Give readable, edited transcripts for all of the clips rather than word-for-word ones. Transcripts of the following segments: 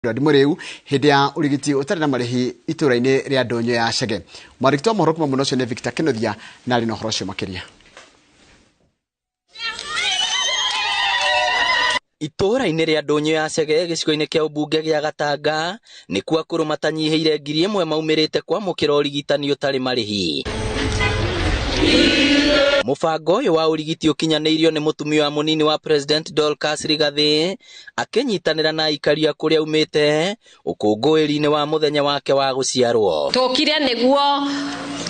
Edward Muriu hĩndĩ ya ũrigiti ũtarĩ na marĩhi itũra-inĩ rĩa Ndũnyũ ya Chege. Mwandĩki wa mohoro kuma mwena ũcio nĩ Victor Kinuthia na arĩ na ũhoro ũcio makĩria. Itũũra-inĩ rĩa Ndũnyũ ya Chege gĩcigo-inĩ kĩa ũmbunge gĩa Gatanga nĩkuo akũrũ matanyihĩire 1,000 maumĩrĩte kwamũkĩra ũrigitani ũtarĩ marĩhi. Mũbango ũyũ wa ũrigiti ũkinyanĩirio nĩ mũtumia wa mũnini wa President Dorcas Rigathi akĩnyitanĩra na aikari a kũrĩa aumĩte ũkũngũĩri-inĩ wa mũthenya wake wa gũciarwo. Tũkire nĩguo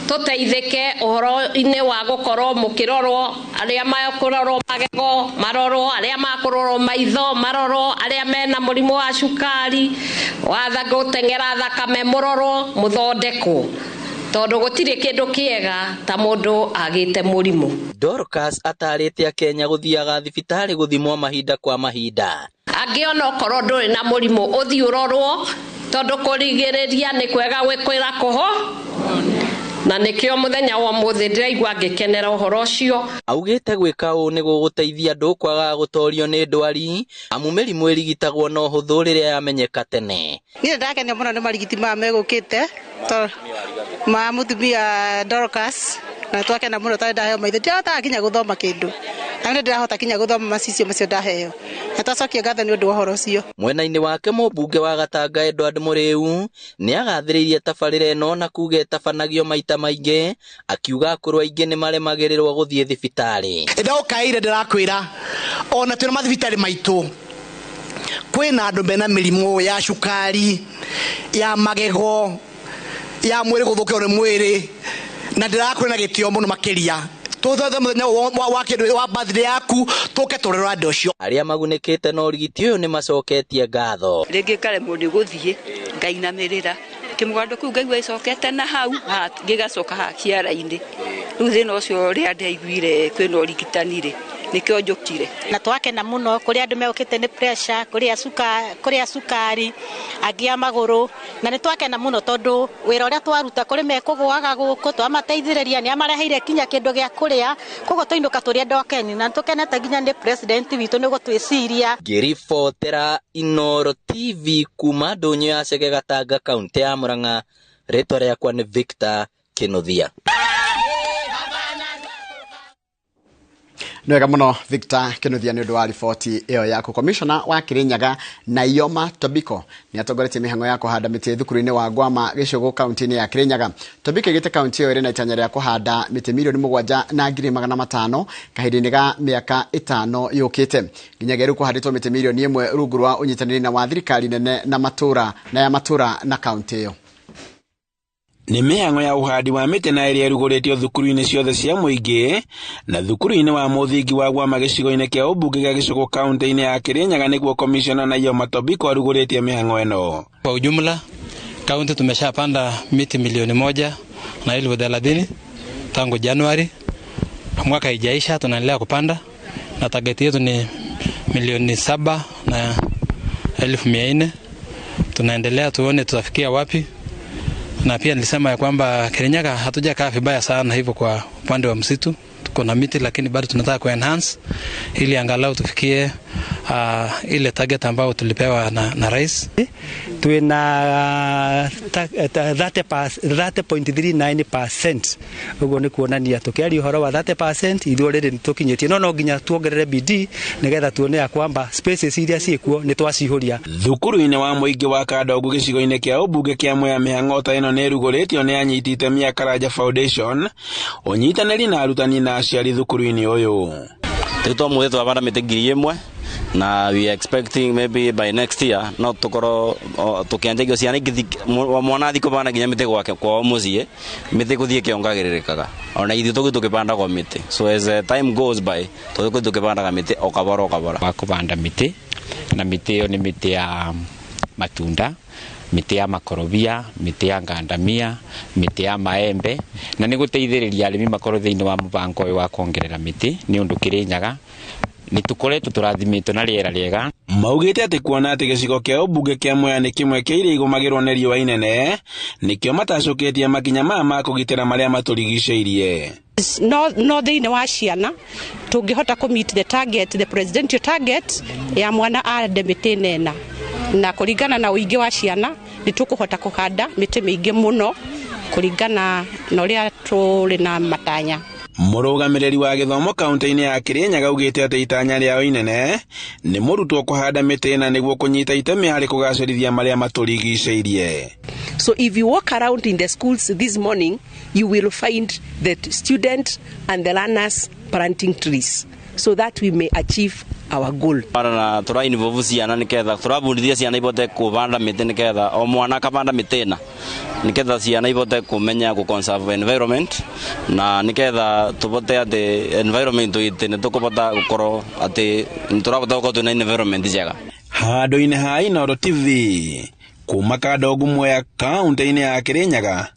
tũteithĩke ũhoro-inĩ wa gũkorwo mũkĩrorwo, arĩa makũrorwo magego marorwo, arĩa makũrorwo maitho marorwo, arĩa mena mũrimũ wa cukari wa gũteng'era thakame mũrorwo, mũthondekwo, tondũ gũtirĩ kĩndũ kĩega ta mũndũ agĩte mũrimũ. Dorcas atarĩte Akenya gũthiaga thibitarĩ gũthimwo mahinda kwa mahinda. Angĩ ona okorwo ndũrĩ na mũrimũ ũthiĩ ũrorwo, tondũ kũrigĩrĩria nĩ kwega gwĩkwĩra kũho, na nĩkĩo mũthenya wa ũmũthĩ ndĩraigua ngĩkenera ũhoro ũcio. Augĩte gwĩka ũũ nĩ gũgũteithia andũ kwaga gũtorio nĩ ndwari, amu mĩrimũ ĩrigitagwo na ũhũthũ rĩrĩa yamenyeka tene. Niĩ ndakenio mũno nĩ marigiti maya megũkĩte ma mũtumia Dorcas, na twakena mũno tondũ ndaheo maitho, ndirahotaga nginya gũthoma kĩndũ, na nĩ ndĩrahota nginya gũthoma macicio macio ndaheo, na twacokia ngatho nĩ ũndũ wa ũhoro ũcio. Mwena-inĩ wake mũmbunge wa Gatanga Edward Muriu nĩagathĩrĩirie tabarĩra ĩno na kuga ĩtabanagio maita maingĩ, akiuga akũrũ aingĩ nĩmaremagĩrĩrwo gũthiĩ thibitarĩ. Ndaũkaire ndĩrakwĩra ona twĩna mathibitarĩ maitũ kwĩna andũ mena mĩrimũ ya cukari, ya magego, ya mwĩrĩ gũthũkĩrwo nĩ mwĩrĩ, na ndĩrakwĩra na gĩtĩo mũno makĩria tũthethe mũthenya wa kĩndũ wa birthday yaku tũke tũrerwo andũ acio. Arĩa magunĩkĩte na ũrigiti ũyũ nĩmacoketie ngatho. Rĩngĩ ngaremwo nĩ gũthiĩ ngainamĩrĩra kĩmũgando kĩu ngaigua ĩcokete na hau gĩgacoka haha kĩara-inĩ. Rĩu thĩna ũcio ũrĩa ndaiguire kwĩna ũrigitani rĩ, nĩkĩo njũkire. Na twakena mũno kũrĩa andũ megũkĩte nĩ pressure, kũrĩa cukari, angĩ a magũrũ, na nĩ twakena mũno tondũ wĩra ũrĩa twaruta kũrĩ mekũgũaga gũkũ twamateithĩrĩria, nĩ amareheire kinya kĩndũ gĩa kũrĩa, koguo twainũka tũrĩ andũ akenu na tũkenete nginya nĩ president witũ nĩ gũtwĩciria. Ngĩribotera Inooro TV kuma Ndũnyũ ya Chege Gatanga kaunti ya Murang'a, rĩtwa rĩakwa nĩ Victor Kinuthia. Nĩ wega mũno Victor Kinuthia nĩ ũndũ wa riboti ĩyo yaku. Commissioner wa Kirinyaga Naiyoma Tobiko nĩ atongoretie mĩhang'o ya kũhanda mĩtĩ thukuru-inĩ wa Ngwama Gĩcũgũ kaunti-inĩ ya Kirinyaga. Tobiko aigĩte kaunti ĩyo ĩrĩ na itanya rĩa kũhanda mĩtĩ 7,500,000 kahinda-inĩ ga mĩaka 5 yũkĩte. Nginyagia rĩu kũhandĩtwo mĩtĩ 1 million rungu rwa ũnyitanĩri na wa thirikari nene na matũra na ya matũra na kaunti ĩyo. Nĩ mĩhang'o ya ũhandi wa mĩtĩ na ĩrĩa ĩrugũrĩtio thukuru-inĩ ciothe cia mũingĩ na thukuru-inĩ wa mũthingi wa Gwama gĩcigo-inĩ kĩa ũmbunge gĩa Gĩcũgũ kaunti-inĩ ya Kirinyaga nĩguo Commissioner Naiyoma Tobiko arugũrĩtie mĩhang'o ĩno. Kwa ujumla kaunti tumeshapanda miti 1,030,000 tangu Januari, mwaka haijaisha, tunaendelea kupanda na target yetu ni 7,400,000. Tunaendelea tuone tutafikia wapi. Na pia nilisema ya kwamba Kirinyaga hatujakaa vibaya sana hivyo kwa upande wa msitu, tuko na miti lakini bado tunataka ku enhance ili angalau tufikie ile target ambayo tulipewa na rais. Twina 30.39% uguo ni kuonania tukiaria uhoro wa 30% ithuĩ already nĩtũkinyĩtie, no nginya tuongerere bidii nigetha tuone ya kwamba spaces iria ciĩkuo nĩ twaciihũria. Thukuru-inĩ wa mũingĩ wa Kandogu gĩcigo-inĩ kĩa ũmbunge kĩa Mwea mĩhang'o ta ĩno nĩ ĩrugũrĩtio nĩ anyiti itemi a Karanja Foundation ũnyitanĩri na arutani na aciari thukuru-inĩ ũyũ. Rĩu twamũthĩ twabanda mĩtĩ 1,000 na we are expecting maybe by next year no tukorwo tukianjagia ciana ingĩ mwana athi kũbanda nginya mĩtĩ gwake kwao mũciĩ, mĩtĩ gũthiĩ ĩkĩongagĩrĩrĩkaga ona ithuĩ tũgĩ tũkĩbandagwo mĩtĩ, so as time goes by tũgĩ tũkĩbandaga mĩtĩ o kabora o kabora. Wa kũbanda mĩtĩ, na mĩtĩ ĩyo nĩ mĩtĩ ya matunda, mĩtĩ ya makorobia, mĩtĩ ya ngandamia, mĩtĩ ya maembe, na nĩ gũteithĩrĩria arĩmi makorwo thĩinĩ wa mũbango ũyũ wa kuongerera mĩtĩ nĩ ũndũ Kirinyaga nĩ tũkoretwo tũrathimĩtwo na rĩera rĩega. Maugĩte atĩ kuona atĩ gĩcigo kĩa ũmbunge kĩa Mwea nĩ kĩmwe kĩa iria igũmagĩrwo nĩ riũa inene, nĩkĩo matacũkĩtie makinya maya ma kũgitĩra marĩa matũrigicĩirie. No thĩinĩ wa ciana tũngĩhota kũ meet the target, the presidential target ya mwana ande mĩtĩ 4. Na kũringana na ũingĩ wa ciana nĩ tũkũhota kũhanda mĩtĩ mĩingĩ mũno kũringana na ũrĩa tũrĩ na matanya. Mũrũgamĩrĩri wa gĩthomo kaunti-inĩ ya Kirinyaga augĩte atĩ itanya rĩao inene nĩ mũrutwo kũhanda mĩtĩ ĩna nĩguo kũnyita itemi harĩ kũgacĩrithia marĩa matũrigicĩirie. So if you walk around in the schools this morning, you will find the students and the learners planting trees so that we may achieve our goal. Na tũra involve ciana nĩketha tũrabundithia ciana ibote kũbanda mĩtĩ nĩketha o mwana akabanda mĩtĩ ĩna nĩketha ciana ibote kũmenya gũ conserve environment na nĩketha tũbote atĩ environment itĩ nĩ tũkũbota gũkorwo atĩ nĩ tũrabota gũkorwo twĩna environment njega. Handũ-inĩ ha Inooro TV kuma Kandogu Mwea kaunti-inĩ ya Kirinyaga,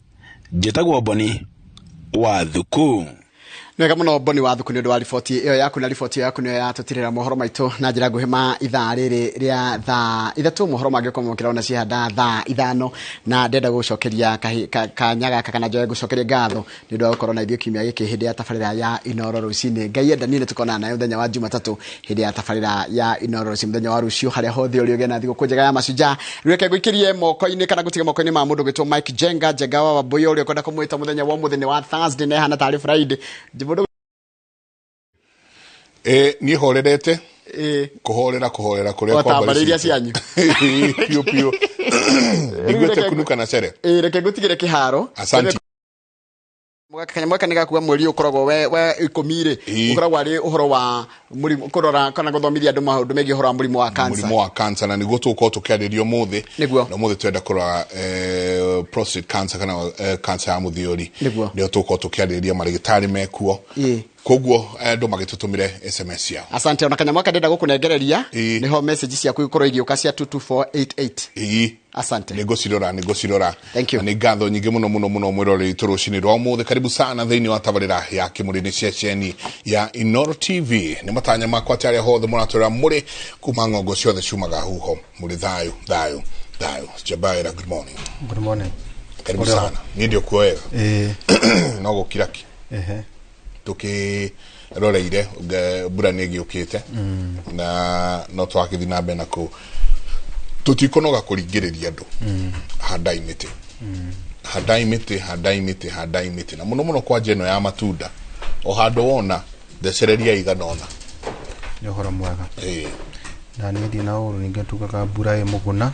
njĩtagwo Boni wa Thuku. Nĩwega mũno Boni wa Thuku nĩ ũndũ wa riboti ĩyo yaku, na riboti ĩyo yaku nĩyo yatũtirĩra mohoro maitũ na njĩra nguhĩ ma ithaa rĩrĩ rĩa thaa 3. Mohoro mangĩ ũkorwo mũkĩrona cihanda thaa 5, na ndenda gũcokeria kanya gaka kana njoe gũcokeria ngatho nĩ ũndũ wa gũkorwo na ithuĩ kiumia gĩkĩ hĩndĩ ya tabarĩra ya Inooro rũcinĩ. Ngai enda niĩ nĩtũkonana nawe mũthenya wa Jumatatũ hĩndĩ ya tabarĩra ya Inooro rũcinĩ, mũthenya wa rũciũ, harĩa hothe ũrĩ ũgĩe na thigũkũ njega ya mashujaa. Reke ngũikĩrie moko-inĩ kana ngũtige moko-inĩ ma mũndũ ũgwĩtwo Mike Jenga Jenga wa Wambũi, ũrĩa ũkwenda kũmwĩta mũthenya wa ũmũthĩ nĩ wa Thursday na ĩhana tarĩ Friday. Niĩ horerete kũhorera kũhorera kũrĩa kwa mbarĩ iria cianyu piũ piũ niguĩte kunuka na cere. Reke ngũtigĩre kĩharo. Asante. Kanyamwaka nĩ gakuga mweri ũkoragwo we 10 rĩ, ũkoragwo arĩ ũhoro wa mũrimũ kũrora kana gũthomithia andũ maũndũ megiĩ ũhoro wa mũrimũ wa cancer. Mũrimũ wa cancer, na nĩguo tũgũkorwo tũkĩarĩria ũmũthĩ. Na ũmũthĩ twenda kũrora prostate cancer kana cancer ya mũthiori. Nĩyo tũgũkorwo tũkĩarĩrĩria, marĩgĩtarĩ mekuo. Koguo andũ magĩtũtũmĩre SMS ciao. Asante. Ona kanyamwaka ndenda gũkũnengereria nĩho message ciaku ikorwo igĩũka cia 22488. Asante. Nĩngũcirora. Thank you. Nĩ ngatho nyingĩ mũno mũno mũno mwĩroreri witũ rũcinĩ rwa ũmũthĩ. Karibu sana thĩinĩ wa tabarĩra ya Kĩmũrĩ ceceni ya Inooro TV. Nĩ matanya makwa atĩ arĩa hothe mũratwĩra mũrĩ kuma ng'ongo ciothe ciumaga huho mũrĩ thayũ thayũ thayũ. Jabaira, good morning. Good morning. Karibu sana. Niĩ ndio kuo wega. No gũkira ki. Tũkĩroreire mbura nĩ ĩgĩũkĩte na no twakĩthiĩ na mbere na kũ tũtikũnoga kũringĩrĩria andũ. Handai mĩtĩ, handai mĩtĩ, handai mĩtĩ, handai mĩtĩ, na mũno mũno kwanja ĩno ya matunda o handũ wona thecereria igana ũna. Nĩ ũhoro mwega. Na niĩ ndirĩ na ũru, ningĩ tugaga mbura ĩ mũguna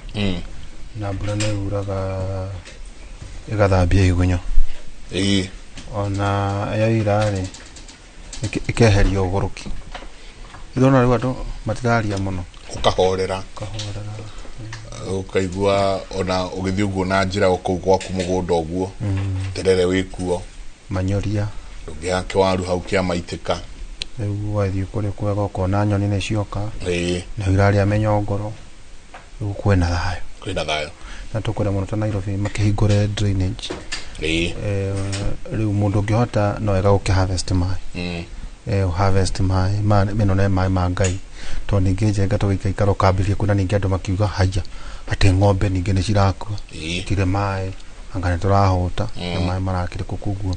na mbura nĩ yuraga ĩgathambia igunyũ. Ona yaira rĩ ĩkeheria ũgũrũki. Ndĩrona rĩu andũ matiraria mũno. Ũkahorera. Ũkaigua ona ũgĩthiĩ ũguo na njĩra kũu gwaku mũgũnda ũguo terere wĩkuo, manyoria, ndũngĩaga kĩwaru hau kĩa maitĩka. Rĩu wathiĩ kũrĩa kwega ũkona nyoni nĩ cioka na irarĩa mĩnyongoro, rĩu kwĩna thayũ. Kwĩna thayũ. Na tũkwenda mũno ta Nairobi makĩhingũre drainage. Rĩu mũndũ ũngĩhota no wega gũkĩ harvest maĩ. Harvest maĩ ĩno nĩ maĩ ma Ngai, tondũ ningĩ Njenga tũgĩikaikara ũkambĩrĩria kuona ningĩ andũ makiuga haiya atĩ ng'ombe ningĩ nĩ cirakua, tirĩ maĩ, anga nĩ tũrahũta na maĩ marakĩrĩ kũ. Koguo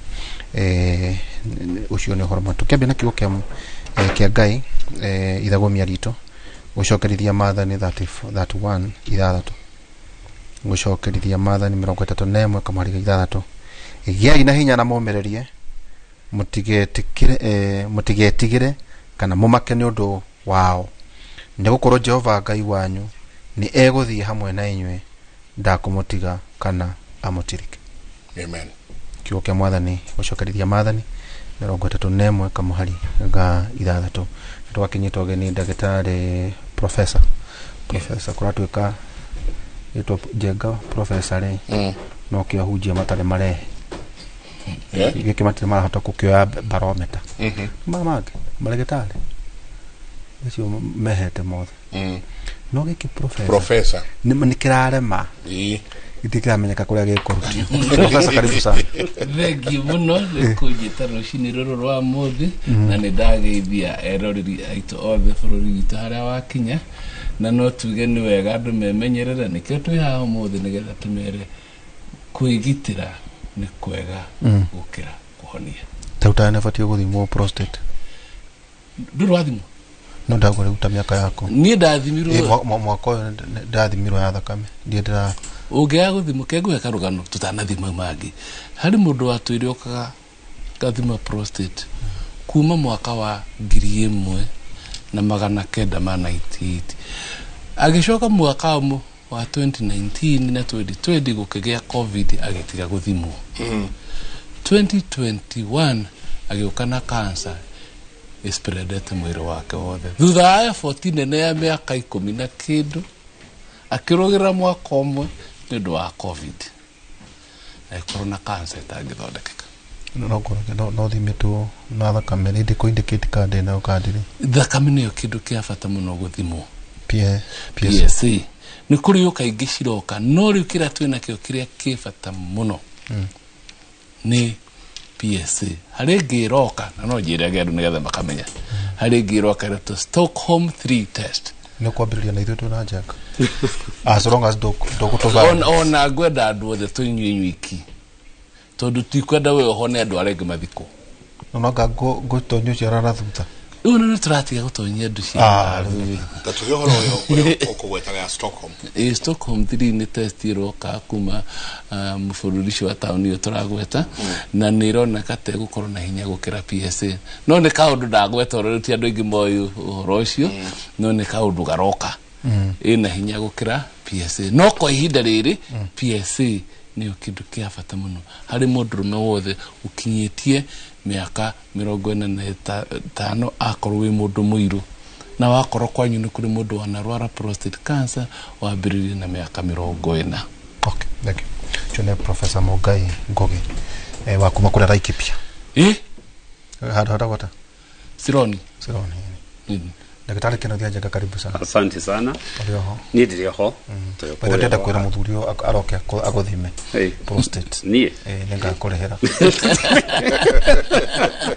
ũcio nĩ ũhoro mwega. Tũkĩambia na kiugo kĩa Ngai, ithagũmia ritũ gũcokerithia maathani 31:6, gũcokerithia maathani 31 kamũhari 6. Gĩai na hinya na mũmĩrĩrie, mũtigetigĩre kana mũmake nĩ ũndũ wao, nĩ gũkorwo Jehova Ngai wanyu nĩ egũthiĩ hamwe na inyuĩ, ndakũmũtiga kana amũtirike. Amen. Kiugo kĩa mwathani gũcokerithia maathani 31 kamũhari ga 6. Twakinyĩtwo ũgeni ndagĩtarĩ professor kũratuĩka ĩtwo Njenga professor rĩ, no kĩo ahunjia matarĩ marehe gĩkĩ matirĩ marahota gũkĩoya barometa maya mangĩ marĩgĩtarĩ acio mehete mothe, no gĩkĩ professor nĩ kĩrarema, gĩtirĩ kĩramenyeka kũrĩa gĩkũrutio. Professor, karibu sana. Thengi mũno nĩ kũnjĩta rũcinĩ rũrũ rwa mũthĩ, na nĩ ndageithia eroreri aitũ othe bũrũri witũ harĩa wakinya, na no tuge nĩ wega andũ memenyerere, nĩkĩo twĩ haha ũmũthĩ nĩgetha tũmere kwĩgitĩra nĩ kwega gũkĩra kũhonia. Tautaya nĩ batiĩ gũthimwo prostate. Ndũrĩ wathimwo? No ndagwa rĩu ta mĩaka yaku. Niĩ ndathimirwo mwaka ũyũ ndathimirwo ya thakame. Ndiĩ ndĩra ũngĩaga gũthimwo kengũhe karũgano tũtanathima mangĩ. Harĩ mũndũ watwĩre okaga gathima prostate kuma mwaka wa 1998 agĩcoka mwaka wa 2019 na 2020 gũkĩgĩa COVID agĩtiga gũthimwo. 2021 agĩũka na cancer ĩspreadete mwĩrĩ wake wothe. Thutha wa effort nene ya mĩaka 10 na kĩndũ akĩrũgĩra mwaka ũmwe nĩ ũndũ wa COVID agĩkorwo na cancer ĩtangĩthondekeka. No thimĩtwo na thakame nĩ ndĩkũ indicate kana ndĩ nayo kana ndirĩ. Thakame nĩyo kĩndũ kĩa bata mũno gũthimwo. PSA nĩ kũrĩ ũka ingĩ ciroka no rĩu kĩrĩa twĩ nakĩo kĩrĩa kĩ bata mũno nĩ PSA. Harĩ ĩngĩ ĩroka na no njĩrage andũ nĩgetha makamenya. Harĩ ĩngĩ ĩroka ĩretwo Stockholm 3 test. Nĩ kwambĩrĩria na ithuĩ twĩ na Jack. As long as ndũgũtũbara. Ona ngwenda andũ othe tũnyue inyuiki tondũ tikwenda we ũhone andũ arĩa angĩ mathikwo. No anga ngũtonyio ciara na thutha. Rĩu nĩ tũratiga gũtonyia andũ ciara. Ta tũhe ũhoro ũyũ ũrĩa ũkũgwetaga ya Stockholm. Stockholm 3 nĩ test ĩroka kuma bũrũri ũcio wa taũni ĩyo tũragweta na nĩ ĩroneka ta ĩgũkorwo na hinya gũkĩra PSA. No nĩ kaũndũ ndagweta ũrĩa ti andũ aingĩ moĩ ũhoro ũcio no nĩ kaũndũ garoka ĩna hinya gũkĩra PSA. No kwa ihinda rĩrĩ PSA nĩyo kĩndũ kĩa bata mũno harĩ mũndũrũme wothe ũkinyĩtie mĩaka 45 akorwo wĩ mũndũ mũirũ na wakorwo kwanyu nĩ kũrĩ mũndũ wanarwara prostate cancer wambĩrĩrie na mĩaka 40. Okay, thank you. Ũcio nĩ Professor Mũngai Ngugi wa kuma kũrĩa Laikipia. Handũ hatagwata? Sironi. Sironi. Ndagĩtarĩ Kenneth Njenga, karibu sana. Asante sana. Ũrĩ oho? Niĩ ndĩrĩ oho. By the ndĩrenda kwĩra mũthuri ũyũ aroke agũthime prostate. Niĩ? Nĩngakũrĩhĩra.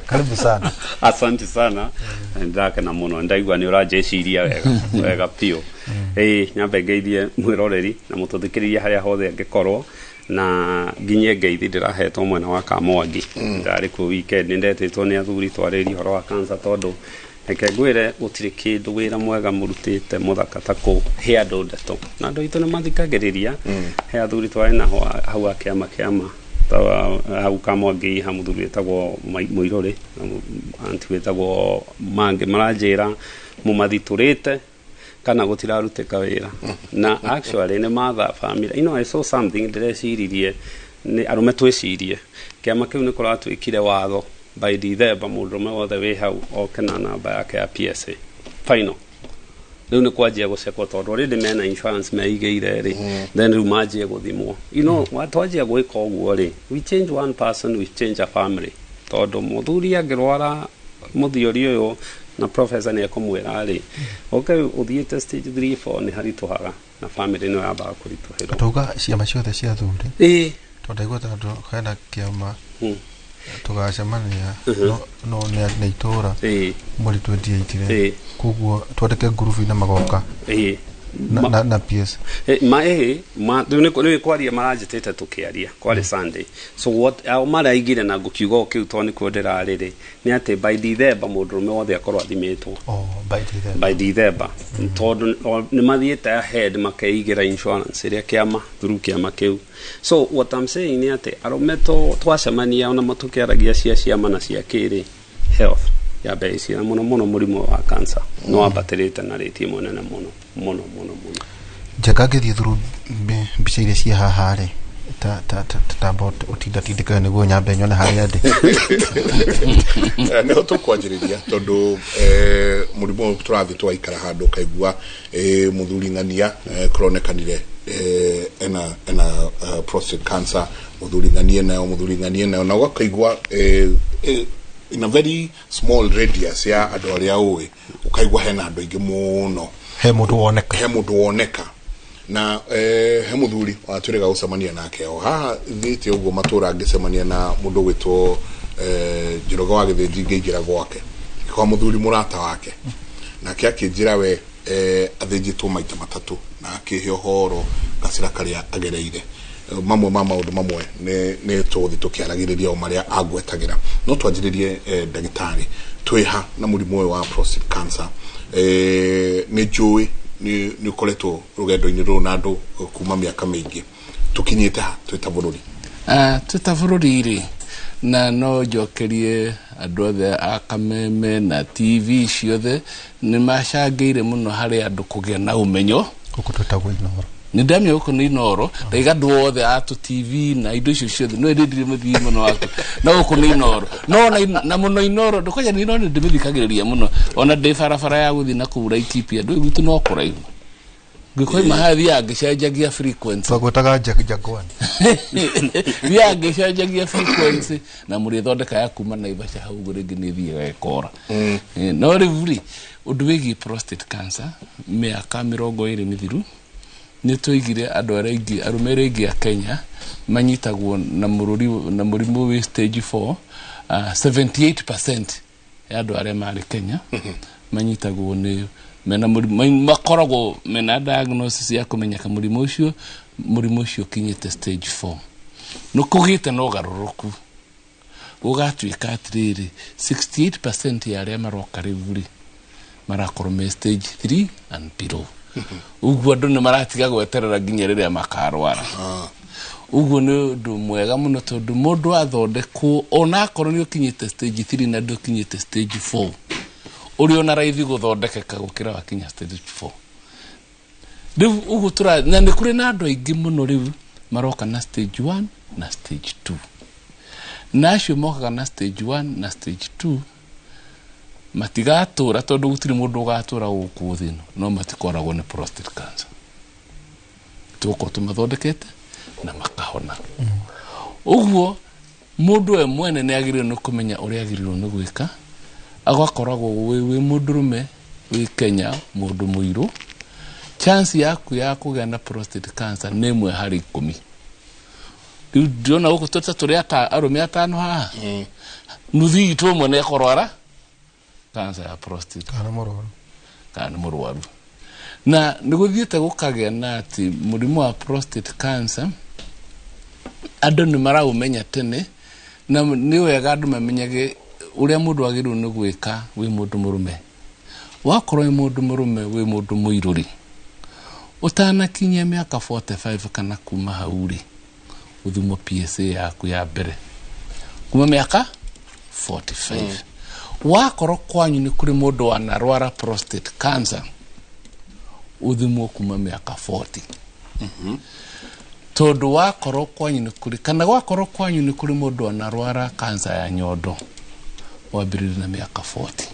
Karibu sana. Asante sana. Ndakena mũno ndaigua nĩ ũranjĩciria wega wega biũ. Nyambe ngeithie mwĩroreri na mũtũthikĩrĩria harĩa hothe angĩkorwo na nginyie ngeithi ndĩrahetwo mwena wa Kamwangi. Ndarĩ kuo weekend nĩndetĩtwo nĩ athuri twarĩrie ũhoro wa cancer tondũ reke ngwĩre gũtirĩ kĩndũ wĩra mwega mũrutĩte mũthaka ta kũhe andũ ndeto na andũ aitũ nĩ mathikagĩrĩria. He athuri twarĩ naho hau a kĩama hau Kamwangi ha mũthuri wĩtagwo Mũirũrĩ na anti wĩtagwo Mangĩ maranjĩra mũmathitũrĩte kana gũtirarutĩka wĩra na actually nĩ matha family. You know, I saw something ndĩreciririe nĩ arũme twĩcirie kĩama kĩu nĩ kũratuĩkire watho by December mũndũrũme wothe wĩ hau oke na namba yake ya PSA final. Rĩu nĩ kwanjia gũcekwo tondũ already mena insurance meigĩire rĩ, then rĩu manjie gũthimwo. You know, twanjia gwĩka ũguo rĩ, we change one person, we change a family. Tondũ mũthuri angĩrwara mũthiori ũyũ na professor nĩ ekũmwĩra rĩ, okay, ũthiĩte stage 3 4 nĩ haritũhaga na family nĩyo yambaga kũritũhĩrwo. Tauga ciama ciothe cia athuri. Tondũ ndaigua tondũ hena kĩama tũgacemania no nĩ itũra mweri 28 koguo twandĩke ngurubu na magoka na PS ma rĩu kwaria maranjĩtĩte tũkĩaria kwarĩ Sunday so what ao maraigire na ngũkiuga o kĩu tondũ nĩkuo ndĩrarĩ rĩ nĩ atĩ by December mũndũrũme wothe akorwo athimĩtwo by December tondũ nĩ mathiĩte ahead makeigĩra insurance ĩrĩa kĩama through kĩama kĩu. So what I'm saying nĩ atĩ arũme twacemania ona tũkĩaragia cia ciama na cia kĩrĩ health ya mbeca na mũno mũno mũrimũ wa cancer no wambatĩrĩte na rĩti ĩmwe nene mũno mũno mũno mũno. Njega ngĩthiĩ through mbica iria ciĩ haha rĩ tamba ũtindatindĩkaga nĩguo nyambe nyone harĩa ndĩ. Nĩho tũkwanjĩrĩria tondũ mũrimũ ũyũ tũrathiĩ tũgaikara handũ ũkaigua mũthuri ng'ania kũronekanire ena prostate cancer, mũthuri ng'ania nayo na ũgakaigua in a very small radius ya andũ arĩa ũĩ ũkaigua hena andũ aingĩ mũno, he mũndũ woneka na he mũthuri watwĩrĩga gũcemania nake o haha thiĩte ũguo matũra ngĩcemania na mũndũ gwĩtwo Njoroge wa Gĩthĩnji ngĩingĩra gwake kwa mũthuri mũrata wake nake akĩnjĩra we athĩnjĩtwo maita matatũ na akĩhe ũhoro gacĩra karĩa agereire. Mamwe ma maũndũ mamwe nĩ tũgũthiĩ tũkĩaragĩrĩria o marĩa angwetagĩra. No twanjĩrĩrie ndagĩtarĩ twĩha na mũrimũ ũyũ wa prostate cancer. Nĩ njũĩ nĩ ũkoretwo rũgendo-inĩ rũrũ na andũ kuma mĩaka mĩingĩ. Tũkinyĩte ha twĩ ta bũrũri? Twĩ ta bũrũri rĩ, na no njokerie andũ othe a Kameme na TV ciothe nĩ macangĩire mũno harĩ andũ kũgĩa na ũmenyo. Gũkũ twĩtagwo Inooro. Nĩ ndamenya gũkũ nĩ Inooro, ndaiga andũ othe a tũ TV na indo icio ciothe, no ĩndĩ ndirĩ mũthii mũno waku, no gũkũ nĩ Inooro. No na mũno Inooro, ndũkwanja nĩ Inooro ndĩmĩthikagĩrĩria mũno, ona ndĩ barabara ya gũthiĩ na kũu Laikipia, ndũĩ gwitũ no kũraihu. Ngĩkoima haha thiaga ngĩcenjagia frequency. Twagwĩtaga Jaguar. Thiaga ngĩcenjagia frequency na mũrĩthondeka ya kuma Naivasha hau ũguo rĩngĩ nĩ ĩthiaga ĩkora. No rĩu rĩ, ũndũ wĩgiĩ prostate cancer, mĩaka 20 mĩthiru nĩ tũigire andũ arĩa aingĩ, arũme arĩa aingĩ a Kenya manyitagwo na mũrũri na mũrimũ wĩ stage 4, 78% ya andũ arĩa marĩ Kenya manyitagwo nĩ mena mũrimũ, makoragwo mena diagnosis ya kũmenyeka mũrimũ ũcio ũkinyĩte stage 4. Nĩ kũgĩte na ũgarũrũku, gũgatuĩka atĩrĩrĩ, 68% ya arĩa maroka rĩu rĩ marakorwo me stage 3 and below. Ũguo andũ nĩ maratiga gweterera nginya rĩrĩa makarwara. Ũguo nĩ ũndũ mwega mũno tondũ mũndũ athondekwo ona akorwo nĩ ũkinyĩte stage 3 na ndũkinyĩte stage 4, ũrĩ ona raithi gũthondekeka gũkĩra wakinya stage 4. Rĩu ũguo na nĩ kũrĩ na andũ aingĩ mũno rĩu maroka na stage 1 na stage 2. Na acio mokaga na stage 1 na stage 2 matigatũra tondũ gũtirĩ mũndũ ũgatũra gũkũ thĩ ĩno, no matikoragwo nĩ prostate cancer. Tũgũkorwo tũmathondekete na makahona. Ũguo mũndũ we mwene nĩ agĩrĩirwo nĩ kũmenya ũrĩa agĩrĩirwo nĩ gwĩka. Agakoragwo wĩ mũndũrũme wĩ Kenya, mũndũ mũirũ, chance yaku ya kũgĩa na prostate cancer nĩ 1 harĩ 10. Rĩu ndĩrona gũkũ tũrĩ arũme atano haha, nuthu itũ ũmwe nĩ ekũrwara cancer ya prostate kana mũrwaru, kana mũrwaru. Na nĩ gũthiĩte gũkagĩa na atĩ mũrimũ wa prostate cancer andũ nĩ maraũmenya tene, na nĩ wega andũ mamenyage ũrĩa mũndũ agĩrĩirwo nĩ gwĩka wĩ mũndũ mũrũme. Wakorwo wĩ mũndũ mũrũme wĩ mũndũ mũirũ rĩ, ũtanakinyia mĩaka 45 kana kuma hau rĩ, ũthimwo PSA yaku ya mbere kuma mĩaka 45. Wakorwo kwanyu nĩ kũrĩ mũndũ wanarwara prostate cancer, ũthimwo kuma mĩaka 40. Tondũ wakorwo kwanyu nĩ kũrĩ, kana wakorwo kwanyu nĩ kũrĩ mũndũ wanarwara cancer ya nyondo, wambĩrĩrie na mĩaka 40.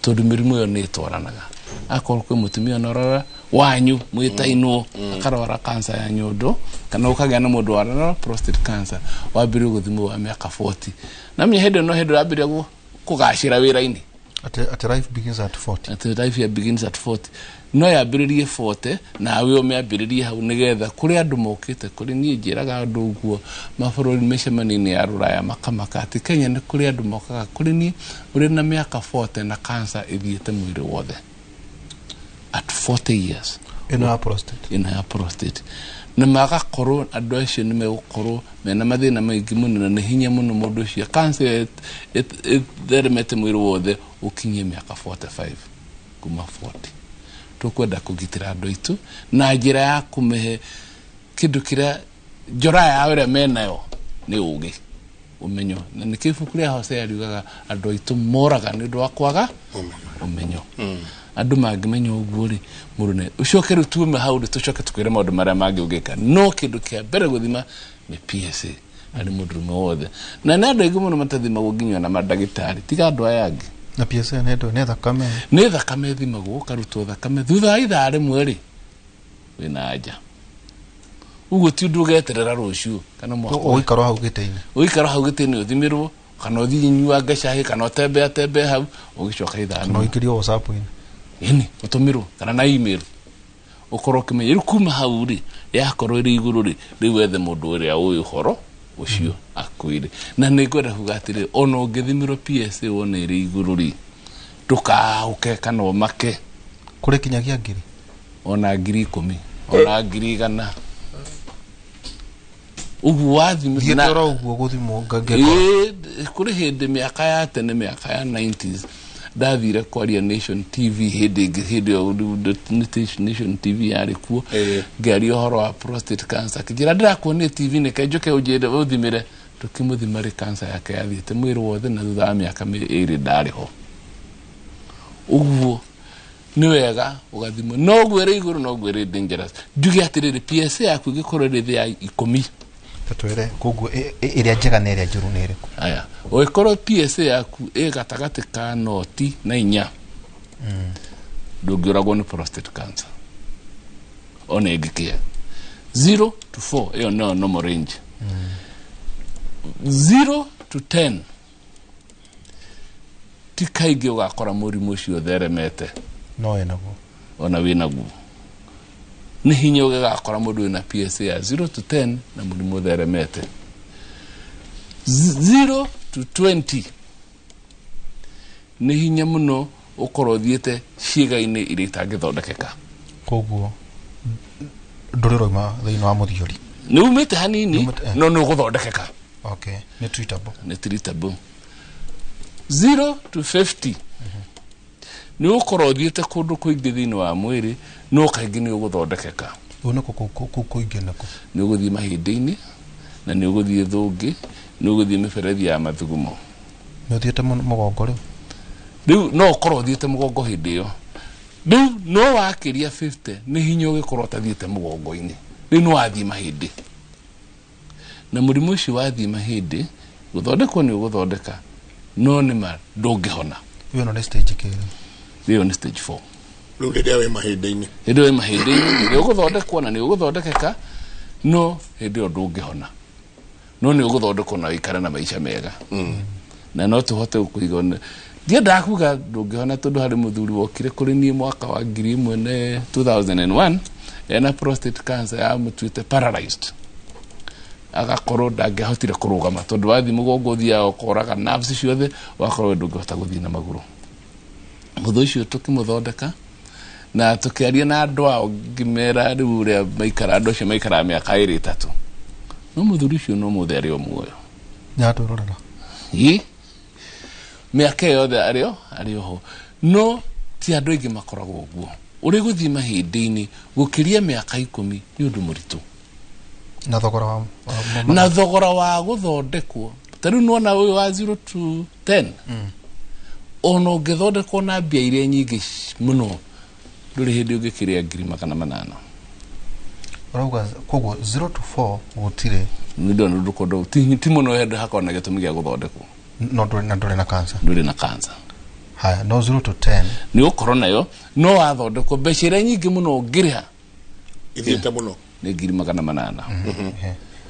Tondũ mĩrimũ ĩyo nĩ ĩtwaranaga. Akorwo kwĩ mũtumia wanarwara wanyu mwĩtainwo akarwara cancer ya nyondo, kana ũkagĩa na mũndũ wanarwara prostate cancer, wambĩrĩrie gũthimwo wa mĩaka 40. Na menya hĩndĩ ĩno hĩndĩ wambĩrĩria kũgacĩra wĩra-inĩ. At life begins at 40. At life begins at 40. No yambĩrĩrie 40 nawe ũmĩambĩrĩrie hau nĩgetha kũrĩ andũ mokĩte kũrĩ niĩ njĩraga andũ ũguo mabũrũri mĩcemanio-inĩ ya rũraya makamaka atĩ Kenya nĩ kũrĩ andũ mokaga kũrĩ niĩ ũrĩ na mĩaka 40 na cancer ĩthiĩte mwĩrĩ wothe at 40 years. Ĩno ya prostate. Ĩno ya prostate. Na magakorwo andũ acio nĩ megũkorwo mena mathĩna maingĩ mũno na nĩ hinya mũno mũndũ ũcio cancer ĩtheremete mwĩrĩ wothe ũkinyie mĩaka 45 kuma 40. Tũkwenda kũgitĩra andũ aitũ na njĩra ya kũmehe kĩndũ kĩrĩa njora yao ĩrĩa menayo nĩ ũgĩ ũmenyo. Na nĩkĩo ibuku rĩa Hosea riugaga andũ aitũ moraga nĩ ũndũ wa kwaga ũmenyo. Andũ mangĩmenya ũguo rĩ, mũndũ nĩ ũcoke rĩu tuume hau rĩ, tũcoke tũkwĩre maũndũ marĩa mangĩ ũngĩka. No kĩndũ kĩa mbere gũthima nĩ PSA harĩ mũndũrũme wothe. Na nĩ andũ aingĩ mũno matathimagwo nginya ona mandagĩtarĩ, tiga andũ aya angĩ. Na PSA nĩ ndũ, nĩ thakame? Nĩ thakame ĩthimagwo, ũkarutwo thakame thutha wa ithaa rĩmwe rĩ, wĩna anja. Ũguo ti ũndũ ũgeterera rũciũ kana mwaka ũyũ. Ũgũikara hau gĩtĩ-inĩ. Ũgũikara hau gĩtĩ-inĩ ũthimĩrwo, kana ũthiĩ nyuange cai, kana ũtembea tembee hau, ũgĩcoka ithaa Kana ũikĩrio WhatsApp-inĩ. Ĩni, ũtũmĩrwo kana na email. Ũkorwo ũkĩmenya rĩu kuma hau rĩ, yakorwo ĩrĩ igũrũ rĩ, rĩu wethe mũndũ ũrĩa ũĩ ũhoro ũcio akwĩre. Na nĩ ngwenda kuga atĩrĩrĩ, ona ũngĩthimĩrwo PSA wone ĩrĩ igũrũ rĩ, ndũkaahũke kana ũmake. Kũrĩ kinyagia ngiri? Ona 10,000, ona 100,000. Ũguo wathimĩrwo Thiĩte na oro ũguo gũthimwo ngangĩkora. Ĩĩ, kũrĩ hĩndĩ mĩaka ya tene, mĩaka ya 90s, Ndathire kwaria Nation TV hĩndĩ ĩngĩ, hĩndĩ ĩyo Nation TV yarĩ kuo, ngĩaria ũhoro wa prostate cancer. Kĩnjĩra ndĩrakuonia TV nĩ kenjũke ũnjĩre ũthimĩre. Tũkĩmũthima rĩ, cancer yake yathiĩte mwĩrĩ wothe, na thutha wa mĩaka 2 ndarĩ ho. Ũguo nĩ wega ũgathimwo, no ũguo ĩrĩ igũrũ no ũguo ĩrĩ dangerous. Njuge atĩrĩrĩ, PSA yaku ĩngĩkorwo ĩrĩ thĩ ya 10, Tatwĩre koguo ĩrĩa njega na ĩrĩa njũru nĩ ĩrĩkũ? Aya, ũngĩkorwo PSA yaku ĩ gatagatĩ ka 0 na 4, ndũngĩũragwo nĩ prostate cancer ona ĩngĩkĩa. 0 to 4, ĩyo nĩyo normal range. 0 to 10, ti kaingĩ ũgakora mũrimũ ũcio ũtheremete. No wĩnaguo. Ona wĩnaguo nĩ hinya ũgĩgakora mũndũ wĩna PSA ya 0 to 10 na mũrimũ ũtheremete. 0 to 20, nĩ hinya mũno ũkorwo ũthiĩte ciĩga-inĩ iria itangĩthondekeka. Koguo ndũrĩ ũrauma thĩinĩ wa mũthiori? Nĩ umĩte hanini, no nĩ ũgũthondekeka. Okay, nĩ treatable. Nĩ treatable. 0 to 50, nĩ ũgũkorwo ũthiĩte kũndũ kũingĩ thĩinĩ wa mwĩrĩ, no kaingĩ nĩ ũgũthondekeka. Ũũ nĩkũ kũu kũingĩ nĩkũ? Nĩ ũgũthiĩ mahĩndĩ-inĩ, na nĩ ũgũthiĩ thũngĩ, nĩ ũgũthiĩ mĩberethi ya mathugumo. Nĩ ũthiĩte mũgongo rĩu? Rĩu no ũkorwo ũthiĩte mũgongo hĩndĩ ĩyo. Rĩu no wakĩria 50, nĩ hinya ũgĩkorwo ũtathiĩte mũgongo-inĩ. Rĩu nĩ wathiĩ mahĩndĩ, na mũrimũ ũcio wathiĩ mahĩndĩ, gũthondekwo nĩ ũgũthondeka, no nĩ ma ndũngĩhona. Ĩyo nĩ stage kĩrĩ? Ĩyo nĩ stage 4. Rĩu rĩrĩa wĩ mahĩndĩ-inĩ. Hĩndĩ ĩyo wĩ mahĩndĩ-inĩ nĩ ũgũthondekwo na nĩ ũgũthondekeka, no hĩndĩ ĩyo ndũngĩhona, no nĩ ũgũthondekwo na ũikare na maica mega. Na no tũhote gũkũiga. Ndiendaga kuga ndũngĩhona, tondũ harĩ mũthuri wokire kũrĩ niĩ mwaka wa 1000 2001 ena prostate cancer yamũtuĩte paralyzed, agakorwo ndangĩahotire kũrũgama, tondũ wathiĩ mũgongo ũthiaga ũkoraga nerves ciothe, wakorwo ndũngĩhota gũthiĩ na magũrũ. Mũthũ ũcio tũkĩmũthondeka na tũkĩaria na andũ ao, ngĩmera rĩu ũrĩa maikara, andũ acio maikaraga mĩaka 2 3, no mũthuri ũcio no mũthĩ arĩ o muoyo. Nĩatwĩrorera? Ĩ, mĩaka ĩyo yothe arĩ oho. No ti andũ aingĩ makoragwo ũguo. Ũrĩ gũthiĩ mahĩndĩ-inĩ gũkĩria mĩaka 10 nĩ ũndũ mũritũ. Na thogora wa na thogora wa gũthondekwo, ta rĩu nĩwona ũyũ wa 0 to 10, ona ũngĩthondekwo na mbia iria nyingĩ mũno, ndũrĩ hĩndĩ ũngĩkĩrĩa 800,000. Ũrauga koguo 0 to 4 gũtirĩ? Nĩ ndũkondo ti mũno hĩndĩ hakorwo na gĩtũmi gĩa gũthondekwo. No ndũrĩ na cancer? Ndũrĩ na cancer. Haya, no 0 to 10 nĩ ũkorwo nayo, no wathondekwo mbeca iria nyingĩ mũno ũngĩrĩha ithiĩte mũno nĩ 800,000.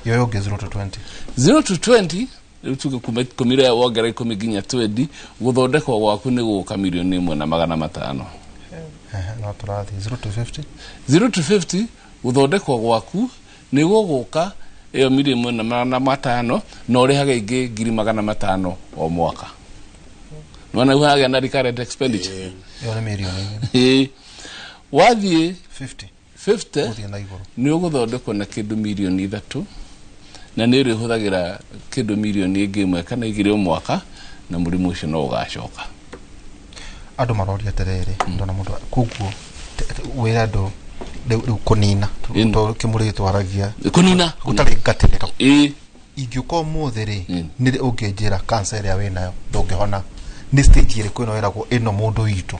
Iyo ũngĩ 0 to 20? 0 to 20, rĩu tuge kuma 10 rĩa wongera 10 nginya 20, gũthondekwo gwaku nĩ gũka 1,500,000. No tũrathiĩ 0 to 50? 0 to 50, gũthondekwo gwaku nĩ gũgũka ĩyo 1,500,000, na ũrĩhage ingĩ 500,000 o mwaka. Nĩwona rĩu hagĩa na recurrent expenditure. Ĩyo nĩ mirioni 2. Wathiĩ 50, 50 gũthiĩ na igũrũ nĩ ũgũthondekwo na kĩndũ 3 million, na nĩ ũrĩhũthagĩra kĩndũ 1 million kana 2 o mwaka, na mũrimũ ũcio no ũgacoka. Andũ maroria atĩrĩrĩ, ndona mũndũ koguo wĩra andũ rĩu kũnina to kĩmũrĩ twaragia. Kũnina. Gũtarĩ ngatĩrĩro. Ĩĩ. Ingĩũka ũmũthĩ rĩ, nĩ rĩ ũngĩnjĩra cancer ĩrĩa wĩnayo ndũngĩhona? Nĩ stage ĩrĩkũ ĩno ĩragwo ĩno mũndũ witũ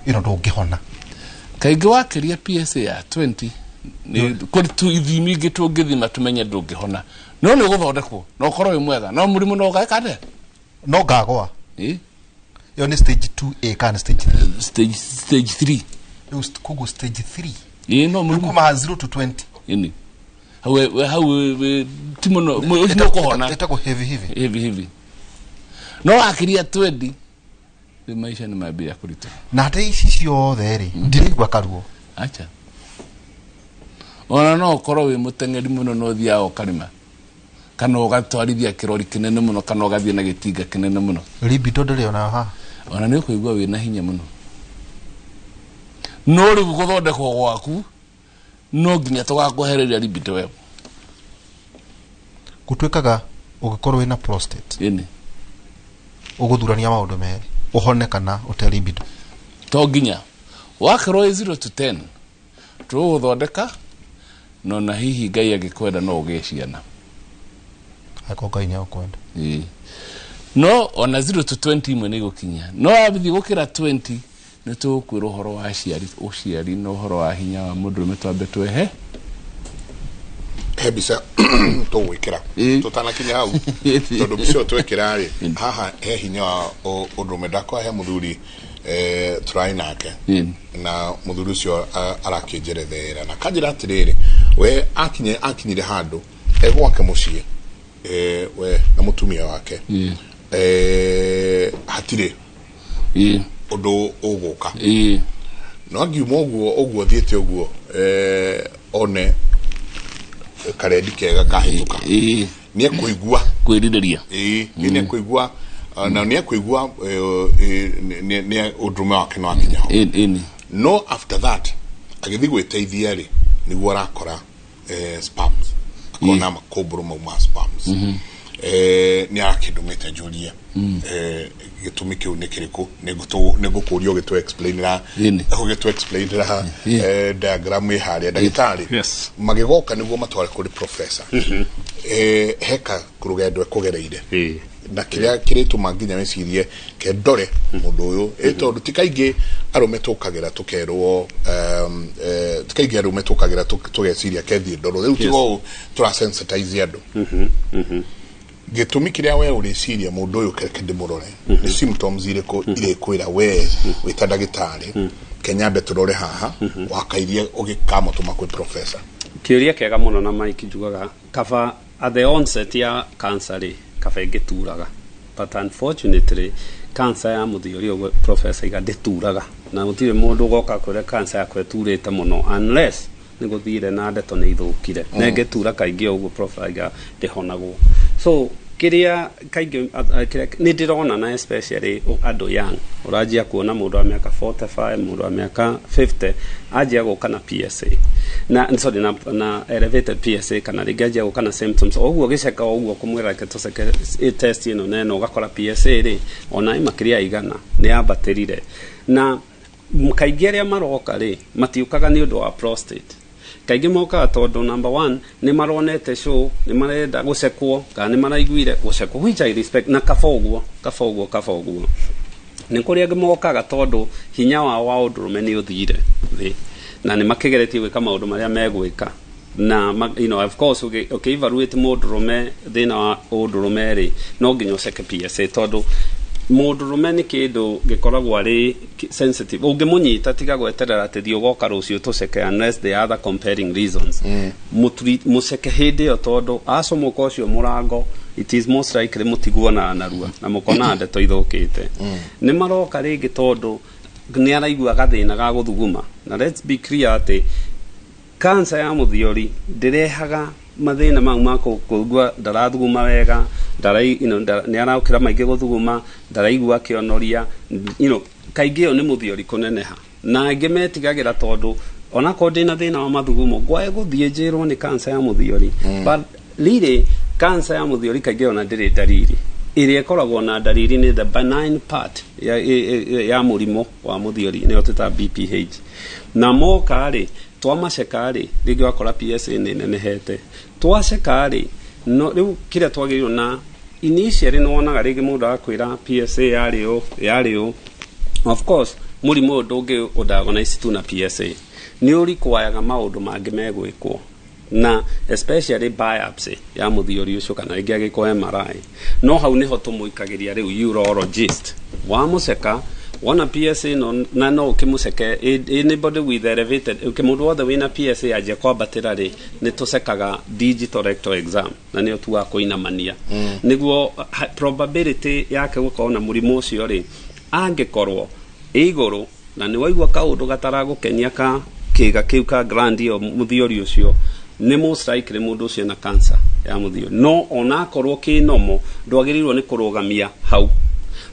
ĩno ndũngĩhona? Kaingĩ wakĩria PSA ya 20, nĩ kũrĩ tu ithimi ingĩ tũngĩthima tũmenye ndũngĩhona, no nĩ ũgũthondekwo na ũkorwo wĩ mwega, no mũrimũ no ũgaĩka atĩa? No ngagwa. Ĩĩ. Ĩyo nĩ stage 2A kana stage 3? Stage 3. Rĩu koguo stage 3. Ĩĩ, no mũrimũ kuma 0 to 20. Ĩni hau hau ti mũno ũcio nĩ ũkũhona. Ĩtagwo heavy heavy. Heavy heavy. No wakĩria 20, rĩu maica nĩ mambĩrĩria kũritũha. Na atĩ ici ciothe rĩ, ndiraigua karuo? Acha, ona no ũkorwo wĩ mũteng'eri mũno, no ũthiaga ũkarĩma kana ũgatwarithia kĩrori kĩnene mũno kana ũgathiĩ na gĩtinga kĩnene mũno. Libido ndĩrĩ onayo haha? Ona nĩ ũkũigua wĩna hinya mũno, no rĩu gũthondekwo gwaku no nginya tũgakwehereria libido ĩyo. Gũtuĩkaga ũngĩkorwo wĩna prostate ĩni ũgũthurania maũndũ merĩ. Ũhone kana ũte libido? To nginya wakorwo ĩ 0 to 10 tũgũthondeka, no na hihi Ngai angĩkwenda no ũgĩe ciana. Angĩkorwo Ngai nĩ egũkwenda. Ĩĩ. No ona 0 to 20 imwe nĩ igũkinya, no wambithie gũkĩra 20 nĩ tũgũkwĩra ũhoro wa aciari, ũciari na ũhoro wa hinya wa mũndũrũme, twambe twehe. He mbica tũgwĩkĩra tũtanakinya hau, tondũ mbica ĩyo twekĩra rĩ haha he hinya wa ũndũrũme. Ndakora he mũthuri tũrarĩ nake, na mũthuri ũcio arakĩnjerethera na kanjĩra atĩrĩrĩ, we akinyire handũ e gwake mũciĩ, we na mũtumia wake, hatirĩ ũndũ ũgũka, no angiuma ũguo ũguo thiĩte ũguo, one karendi kega kahĩtũka, nĩ ekũigua kwĩrirĩria. Ĩĩ, nĩ ekũigua na nĩ ekũigua nĩ ũndũrũme wake no akinya ho. No after that agĩthiĩ gwĩteithia rĩ, nĩguo arakora spams, akona makũmbũrũ mau ma spams. Nĩ arakĩndũmĩte njũrie gĩtũmi kĩu nĩ kĩrĩkũ. Nĩ ngũkũria ũgĩtũ explainĩra ũgĩtũ explainĩra diagram ĩ harĩa. Ndagĩtarĩ, magĩgoka nĩguo matware kũrĩ professor, heka rũgendo ekũgereire na kĩrĩa kĩrĩtũma nginya wĩcirie ke ndore mũndũ ũyũ, tondũ ti kaingĩ arũme tũkagĩra tũkerwo, ti kaingĩ arũme tũkagĩra tũgeciria kethiĩ ndorwo. Rĩu tiga ũũ tũrasensitize andũ, gĩtũmi kĩrĩa we ũrĩciria mũndũ ũyũ kereke ndĩmũrore, nĩ symptoms irĩkũ irĩkwĩra we wĩta ndagĩtarĩ kenyambe tũrore haha wakairie ũgĩkamũtũma kwĩ professor? Kĩũria kĩega mũno. Na Mike, njugaga kaba at the onset ya cancer rĩ, kaba ĩngĩturaga, but unfortunately cancer ya mũthiori, ũguo professor iga, ndĩturaga, na gũtirĩ mũndũ ũgoka kwĩra cancer yakwa ĩturĩte mũno unless nĩ gũthire na ndeto nĩ ithũkire. Na ĩngĩtura kaingĩ ũguo, professor iga, ndĩhonagwo. So kĩrĩa kaingĩ kĩrĩa nĩ ndĩrona, na especially andũ young, ũranjia kuona mũndũ wa mĩaka 45, mũndũ wa mĩaka 50 anjia gũka na PSA na, sorry, na elevated PSA, kana rĩngĩ anjia gũka na symptoms o ũguo, gĩceka o ũguo kũmwĩra reke tũceke test ĩno na ĩno, ũgakora PSA rĩ ona ĩ makĩria ya 100 nĩ yambatĩrire. Na kaingĩ arĩa maroka rĩ, matiũkaga nĩ ũndũ wa prostate. Kaingĩ mokaga tondũ number one nĩ maronete show, nĩ marenda gũcekwo kana nĩ maraiguire gũcekwo, which I respect, na kaba ũguo, kaba ũguo, kaba ũguo. Nĩ kũrĩ angĩ mokaga tondũ hinya wao wa ũndũrũme nĩ ũthire thĩ na nĩ makĩgeretie gwĩka maũndũ marĩa megwĩka na of course ũkĩ-evaluate mũndũrũme, thĩna wa ũndũrũme rĩ, no nginya ũceke PSA, tondũ mũndũrũme nĩ kĩndũ gĩkoragwo arĩ sensitive. Ũngĩmũnyita, tiga gweterera atĩ thiĩ ũgoka rũciũ tũceke, unless there are other compelling reasons. Mũceke hĩndĩ ĩyo, tondũ acomoka ũcio mũrango, it is most likely mũtiguonaga narua na mũkona ndeto ithũkĩte. Nĩ maroka rĩngĩ tondũ nĩ araigua gathĩna ga gũthuguma. Na let's be clear atĩ cancer ya mũthiori ndĩrehaga mathĩna mau ma kũigua ndarathuguma wega, ndarai nĩ araũkĩra maingĩ gũthuguma, ndaraigua akĩonoria. Kaingĩ ĩyo nĩ mũthiori kũneneha, na angĩ metigagĩra tondũ onakorwo ndĩna thĩna wa mathugumo, ngwae gũthiĩ njĩrwo nĩ cancer ya mũthiori. But really cancer ya mũthiori kaingĩ ona ndĩrĩ ndariri. Ĩrĩa ĩkoragwo na ndariri nĩ the benign part ya mũrimũ wa mũthiori, nĩyo twĩtaga BPH. Na moka rĩ, twamaceka rĩ, rĩngĩ wakora PSA nĩ nenehete. Twaceka rĩ, no rĩu kĩrĩa twagĩrĩirwo na initially nĩ wonaga rĩngĩ mũndũ akwĩra PSA yarĩ ũ, yarĩ ũ. Of course mũrimũ ũyũ ndũngĩ ũdiagnose tu na PSA, nĩ ũrikwayaga maũndũ mangĩ megwĩkwo, na especially biopsy ya mũthiori ũcio, kana rĩngĩ agĩkwo MRI. No hau nĩho tũmũikagĩria rĩu urologist. Wamũceka wona PSA no na no ũkĩmũceke anybody with elevated, mũndũ wothe wĩna PSA anjia kwambatĩra rĩ, nĩ tũcekaga digital rectal exam, na nĩyo tugaga kũinamania, nĩguo probability yake gũkorwo na mũrimũ ũcio rĩ, angĩkorwo ĩ igũrũ na nĩ waigua kaũndũ gataragũkenia ka kĩga kĩu ka gland ĩyo mũthiori ũcio, nĩ most likely mũndũ ũcio na cancer ya mũthiori. No onakorwo kĩ normal, ndwagĩrĩirwo nĩ kũrũgamia hau,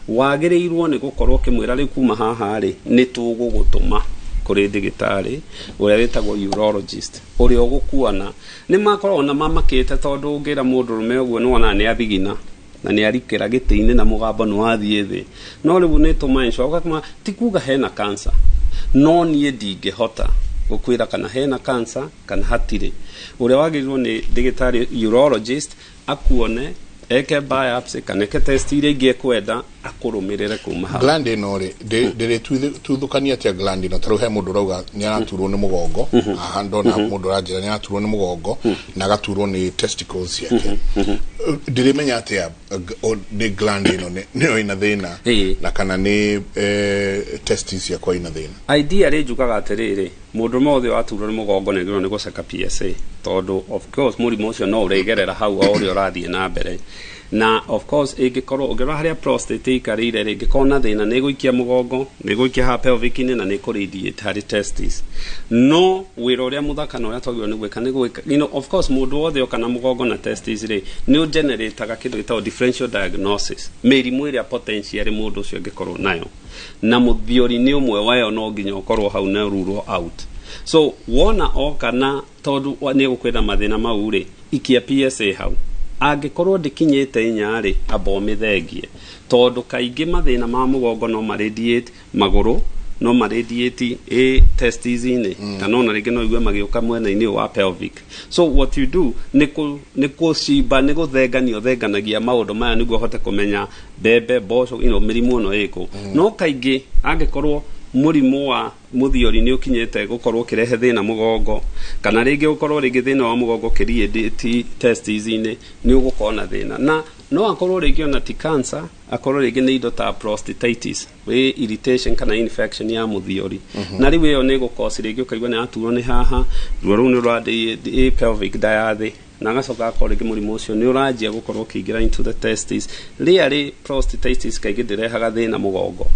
wagĩrĩirwo nĩ gũkorwo ũkĩmwĩra rĩu kuma haha rĩ, nĩ tũgũgũtũma kũrĩ ndĩgĩtarĩ ũrĩa wĩtagwo urologist, ũrĩa ũgũkuona. Nĩ makoragwo na mamakĩte, tondũ ũngĩra mũndũrũme ũguo nĩ wonaga nĩ athigina. Na nĩ arikĩra gĩtĩ-inĩ na mũgambo nĩ wathiĩ thĩ, no rĩu nĩ tũmaenco ũgakoma. Ti kuga hena cancer, no niĩ ndingĩhota gũkwĩra kana hena cancer kana hatirĩ. Ũrĩa wagĩrĩirwo nĩ ndagĩtarĩ urologist akuone, eke biopsy kana eke test iria ingĩ ekwenda, akũrũmĩrĩre kuma hau. Gland ĩno rĩ, ndĩrĩtuthũkania atĩa gland ĩno? Ta rĩu he mũndũ ũrauga nĩ araturwo nĩ mũgongo haha, ndona mũndũ ũranjĩra nĩ araturwo nĩ mũgongo na agaturwo nĩ testicles ciake. Ndĩrĩmenya atĩa nĩ gland ĩno nĩyo ĩna thĩna na kana nĩ testis ciakwa ina thĩna? Ideally njugaga atĩrĩrĩ, mũndũ mothe waturwo nĩ mũgongo nĩ agĩrĩirwo nĩ gũceka PSA, tondũ of course mũrimũ ũcio no ũrĩgerera hau o ũrĩa ũrathiĩ na mbere. Na of course ĩngĩkorwo ũngĩrora harĩa prostate ĩikarĩire rĩ, ĩngĩkorwo na thĩna, nĩ ĩgũikia mũgongo, nĩ ĩgũikia haha pelvic-inĩ na nĩ ĩkũradiate harĩ testis. No wĩra ũrĩa mũthaka na ũrĩa twagĩrĩirwo nĩ gwĩka nĩ gwĩka, of course mũndũ wothe oka na mũgongo na testis rĩ, nĩ ũgenerataga kĩndũ gĩtagwo differential diagnosis, mĩrimũ ĩrĩa potentially mũndũ ũcio angĩkorwo nayo, na mũthiori nĩ ũmwe wayo no nginya ũkorwo hau na rule out. So wona oka na tondũ nĩ egũkwĩra mathĩna mau rĩ, ikia PSA hau. Angĩkorwo ndĩkinyĩte 4 rĩ, amba ũmĩthengie, tondũ kaingĩ mathĩna ma mũgongo no maradiate magũrũ, no maradiate ĩ testis-inĩ, kana ona rĩngĩ no igue magĩũka mwena-inĩ ũyũ wa pelvic. So what you do nĩ kũcimba, nĩ gũthengania ũthenganagia maũndũ maya nĩguo ũhote kũmenya mbembe, mboco, mĩrimũ ĩno ĩkũ. No kaingĩ angĩkorwo mũrimũ wa mũthiori nĩ ũkinyĩte gũkorwo ũkĩrehe thĩna mũgongo, kana rĩngĩ ũkorwo rĩngĩ thĩna wa mũgongo ũkĩradiate testis-inĩ, nĩ ũgũkorwo na thĩna. Na no akorwo rĩngĩ ona ti cancer, akorwo rĩngĩ nĩ indo ta prostatitis, wĩ irritation kana infection ya mũthiori. Na rĩu ĩyo nĩ ĩgũkosi rĩngĩ ũkaigua nĩ yaturwo nĩ haha, ruo rũu nĩ rũrathiĩ pelvic nda ya thĩ, na agacoka agakorwo rĩngĩ mũrimũ ũcio nĩ ũranjia gũkorwo ũkĩingĩra into the testis. Rĩarĩ prostatitis kaingĩ ndĩrehaga thĩna mũgongo,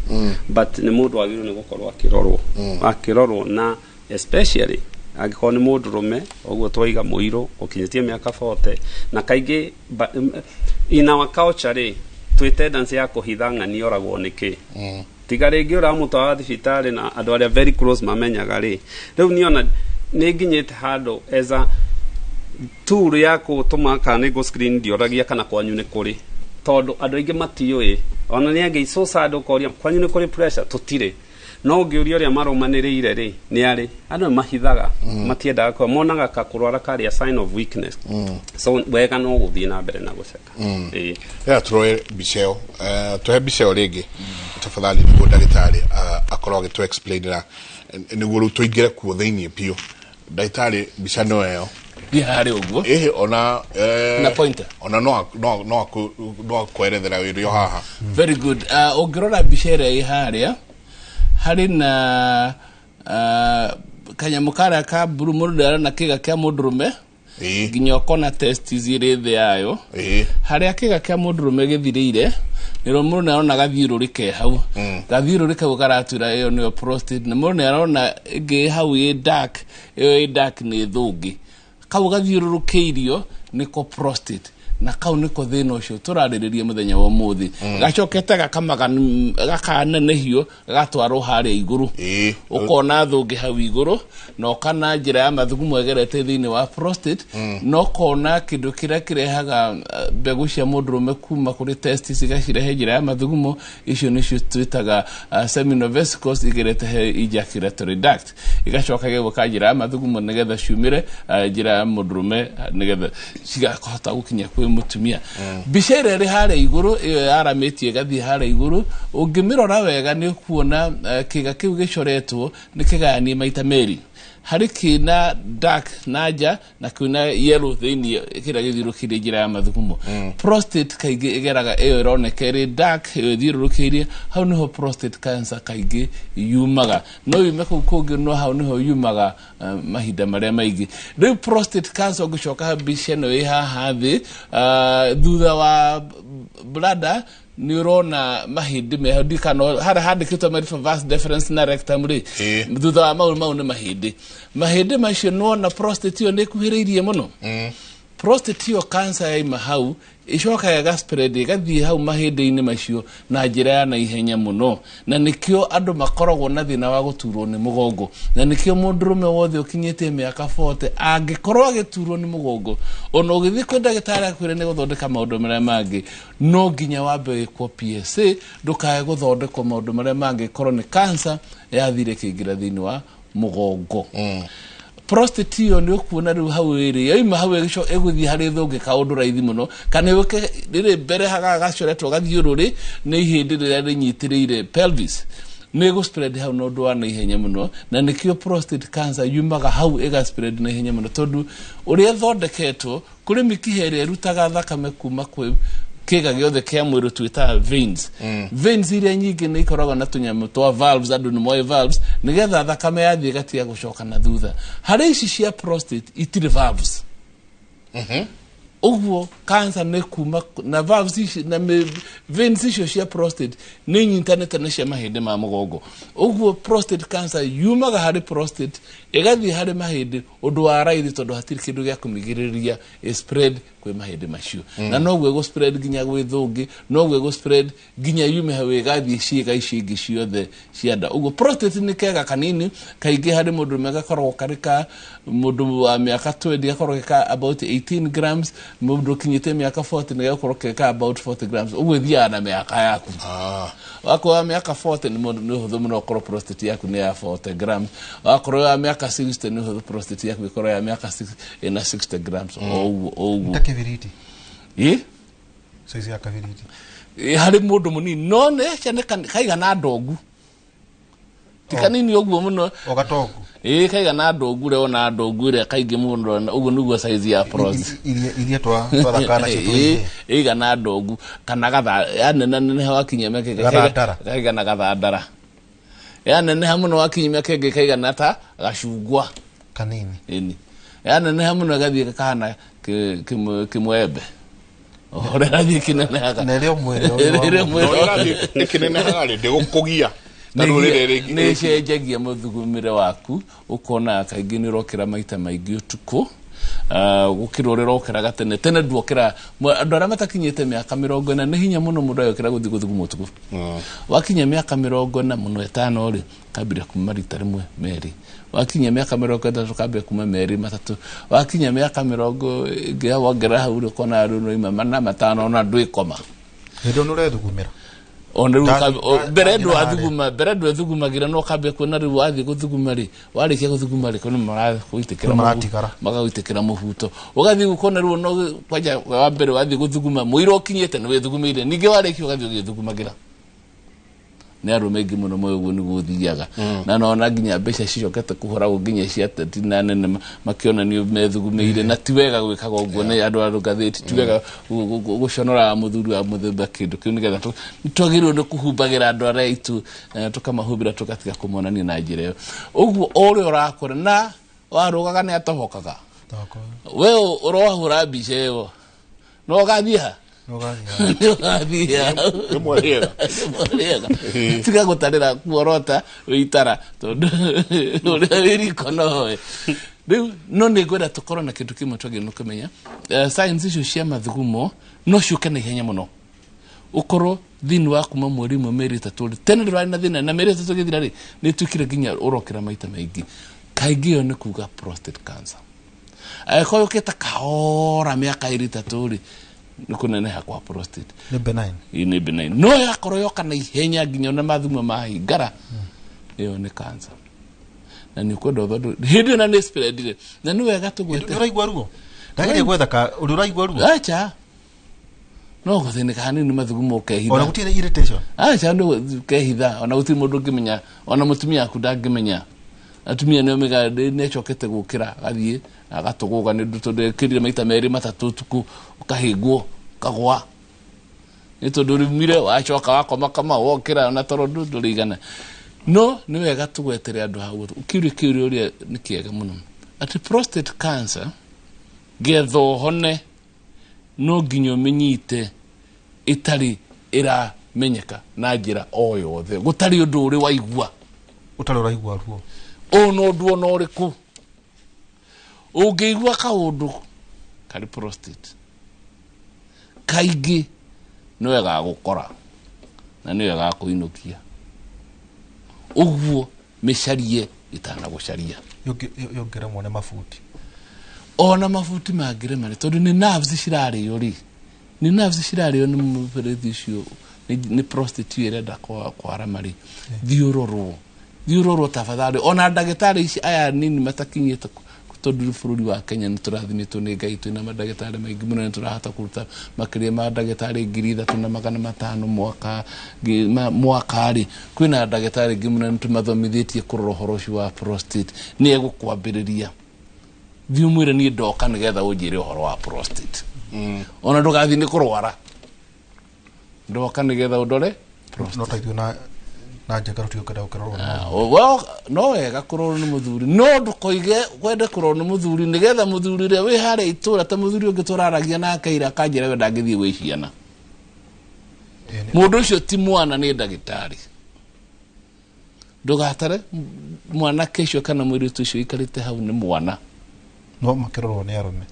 but nĩ mũndũ wagĩrĩirwo nĩ gũkorwo akĩrorwo, akĩrorwo, na especially angĩkorwo nĩ mũndũrũme ũguo twaiga mũirũ ũkinyĩtie mĩaka 40. Na kaingĩ in our culture rĩ, twĩ tendency ya kũhitha ng'ani oragwo nĩkĩ, tiga rĩngĩ ũramũtwara thibitarĩ na andũ arĩa very close mamenyaga rĩ. Rĩu niona nĩ nginyĩte handũ as a tool ya gũtũma kana nĩ ngũ screen, ndioragia kana kwanyu nĩ kũrĩ, tondũ andũ aingĩ matiũĩ. Ona nĩ angĩ so sad, ũkoria kwanyu nĩ kũrĩ pressure, tũtirĩ. No ũngĩũria ũrĩa marũmanĩrĩire rĩ, nĩ arĩ andũ nĩ mahithaga, matiendaga kwa monaga ka kũrwara karĩ a sign of weakness. So wega no gũthiĩ na mbere na gũceka. Ĩĩ. Rĩrĩa turoe mbica ĩyo, tũhe mbica ĩyo rĩngĩ tafadhali, nĩguo ndagĩtarĩ akorwo agĩtũ explainĩra, nĩguo rĩu tũingĩre kuo thĩinĩ biũ. Ndagĩtarĩ, mbica no ĩyo. Thiĩ harĩ ũguo. Ĩhĩ, ona Na pointer. Ona no akwerethera wĩrĩ o haha. Very good. Ũngĩrora mbica ĩrĩa ĩ harĩa, harĩ na kanyamũ karĩa ka blue, mũndũ nĩarona kĩga kĩa mũndũrũme nginya ũkona testis irĩ thĩ yayo. Harĩa kĩga kĩa mũndũrũme gĩthirĩire nĩrĩo mũndũ nĩarona gathiũrũrĩ ke hau. Gathiũrũrĩ kau karatwĩra ĩyo nĩyo prostate. Na mũndũ nĩarona ĩngĩ hau ĩ dark, ĩyo ĩ dark nĩ thũngĩ. Kau gathiũrũrũkĩirio nĩko prostate, na kau nĩko thĩna ũcio tũrarĩrĩria mũthenya wa ũmũthĩ. Gacokete gakanenehio, gagatwarwo harĩa igũrũ, ũkona thũngĩ hau igũrũ, na ũkana njĩra ya mathugumo ĩgerete thĩinĩ wa prostate, na ũkona kĩndũ kĩrĩa kĩrehaga mbegũ cia mũndũrũme kuma kũrĩ testis igacirehe njĩra ya mathugumo, icio nĩcio twĩtaga seminal vesicles, igerete he ejaculatory duct, igacoka igagũka njĩra ya mathugumo nĩgetha ciumĩre njĩra ya mũndũrũme, nĩgetha cigakahota gũkinya kwĩ mũtumia. Mbica ĩrĩa ĩrĩ harĩa igũrũ, ĩyo yaramĩtie ĩgathiĩ harĩa igũrũ, ũngĩmĩrora wega nĩ ũkuona kĩga kĩu gĩcoretwo nĩ kĩgayanie maita merĩ. Harĩ kĩna dark na nja na kĩna yellow thĩinĩ, kĩrĩa gĩthiũrũkĩirie njĩra ya mathugumo. Prostate kaingĩ ĩgeraga ĩyo ĩroneka ĩrĩ dark, ĩyo ĩthiũrũrũkĩirie hau nĩho prostate cancer kaingĩ yumaga. No yume kũu kũngĩ, no hau nĩho yumaga mahinda marĩa maingĩ. Rĩu prostate cancer, ũngĩcoka mbica ĩno ĩ haha thĩ, thutha wa bladder nĩ ũrona mahĩndĩ meho, ndikana harĩa handĩkĩtwo marĩ vas deferens na rectum rĩ, thutha wa mau nĩ mahĩndĩ. Mahĩndĩ macio nĩwona prostate ĩyo nĩ ĩkuhĩrĩirie mũno. Prostate ĩyo cancer yaima hau icokaga ĩgaspread ĩgathiĩ hau mahĩndĩ-inĩ macio na njĩra ya naihenya mũno, na nĩkĩo andũ makoragwo na thĩna wa gũturwo nĩ mũgongo, na nĩkĩo mũndũrũme wothe ũkinyĩtie mĩaka 40 angĩkorwo agĩturwo nĩ mũgongo, ona ũgĩthiĩ kwĩ ndagĩtarĩ akwĩre nĩ gũthondeka maũndũ marĩa mangĩ, no nginya wambe wĩkwo PSA ndũkae gũthondekwo maũndũ marĩa mangĩ korwo nĩ cancer yathire ĩkĩingĩra thĩinĩ wa mũgongo. Prostate ĩyo nĩ ũkuona rĩu hau ĩrĩ yauma hau ĩgũthiĩ harĩ thũngĩ kaũndũ raithi mũno, kana yũke rĩrĩ mbere haga gacoretwo gathiũrũrĩ nĩ ihĩndĩ rĩrĩa rĩnyitĩrĩire pelvis, nĩ ĩgũ-spread hau na ũndũ wa naihenya mũno, na nĩkĩo prostate cancer yumaga hau ĩga-spread naihenya mũno, tondũ ũrĩa ĩthondeketwo kũrĩ mĩkiha ĩrĩa ĩrutaga thakame kuma kwĩ kĩga gĩothe kĩa mwĩrĩ twĩtaga veins. Veins iria nyingĩ nĩ ikoragwo na tũnyamũ twa valves, andũ nĩ moĩ valves, nĩgetha thakame yathiĩ ĩgatiga gũcoka na thutha. Harĩ ici cia prostate itirĩ valves. Ũguo cancer nĩ kuma na valves ici na veins icio cia prostate nĩ inyitanĩte na cia mahĩndĩ ma mũgongo. Ũguo prostate cancer yumaga harĩ prostate ĩgathiĩ harĩ mahĩndĩ ũndũ wa raithi, tondũ hatirĩ kĩndũ gĩa kũmĩgirĩrĩria spread kwĩ mahĩndĩ macio. Na noguo ĩgũ spread nginya gwĩ thũngĩ, noguo ĩgũ spread nginya yume hau ĩgathiĩ ciĩga icio ingĩ ciothe cia nda. Ũguo prostate nĩ kega kanini kaingĩ harĩ mũndũ gakoragwo karĩ ka mũndũ wa mĩaka 20 gakoragwo ka about 18 grams, mũndũ ũkinyĩte mĩaka 40 nĩ gakorwo ke ka about 40 grams. Ũguo ĩthiaga na mĩaka yaku. Wakorwo wa mĩaka 40 nĩ mũndũ nĩ ũhũthũ mũno ũkorwo prostate yaku nĩ ya 40 grams, wakorwo wa mĩaka 60 nĩ ũhũthũ prostate yaku ĩkorwo ya mĩaka ĩna 60 grams. O ũguo Ta kĩbiriti. Ĩ? Size ya kabiriti. Harĩ mũndũ mũnini no nĩ kaigana ndongu, ti kanini ũguo mũno. O gatongu. Ĩ, kaigana ndongu ũrĩa wona ndongu ĩrĩa kaingĩ mũndũ, ũguo nĩguo size ya prostate. Iria twathakaga nacio twĩ. Ĩigana ndongu kana gatha yanenaneneha wakinyia mĩaka ĩngĩ Gathandara. Kaigana gathandara, yaneneha mũno wakinyia mĩaka ĩngĩ kaigana ta gacungwa kanini. Ĩni, yaneneha mũno ĩgathiĩ gakahana kĩmwembe ũrĩa ĩrathiĩ ĩkĩnenehaga. Na ĩrĩ o mwĩrĩ Ĩrĩ o mwĩrĩ. No ĩrathiĩ ĩkĩnenehaga rĩ, ndĩgũkũgia ta rũrĩrĩ rĩngĩ. Nĩ ĩcenjagia mũthugumĩre waku, ũkona kaingĩ nĩ ũrokĩra maita maingĩ ũtukũ, gũkĩra ũrĩa ũrokĩraga tene. Tene nduokĩra, andũ arĩa matakinyĩte mĩaka 40 nĩ hinya mũno mũndũ agĩũkĩra gũthiĩ gũthuguma ũtukũ. Wakinya mĩaka 45 mũno rĩ, kambĩrĩria kuma rita rĩmwe merĩ, wakinya mĩaka 30 kambĩrĩria kuma merĩ matatũ, wakinya mĩaka mĩrongo ĩngĩ wongerera hau rĩ, ũkona rĩu no ima 4 5 ona ndwĩkoma. Hĩndĩ ĩyo nĩ ũrethugumĩra. Ona rĩu mbere ndwathuguma, mbere ndwethugumagĩra, no ũkambia kuona rĩu wathiĩ gũthuguma rĩ, warĩkia gũthuguma rĩ, kwĩna maragũitĩkĩra Maratigara. Magagũitĩkĩra mũbuto, ũgathiĩ gũkona rĩu no kwanja wa mbere wathiĩ gũthuguma mũira ũkinyĩte nĩ wĩthugumĩire, ningĩ warĩkia ũgathiĩ ũgĩthugumagĩra. Nĩ arũme aingĩ mũno moĩ ũguo nĩguo ũthiaga, na nona nginya mbeca cicokete kũhũragwo nginya cia ateti na nene makĩonanio methugumĩire, na ti wega gwĩkaga ũguo nĩ andũ a ngathĩti, ti wega gũconoraga mũthuri wa mũthemba kĩndũ kĩu, nĩgetha nĩtwagĩrĩirwo nĩ kũhumbagĩra andũ arĩa aitũ, tũkamahumbĩra tũgatiga kũmonania na njĩra ĩyo. Ũguo o ũrĩa ũrakũra na warũgaga nĩ atobokaga, we ũrohũra mbica ĩyo no ũgathiĩ ha? Nĩ ũgathiĩ ha? Rĩmwe rĩega. Rĩmwe rĩega. Tiga gũtarĩra kuorota wĩitara tondũ ũrĩa wĩ riko nowe rĩu. No nĩ ngwenda tũkorwo na kĩndũ kĩmwe twagĩrĩirwo nĩ kũmenya, signs icio cia mathugumo no ciũke na ihenya mũno, ũkorwo thĩinĩ wa kuma mweri ũmwe mĩeri 3 rĩ, tene ndũrarĩ na thĩna, na mĩeri 3 ĩgĩthira rĩ, nĩ ĩtuĩkire nginya ũrokĩra maita maingĩ, kaingĩ ĩyo nĩ kuga prostate cancer. Angĩkorwo yũkĩte kahora mĩaka 2 3 rĩ, nĩ kũneneha kwa prostate. Nĩ benign. Ĩ, nĩ benign. No yakorwo yoka na ihenya nginya ona mathumo mahingara, ĩyo nĩ cancer na nĩ ũkwenda ũthondekwo hĩndĩ ĩyo na nĩ spreadire, na nĩ wega tũgwĩte. Ũraigua ruo? Ndageria gwetha ka ũrĩa ũraigua ruo. Acha, no gũthĩnĩka hanini mathugumo ũkehitha. Ona gũtirĩ irritation. Acha, nĩ ũkehitha, ona gũtirĩ mũndũ ũngĩmenya, ona mũtumia waku ndangĩmenya. Atumia nĩo mega nĩ acokete gũkĩra agathiĩ agatũgũga nĩ ũndũ tondũ ekĩrire maita 2 3 ũtukũ, ũkahĩngwo ũkagwa nĩ tondũ ũrĩmire wacoka wakoma kama wokĩra ona toro ndũrĩigana. No nĩ wega tũgwetere andũ hau kĩũria kĩũria ũrĩa nĩ kĩega mũno atĩ prostate cancer getha ũhone no nginya ũmĩnyite ĩtarĩ ĩramenyeka na njĩra o yothe, gũtarĩ ũndũ ũrĩ waigua, ũtarĩ ũraigua ruo ona ũndũ ona ũrĩkũ. Ũngĩigua kaũndũ Karĩ prostate kaingĩ nĩwe gagũkora na nĩwe gakũinũkia. Ũguo mĩcarie ĩtanagũcaria. Yũngĩremwo nĩ mabuti. Ona mabuti mangĩrema rĩ, tondũ nĩ nerves cirarĩo rĩ, nĩ nerves cirarĩo nĩ mũberethi ũcio, nĩ prostate ĩyo ĩrenda kwarama rĩ, thiĩ ũrorwo, thiĩ ũrorwo tafadhali. Ona ndagĩtarĩ ici aya nini matakinyĩte, tondũ bũrũri wa Kenya nĩ tũrathimĩtwo nĩ Ngai, twĩna mandagĩtarĩ maingĩ mũno, nĩ tũrahota kũruta makĩria ma ndagĩtarĩ 3500 mwaka mwaka rĩ, kwĩna ndagĩtarĩ aingĩ mũno nĩ tũmathomithĩtie kũrora ũhoro ũcio wa prostate. Nĩ egũkwambĩrĩria, thiĩ ũmwĩre niĩ ndoka nĩgetha ũnjĩre ũhoro wa prostate. Ona ndũgathiĩ nĩ kũrwara, ndoka nĩgetha ũndore. No ta ithuĩ na njenga tũtiũkenda gũkĩrorwo nĩ mũthuri. Well, no wega kũrorwo nĩ mũthuri, no ndũkoige wende kũrorwo nĩ mũthuri nĩgetha mũthuri ũrĩa wĩ harĩa itũra, ta mũthuri ũngĩ tũraragia nake ira akanjĩra we ndangĩthiĩ gwĩ ciana. Mũndũ ũcio ti mwana, nĩ ndagĩtarĩ. Ndũgatare mwanake ũcio kana mũirĩtu ũcio ũikarĩte hau nĩ mwana. No makĩrorwo nĩ arũme.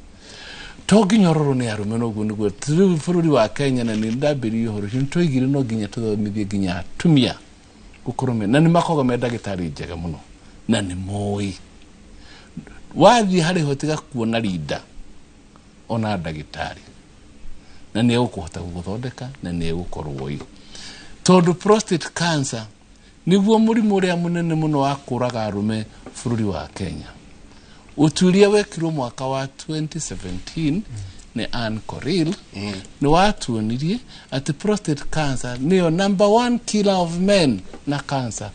To nginya ũrorwo nĩ arũme. Noguo nĩguo rĩu bũrũri wa Kenya, na nĩ ndambĩrĩirie ũhoro ũcio, nĩ twaigire no nginya tũthomithie nginya atumia gũkorwo me na nĩ makoragwo me ndagĩtarĩ njega mũno na nĩ moĩ. Wathiĩ harĩ ho tiga kuona rinda ona ndagĩtarĩ, na nĩ egũkũhota gũgũthondeka na nĩ egũkorwo ĩ, tondũ prostate cancer nĩguo mũrimũ ũrĩa mũnene mũno wa kũraga arũme bũrũri wa Kenya. Ũtuĩria wekirwo mwaka wa 2017 nĩ Ann Coril nĩ watuonirie atĩ prostate cancer nĩyo number one killer of men na cancer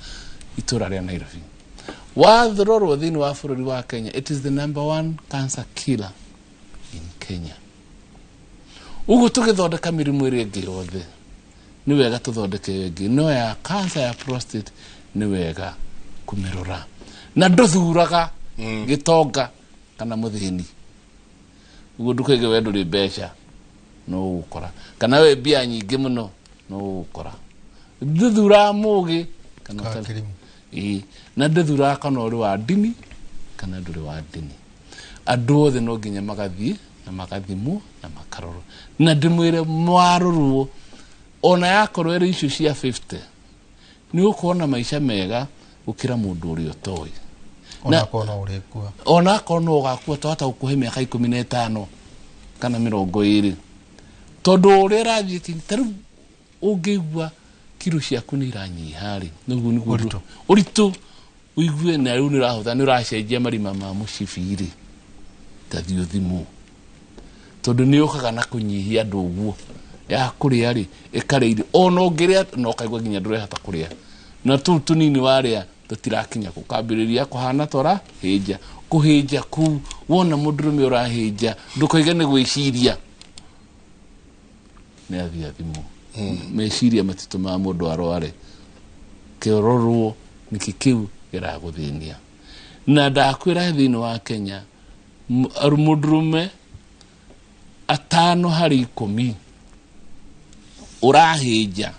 itũra rĩa Nairobi. Wathororwo thĩinĩ wa bũrũri wa Kenya, it is the number one cancer killer in Kenya. Ũguo tũgĩthondeka mĩrimũ ĩrĩa ĩngĩ yothe, nĩ wega tũthondeke ĩyo ĩngĩ, no ya cancer ya prostate nĩ wega kũmĩrora, na ndũthuraga gĩtonga kana mũthĩni. Ũguo ndũkaige we ndũrĩ mbeca no ũgũkora, kana we mbia nyingĩ mũno no ũgũkora. Ndũthuraga mũgĩ kana ũtarĩ. Ĩĩ, na ndũthuraga kana ũrĩ wa ndini kana ndũrĩ wa ndini. Andũ othe no nginya magathiĩ na magathimwo na makarorwo. Na ndĩmwĩre mwarorwo, ona yakorwo ĩrĩ icio cia 50, nĩ ũkorwo na maica mega gũkĩra mũndũ ũrĩa ũtoĩ. Ona akorwo no ũrĩkua. Ona akorwo no ũgakua, twahota gũkũhe mĩaka 15 kana 20, tondũ ũrĩa ĩrathiĩ ta rĩu ũngĩigua kiro ciaku nĩ iranyiha rĩ, nĩguo nĩguo ũritũ ũigue na rĩu nĩ ũrahũtha, nĩ ũracenjia marima ma mũcibi rĩ, ta thiĩ ũthimwo, tondũ nĩ yũkaga na kũnyihia andũ ũguo ya kũrĩa rĩ, ĩkarĩa irio ona ũngĩrĩa na ũkaigua nginya ndũrehota kũrĩa, na tũu tũnini warĩa tũtirakinya, gũkambĩrĩria kũhana tora hĩnja kũhĩnja kũu. Wona mũndũrũme ũrahĩnja, ndũkoige nĩ gwĩciria, nĩ athiĩ athimwo. Meciria matitũmaga mũndũ arware. Kĩrorwo nĩkĩ kĩu kĩragũthĩnia. Na ndakwĩra thĩinĩ wa Kenya, mũndũrũme 5 harĩ 10 ũrahĩnja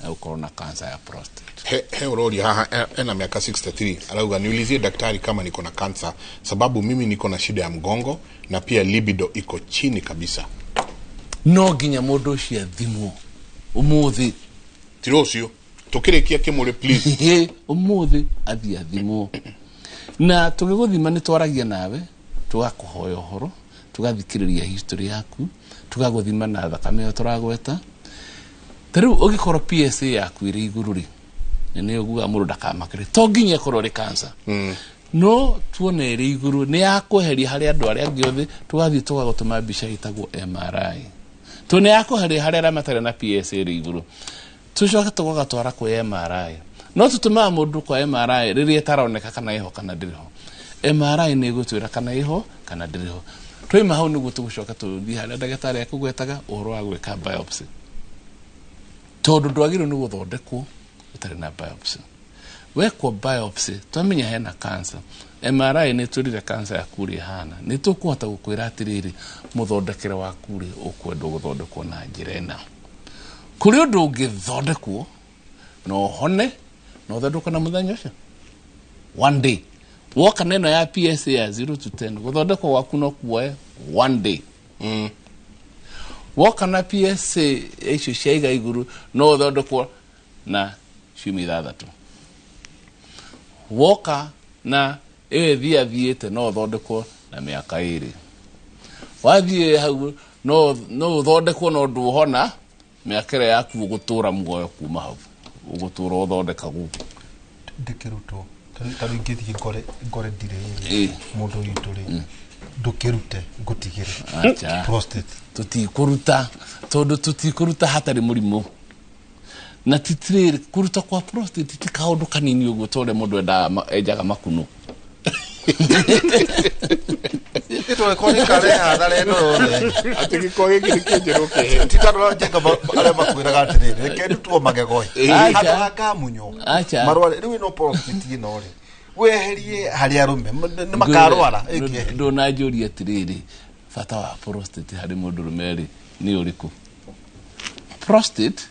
ũkorwo na cancer ya prostate. He ũroria haha ena miaka 63, arauga niulizie daktari kama niko na cancer, sababu mimi niko na shida ya mgongo na pia libido iko chini kabisa. No nginya mũndũ ũcio athimwo ũmũthĩ. Ti rũciũ tũkĩrĩkia kĩmũrĩ, please. Ũmũthĩ athiĩ athimwo. Na tũgĩgũthima nĩ twaragia nawe, tũgakũhoya ũhoro, tũgathikĩrĩria history yaku, tũgagũthima na thakame ĩyo tũragweta. Ta rĩu ũngĩkorwo PSA yaku ĩrĩ igũrũ rĩ, nĩ ũguga mũndũ ndakamakĩre, to nginya ĩkorwo ĩrĩ cancer, no tuone ĩrĩ igũrũ nĩ yakweheria harĩ andũ arĩa angĩ othe, tũgathiĩ tũgagũtũma mbica ĩtagwo MRI. Tuone yakweheria harĩ arĩa matarĩ na PSA ĩrĩ igũrũ, tũcoke tũgagatwara kwĩ MRI. No tũtũmaga mũndũ kwa MRI rĩrĩa ĩtaroneka kana ĩho kana ndĩrĩ ho. MRI nĩ ĩgũtwĩra kana ĩho kana ndĩrĩ ho. Twaima hau nĩguo tũgũcoka tũthiĩ harĩa ndagĩtarĩ akũgwetaga ũhoro wa gwĩka biopsy, tondũ ndwagĩrĩirwo nĩ gũthondekwo ũtarĩ na biopsy. Wekwo biopsy twamenya hena cancer, MRI nĩ ĩtwĩrire cancer yaku ũrĩa ĩhana, nĩ tũkũhota gũkwĩra atĩrĩrĩ, mũthondekere waku rĩ ũkwendwo gũthondekwo na njĩra ĩna. Kũrĩ ũndũ ũngĩthondekwo na ũhone na ũthondekwo na mũthenya ũcio, one day. Woka na ĩno ya PSA ya 0 to 10, gũthondekwo gwaku no kuoe one day. Woka na PSA icio cia iga igũrũ, no ũthondekwo na ciumia 6. Woka na ĩyo ĩthiĩ athiĩte, no ũthondekwo na mĩaka 2. Wathiĩ hau, no ũthondekwo no ndũhona mĩaka ĩrĩa yaku ũgũtũra muoyo. Kuma hau ũgũtũra ũthondekagwo. Ndĩkĩrutwo ta rĩu ingĩthiĩ ngore ndirĩ rĩ, mũndũ witũ rĩ, ndũkĩrute ngũtigĩre? Acha. Prostate. Tũtikũruta, tondũ tũtikũruta hatarĩ mũrimũ. Na titirĩrĩ, kũruta kwa prostate ti kaũndũ kanini ũguo ta ũrĩa mũndũ endaga enjaga makunũ. Nĩtũgĩkorwo nĩ karehe hathara ĩno yothe. Atĩ gĩko gĩkĩ nĩ kĩnjerũ kĩhe. Ti tondũ njenga arĩa makwĩraga atĩrĩrĩ, reke ndutwo magego ĩ. Acha. Handũ ha ngamunywo. Acha. Marware rĩu ĩno prostate ĩno rĩ, weherie harĩ arũme nĩ makarwara ĩngĩ. Ndũnanjũria atĩrĩrĩ, bata wa prostate harĩ mũndũrũme rĩ nĩ ũrĩkũ? Prostate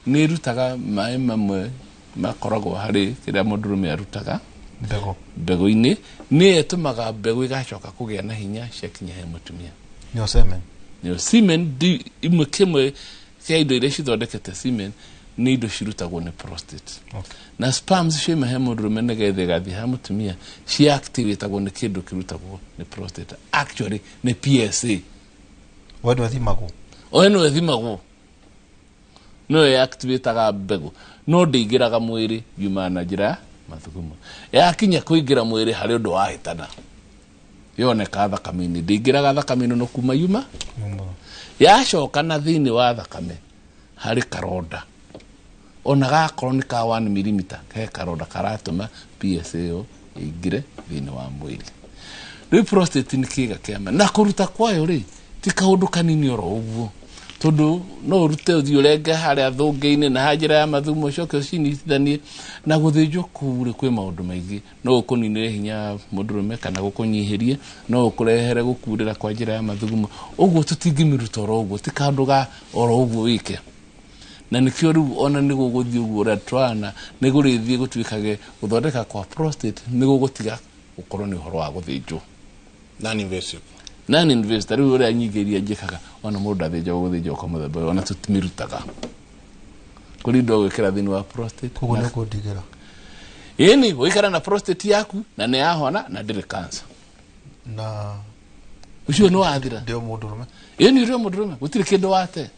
nĩ ĩrutaga maĩ mamwe makoragwo harĩ kĩrĩa mũndũrũme arutaga. Mbegũ. Mbegũ-inĩ. Nĩyo ĩtũmaga mbegũ igacoka kũgĩa na hinya ciakinya he mũtumia. Nĩyo semen. Nĩyo semen. Imwe kĩmwe kĩa indo iria cithondekete semen nĩ indo cirutagwo nĩ prostate. Na sperms ciauma he mũndũrũme nĩgetha ĩgathiĩ ha mũtumia, ciactivatagwo nĩ kĩndũ kĩrutagwo nĩ prostate, actually nĩ PSA. We nĩwe ĩthimagwo. O ĩno ĩthimagwo nĩyo activataga mbegũ, no ndĩingĩraga mwĩrĩ, yumaga na njĩra ya mathugumo. Yakinya kũingĩra mwĩrĩ, harĩ ũndũ wahĩtana, yoneka thakame-inĩ. Ndĩingĩraga thakame-inĩ, no kuma yuma yacoka na thĩinĩ wa thakame harĩ karonda, ona gakorwo nĩ ka 1 mm, he karonda karatũma PSA ĩyo ĩingĩre thĩinĩ wa mwĩrĩ. Rĩu prostate nĩ kĩga kĩama, na kũruta kwayo rĩ ti kaũndũ kanini oro ũguo, tondũ no ũrute ũthiĩ ũrenge harĩa thũngĩ-inĩ na ha njĩra ya mathumo, ũcoke ũcinyitithanie na gũthĩnjwo kũu rĩ, kwĩ maũndũ maingĩ. No ũkũninĩre hinya wa mũndũrũme kana gũkũnyihĩrie, no ũkũrehere gũkurĩra kwa njĩra ya mathugumo. Ũguo tũtingĩmĩruta oro ũguo, ti kaũndũ ga oro ũguo wĩke. Na nĩkĩo rĩu ona nĩ gũgũthiĩ ũguo ũrĩa twana nĩ gũrĩthiĩ gũtuĩkage gũthondeka kwa prostate nĩ gũgũtiga gũkorwo nĩ ũhoro wa gũthĩnjwo. Non invasive. Non invasive. Rĩu ũrĩa nyingĩ iria njĩkaga, ona mũndũ ndathĩnjagwo gũthĩnjwo kwa mũthemba ũyũ, ona tũtimĩrutaga. Kũrĩ indo gwĩkĩra thĩinĩ wa prostate. Koguo nĩ ũkũndigĩra. Ĩni, ũikara na prostate yaku na nĩ yahona na ndĩrĩ cancer. Na ũcio nĩ wathira. Ndĩ o mũndũrũme. Ĩni, ũrĩ o mũndũrũme, gũtirĩ kĩndũ wate,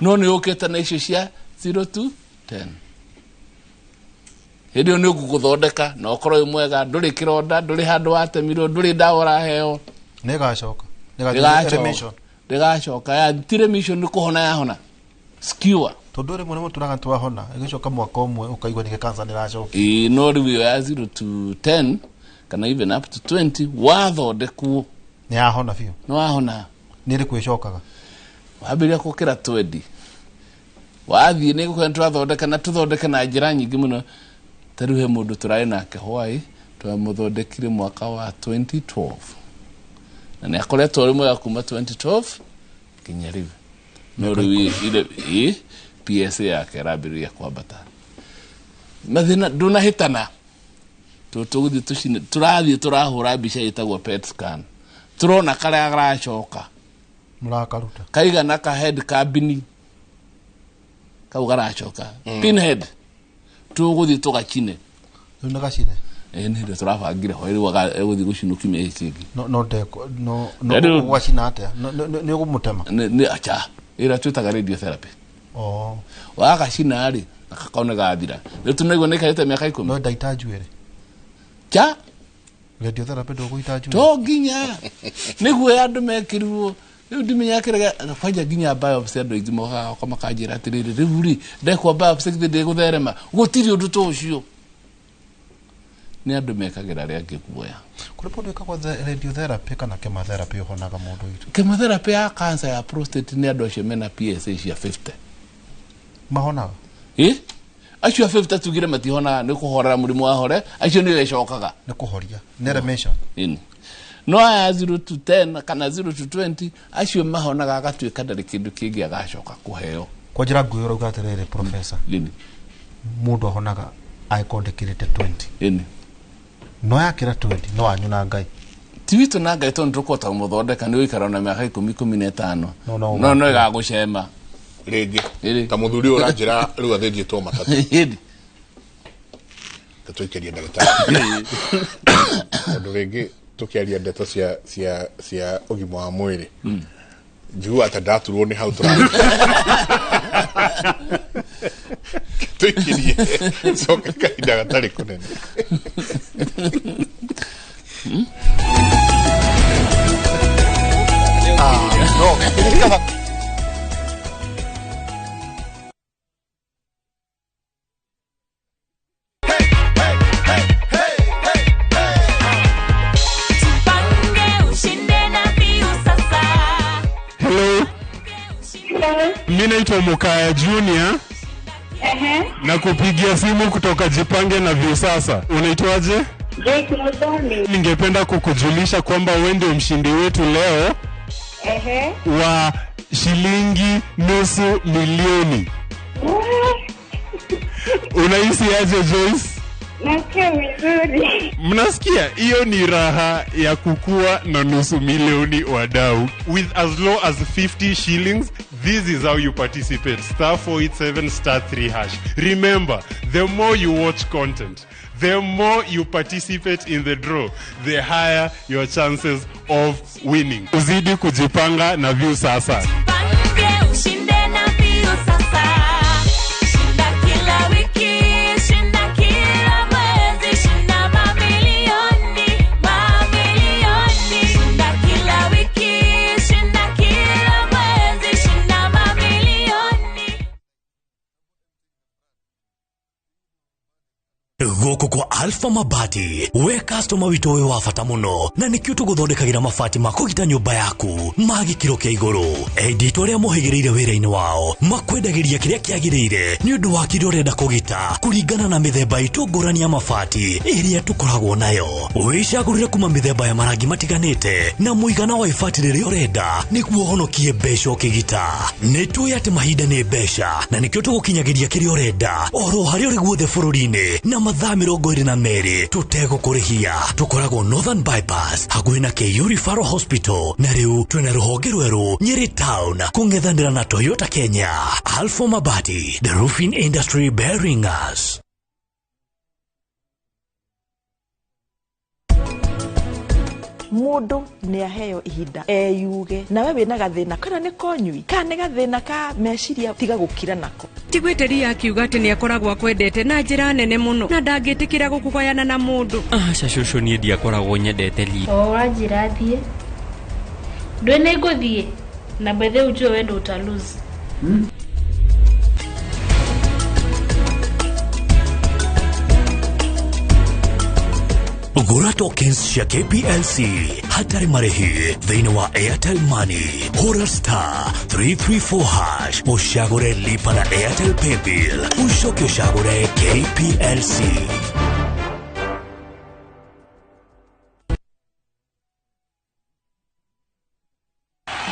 no nĩ ũkĩte na icio cia 0 to 10. Hĩndĩ ĩyo nĩ ũgũgũthondeka na ũkorwo wĩ mwega, ndũrĩ kĩronda, ndũrĩ handũ watemirwo, ndũrĩ ndawa ũraheo. Nĩ ĩgacoka. Nĩ remission. Ndĩgacoka ya ti remission, nĩ kũhona yahona, secure. Tondũ rĩmwe nĩ mũtũraga twahona, ĩgĩcoka mwaka ũmwe ũkaigua ningĩ cancer nĩ ĩracoka. Ĩĩ, no rĩu ĩyo ya 0 to 10 kana even up to 20 wathondekwo nĩ yahona biũ. Nĩ wahona. Nĩ ĩrĩkũ ĩcokaga? Wambĩrĩria gũkĩra 20 wathiĩ nĩ gũkũra. Tũrathondeka na tũthondeke na njĩra nyingĩ mũno. Ta rĩu he mũndũ tũrarĩ nake Hawaii, twamũthondekire mwaka wa 2012 na nĩ akoretwo arĩ mwega kuma 2012 nginya rĩu. No rĩu ĩ PSA yake ĩrambĩrĩria kwambata. Mathĩna ndũnahĩtana. Tũgũthiĩ tũcine, tũrathiĩ tũrahũra mbica ĩtagwo PET scan, tũrona karĩa karacoka. Mũrakaruta. Kaigana ka head kabini kau garacoka, pinhead, tũgũthiĩ tũgacine. Rĩu nĩ gacine. Ĩ nĩ hĩndĩ tũrabangire hwaĩ rĩu egũthiĩ gũcinwo kiumia gĩkĩ kĩngĩ. No ndeko no Rĩu- ũgacina atĩa? Nĩ ũgũmũtema? Nĩ acha ĩrĩa twĩtaga radiotherapy. Oh. Wagacina rĩ, na kakao nĩ gathira. Rĩu tũnaigua nĩ ikarĩte mĩaka 10. No ndaita njuĩrĩ. Cha. Radiotherapy ndũgũita njuĩrĩ. To nginya nĩguo andũ mekĩrirwo rĩu ndimenya kĩrĩa kwanja nginya biopsy. Andũ aingĩ mokaga gwakwa makanjĩra atĩrĩrĩ, rĩu rĩ ndekwo biopsy githĩ ndĩgũtherema? Gũtirĩ ũndũ ta ũcio, nĩ andũ mekagĩra arĩa angĩ guoya. Kũrĩ mũndũ wĩkagwo radiotherapy kana chemotherapy ũhonaga mũndũ witũ? Chemotherapy ya cancer ya prostate nĩ andũ acio mena PSA cia 50. Mahonaga? Ĩ, acio a 50 tugire matihonaga, nĩ kũhorera mũrimũ wa hore, acio nĩyo ĩcokaga. Nĩ kũhoria, nĩ remission. Ĩni, no aya 0 to 10 kana 0 to 20, acio mahonaga, agatuĩka ndarĩ kĩndũ kĩngĩ agacoka kũheo. Kwa njĩra nguhĩ ũrauga atĩrĩrĩ, professor, Ĩni. mũndũ ahonaga angĩkorwo ndĩkĩrĩte 20? Ĩni. No yakĩra 20 no wanyu na Ngai. Ti witũ na Ngai, tondũ tũkũhota kũmũthondeka nĩ ũikara na mĩaka 10, 15. No, no, No ĩgagũcema. Rĩngĩ ta mũthuri ũyũ ũranjĩra rĩu athĩnjĩtwo matatũ. Ĩndĩ. Tũikĩrie ndagĩtarĩ, tondũ rĩngĩ tũkĩaria ndeto cia ũgima wa mwĩrĩ, njiguaga ta ndaturwo nĩ hau tũrathiĩ. Tũikĩrie coke kahinda gatarĩ kũnene. No kaba. Ushinde na Viusasa. Hello. Mi naitwa Mukaya Junior na kupigia simu kutoka Jipange na Viusasa. Unaitwaje? Joyce Muthoni. Ningependa kukujulisha kwamba wewe ndio mshindi wetu leo wa shilingi 500,000. Unahisi aje, Joyce? Nasikia vizuri. Mnasikia? Hiyo ni raha ya kukua na 500,000, wadau. With as low as 50 shillings, this is how you participate. *487*3#. Remember, the more you watch content, the more you participate in the draw, the higher your chances of winning. Uzidi kujipanga na Viusasa. Jipange ushinde na Viusasa. Shinda kila wiki, shinda kila mwezi, shinda mamilioni, mamilioni. Shinda kila wiki, shinda kila mwezi, shinda mamilioni. Gũkũ kwa Alpha Mabati, we customer witũ wĩ wa bata mũno, na nĩkĩo tũgũthondekagĩra mabati ma kũgita nyũmba yaku ma gĩkĩro kĩa igũrũ. Endia itũ arĩa mohĩgĩrĩire wĩra-inĩ wao makwendagĩria kĩrĩa kĩagĩrĩire nĩ ũndũ wa kĩrĩa ũrenda kũgita kũringana na mĩthemba itũ ngũrani ya mabati ĩrĩa tũkoragwo nayo. Wĩcagũrĩre kuma mĩthemba ya marangi matiganĩte na mũigana wa ibati rĩrĩa ũrenda nĩguo ũhonokie mbeca ũkĩgita. Nĩ tũĩ atĩ mahinda nĩ mbeca, na nĩkĩo tũgũkinyagĩria kĩrĩa ũrenda oro harĩa ũrĩ guothe bũrũri-inĩ na mathaa 22 tũtegũkũrĩhia. Tũkoragwo Northern Bypass hakuhĩ na KU Referral Hospital, na rĩu twĩna rũhonge rwerũ Nyeri Town kũng'ethanĩra na Toyota Kenya. Alpha Mabati, the roofing industry bearing us. Mundu nĩ aheo ihinda eyuge nawe wĩna gathĩna kana nĩ konyui kana nĩ gathĩna ka meciria, tiga gũkira nako. Tigwĩtĩria akiuga atĩ nĩ akoragwo akwendete na njĩra nene mũno na ndangĩtĩkĩra gũkũgayana na mũndũ. Aca cũcũ, niĩ ndiakoragwo nyendete li. O ũranjĩra thiĩ, ndũĩ nĩ ngũthiĩ na bethe ujue we ndo uta lose. Gũra tokens cia KPLC hatarĩ marĩhi thĩinĩ wa Airtel Money. Hũra *334# ũcagũre lipa na Airtel Paybill, ũcoke ũcagũre KPLC.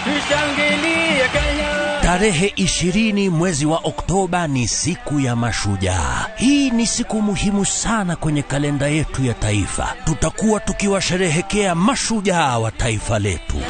Tushangilie Kenya. Tarehe 20 mwezi wa Oktoba ni siku ya mashujaa. Hii ni siku muhimu sana kwenye kalenda yetu ya taifa. Tutakuwa tukiwasherehekea mashujaa wa taifa letu.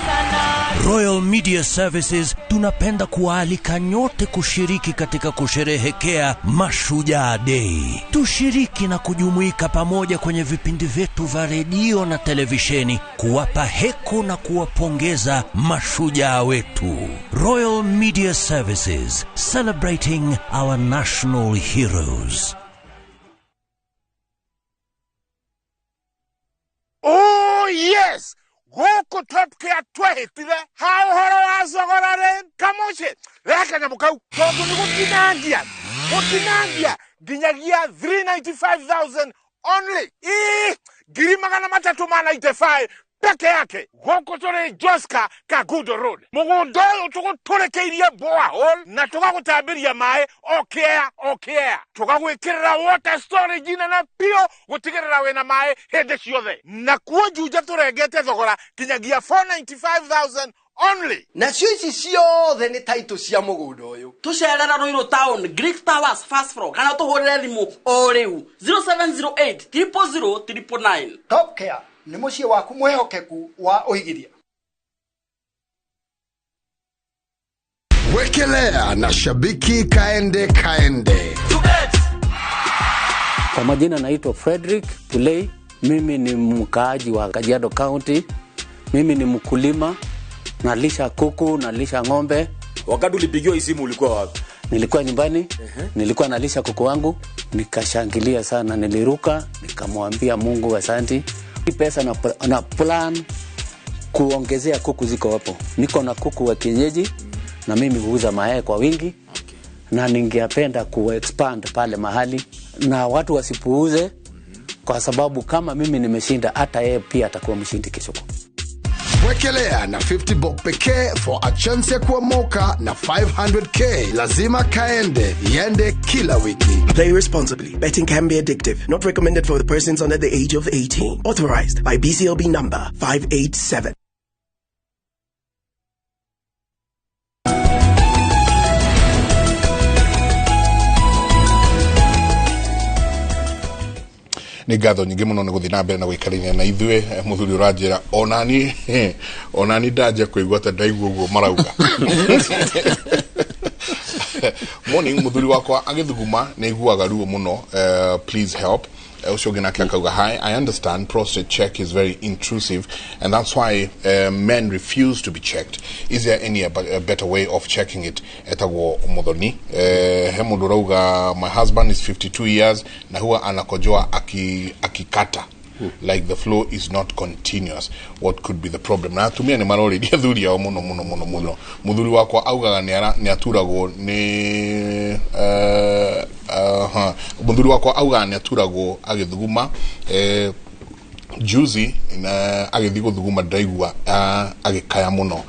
Royal Media Services tunapenda kuwaalika nyote kushiriki katika kusherehekea Mashujaa Day. Tushiriki na kujumuika pamoja kwenye vipindi vyetu vya redio na televisheni kuwapa heko na kuwapongeza mashujaa wetu. Royal Media Services, celebrating our national heroes. Oh yes! Gũkũ Top Care twehĩtire ha ũhoro wa thogora rĩ kamũciĩ rehe kanyamũ kau, tondũ nĩ gũtinangia nginyagia 395,000 only, ii 395,000 peke yake. Gũkũ tũrĩ Joska Kagundo Road, mũgũnda ũyũ tũgũtũrĩkĩirie borehole na tũgagũtambĩria maĩ o kĩea o kĩea, tũgagwĩkĩrĩra water storage nene biũ gũtigĩrĩra wĩna maĩ hĩndĩ ciothe. Na kuo Juja tũrengete thogora nginyagia 495,000 Only. Nacio ici ciothe nĩ taitũ cia mũgũnda ũyũ. Tũcerera Ruiru Town, Greek Towers first floor, kana tũhũrĩre thimũ o rĩu 0708 000 999. Top Care nĩ mũciĩ waku mwĩhokeku wa ũigithia. Wekelea na shabiki kaende kaende. Kwa majina naitwa Frederick Pulei. Mimi ni mkaaji wa Kajiado County. Mimi ni mkulima, nalisha kuku, nalisha ng'ombe. Wakati ulipigiwa hii simu ulikuwa wapi? Nilikuwa nyumbani, nilikuwa nalisha kuku wangu, nikashangilia sana, niliruka, nikamwambia Mungu asanti. Hii pesa na plan kuongezea kuku ziko hapo. Niko na kuku wa kienyeji na mimi huuza mayai kwa wingi. Na ningependa kuexpand pale mahali na watu wasipuuze, kwa sababu kama mimi nimeshinda, hata yeye pia atakuwa mshindi kesho. Wekelea na 50 bob pekee for a chance ya kuomoka na 500k. Lazima kaende, iende kila wiki. Play responsibly. Betting can be addictive. Not recommended for the persons under the age of 18. Authorized by BCLB number 587. Nĩ ngatho nyingĩ mũno nĩ gũthiĩ na mbere na gũikarania na ithuĩ. Mũthuri ũranjĩra onani ndanjia kũigua ta ndaigua ũguo marauga. Morning, mũthuri wakwa agĩthuguma nĩ aiguaga ruo mũno, please help. Ũcio ũngĩ nake akauga, hi, I understand prostate check is very intrusive and that's why men refuse to be checked. Is there any a better way of checking it? Etagwo Muthoni. He mũndũ ũrauga, my husband is 52 years na huwa anakojoa akikata. Like the flow is not continuous. What could be the problem? Na atumia nĩ marorĩria athuri ao mũno mũno mũno mũno. Mũthuri wakwa augaga nĩ aturagwo nĩ mũthuri wakwa augaga nĩ aturagwo agĩthuguma, juzi na agĩthiĩ gũthuguma ndaigua agĩkaya mũno.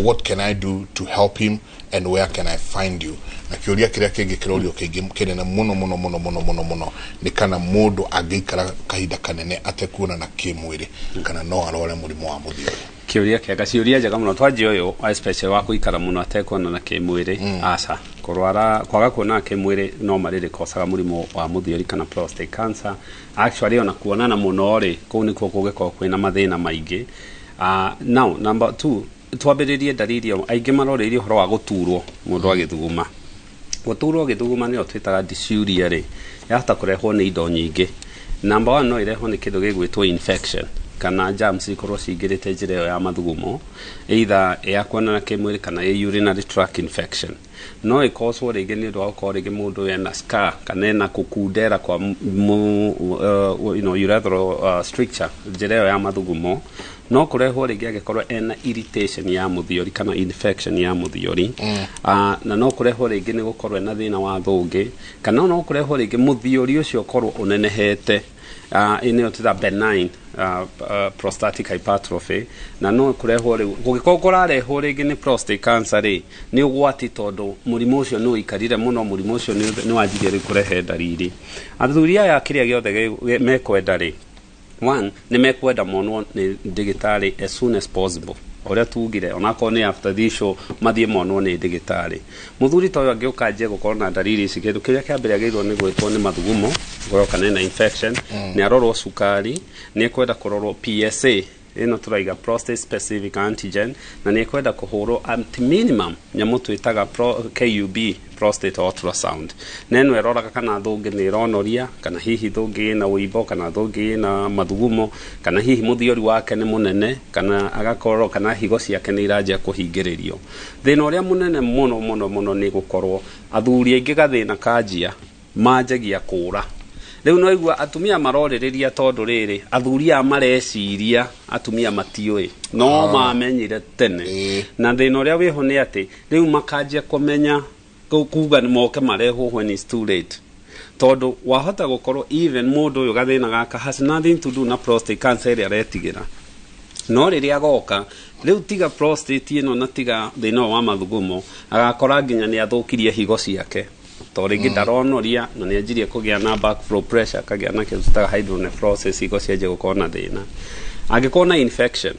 What can I do to help him and where can I find you? Na kĩũria kĩrĩa kĩngĩ kĩrorio kĩingĩ kĩnene mũno mũno mũno mũno mũno mũno nĩ kana mũndũ angĩikara kahinda kanene atekuonana kĩmwĩrĩ kana no arware mũrimũ wa mũthiori. Kĩũria kĩega, ciũria njega mũno. Twanjia ũyũ especially wa kũikara mũno atekuonana kĩmwĩrĩ, aca kũrwara kwaga kuonana kĩmwĩrĩ no marĩrĩ kocaga mũrimũ wa mũthiori kana prostate cancer. Actually ona kuonana mũno rĩ, kũu nĩkuo kũngĩkorwo kwĩna mathĩna maingĩ. Now number 2, twambĩrĩrie ndariri ĩyo. Aingĩ marorĩirie ũhoro wa gũturwo mũndũ agĩthuguma. Gũturwo gĩthuguma nĩyo twĩtaga dysuria rĩ, yahota kũrehwo nĩ indo nyingĩ. Number 1, no ĩrehwo nĩ kĩndũ gĩgwĩtwo infection kana germs ikorwo cingĩrĩte njĩra ĩyo ya mathugumo, either ya kuonana kĩmwĩrĩ kana ĩ urinary tract infection. No ĩkoswo rĩngĩ nĩ ũndũ wa gũkorwo rĩngĩ mũndũ ena scar kana ena kũkundera kwa urethral stricture njĩra ĩyo ya mathugumo. No kũrehwo rĩngĩ angĩkorwo ena irritation ya mũthiori kana infection ya mũthiori. Na no kũrehwo rĩngĩ nĩ gũkorwo ena thĩna wa thũngĩ, kana no kũrehwo rĩngĩ mũthiori ũcio ũkorwo ũnenehete, ĩno twĩta benign prostatic hypertrophy. Na no kũrehwo rĩu gũgĩkorwo kũrarehwo rĩngĩ nĩ prostate cancer rĩ, nĩ ũgwati tondũ mũrimũ ũcio nĩ ũikarire mũno, mũrimũ ũcio nĩ wanjirie rĩu kũrehe ndariri. Athuri aya kĩrĩa gĩothe mekwenda rĩ, one, nĩ mekwenda monwo nĩ ndagĩtarĩ as soon as possible. Ũrĩa tugire onakorwo nĩ after this show mathiĩ monwo nĩ ndagĩtarĩ. Mũthuri ta ũyũ angĩũka anjie gũkorwo na ndariri ici, kĩndũ kĩrĩa kĩa mbere agĩrĩirwo nĩ gwĩtwo nĩ mathugumo, gũkorwo kana ena infection, nĩ arorwo cukari, nĩ ekwenda kũrorwo PSA, ĩno tũraiga prostate specific antigen, na nĩ ekwenda kũhũrwo at minimum nyamũ twĩtaga KUB prostate ultrasound. Na ĩno ĩroraga kana thũngĩ nĩ ĩronoria, kana hihi thũngĩ ĩna ũimbo, kana thũngĩ ĩna mathugumo, kana hihi mũthiori wake nĩ mũnene, kana agakorwo kana higo ciake nĩ iranjia kũhingĩrĩrio. Thĩna ũrĩa mũnene mũno mũno mũno nĩ gũkorwo athuri aingĩ gathĩna kanjia manjagia kũra. Rĩu no igua atumia marorĩrĩria tondũ rĩrĩ athuri aya mareciria atumia matiũĩ no mamenyire tene. Na thĩna ũrĩa wĩho nĩ atĩ rĩu makanjia kũmenya kuga nĩ moke marehwo when it's too late. Tondũ wahota gũkorwo even mũndũ ũyũ gathĩna gaka has nothing to do na prostate cancer ĩrĩa aretigĩra. No rĩrĩa agoka rĩu tiga prostate ĩno na tiga thĩna ũyũ wa mathugumo, agakora nginya nĩ athũkirie higo ciake. Tondũ rĩngĩ ndaronoria na nĩ anjirie kũgĩa na backflow pressure, akagĩa na kĩndũ twĩtaga hydronephrosis, higo cianjia gũkorwo na thĩna. Angĩkorwo na infection,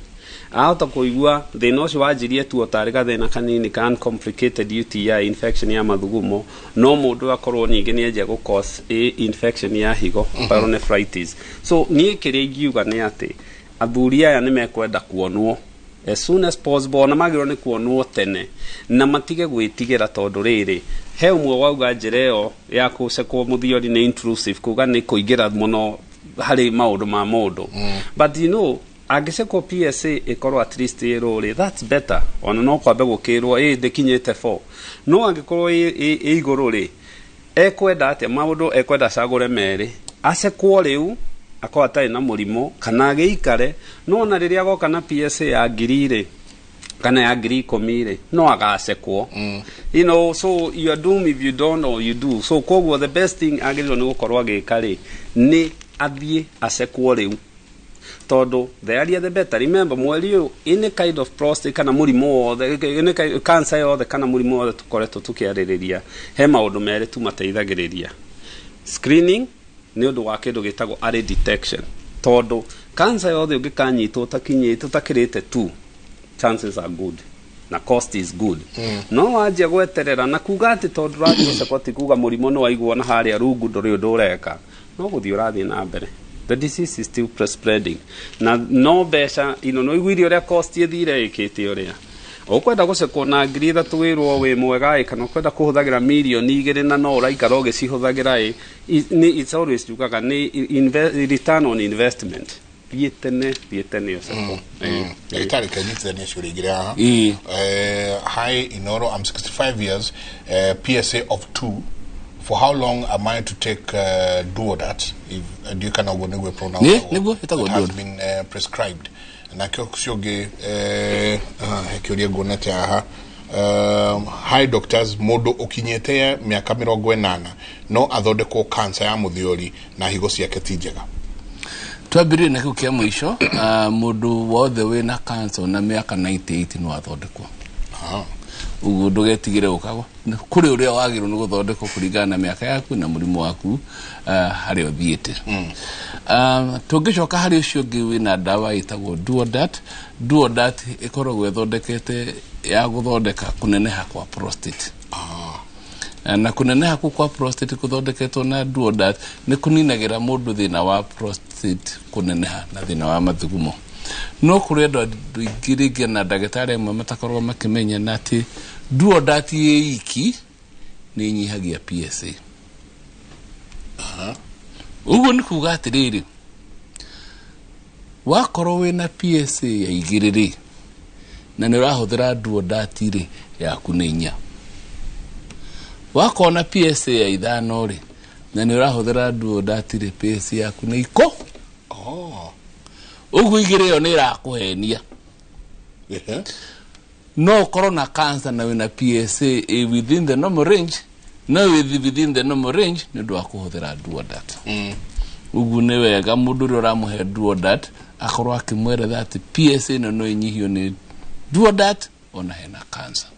Ahota kũigua thĩna ũcio wanjirie tu o tarĩ gathĩna kanini ka uncomplicated UTI infection ya mathugumo, no mũndũ akorwo ningĩ nĩ anjia gũ cause infection ya higo, pyelonephritis. So niĩ kĩrĩa ingiuga nĩ atĩ athuri aya nĩ mekwenda kuonwo as soon as possible, ona magĩrĩirwo nĩ kuonwo tene na matige gwĩtigĩra, tondũ rĩrĩ he ũmwe wauga njĩra ĩyo ya gũcekwo mũthiori nĩ intrusive, kuga nĩ kũingĩra mũno harĩ maũndũ ma mũndũ. But you know, angĩcekwo PSA ĩkorwo at least ĩ rũrĩ, that's better, ona no kwambe gũkĩrwo ĩ ndĩkinyĩte 4. No angĩkorwo ĩ igũrũ rĩ, ekwenda atĩa maũndũ, ekwenda acagũre merĩ, acekwo rĩu akorwo atarĩ na mũrimũ kana agĩikare. No ona rĩrĩa agoka na PSA ya 1000 rĩ, kana ya 10,000 rĩ, no agacekwo. You know, so you are doomed if you don't or you do. So koguo the best thing agĩrĩirwo nĩ gũkorwo agĩka rĩ, nĩ athiĩ acekwo rĩu, tondũ the earlier the better. Remember, mweri ũyũ any kind of prostate kana mũrimũ wothe, any kind, cancer yothe kana mũrimũ wothe tũkoretwo tũkĩarĩrĩria, he maũndũ merĩ tu mateithagĩrĩria: screening nĩ ũndũ wa kĩndũ gĩtagwo early detection, tondũ cancer yothe ũngĩkanyitwo ũtakinyĩte ũtakĩrĩte tu, chances are good na cost is good. No wanjia gweterera na kuga atĩ tondũ ũrathiĩ gũcekwo ti kuga mũrimũ nĩ waigwo na harĩa rungu ndũrĩ ũndũ ũreka, no gũthiĩ ũrathiĩ na mbere, the disease is still spreading na no mbeca ino no iguire ũrĩa cost ĩthire ĩkĩte, ũrĩa ũkwenda gũcekwo na 3,000 wĩrwo wĩ mwega ĩ, kana ũkwenda kũhũthagĩra 2 mirioni na no ũraikara ũgĩcihũthagĩra ĩ, nĩ it's always njugaga nĩ return on investment. Thiĩ tene, thiĩ tene ũcekwo. Ndagĩtarĩ, kanyitithania ciũria igĩrĩ haha. Hi Inoro, I'm 65 years, PSA of 2. For how long am I to take Duodat? If ndiũĩ kana ũguo nĩguo pronounce. Nĩguo, ĩtagwo That has Duodat. been prescribed. Nakĩo ũcio ũngĩ, he kĩũria nguonete haha. Hi doctors, mũndũ ũkinyĩte mĩaka 80 no athondekwo cancer ya mũthiori na higo ciake ti njega? Twambĩrĩrie na kĩu kĩa mũico. Mũndũ wothe wĩna cancer na mĩaka 98 no athondekwo. Ũguo ndũgetigĩre gũka kũrĩ ũrĩa wagĩrĩirwo nĩ gũthondekwo kũringana na mĩaka yaku na mũrimũ waku harĩa ũthiĩte. Tũngĩcoka harĩ ũcio ũngĩ wĩna ndawa ĩtagwo Duodat. Duodat ĩkoragwo ĩthondekete ya gũthondeka kũneneha kwa prostate, na kũneneha kũu kwa prostate kũthondeketwo na Duodat nĩ kũninagĩra mũndũ thĩna wa prostate kũneneha na thĩna wa mathugumo. No kũrĩ andũ aingĩ rĩngĩ na ndagĩtarĩ amwe matakoragwo makĩmenya na atĩ Duodat ĩ iki nĩ ĩnyihagia PSA. Ũguo nĩ kuga atĩrĩrĩ, wakorwo wĩna PSA ya 2 rĩ, na nĩ ũrahũthĩra Duodat rĩ, yaku nĩ 4. Wakorwo na PSA ya 5 rĩ, na nĩ ũrahũthĩra Duodat rĩ, PSA yaku nĩ 10. Ũguo 2 ĩyo nĩ ĩrakũhenia. No ũkorwo na cancer na wĩna PSA ĩ within the normal range, no within the normal range nĩ ũndũ wa kũhũthĩra Duodat. Ũguo nĩ wega mũndũ ũrĩa ũramũhe Duodat akorwo akĩmweretha atĩ PSA ĩno no ĩnyihio nĩ Duodat ona hena cancer.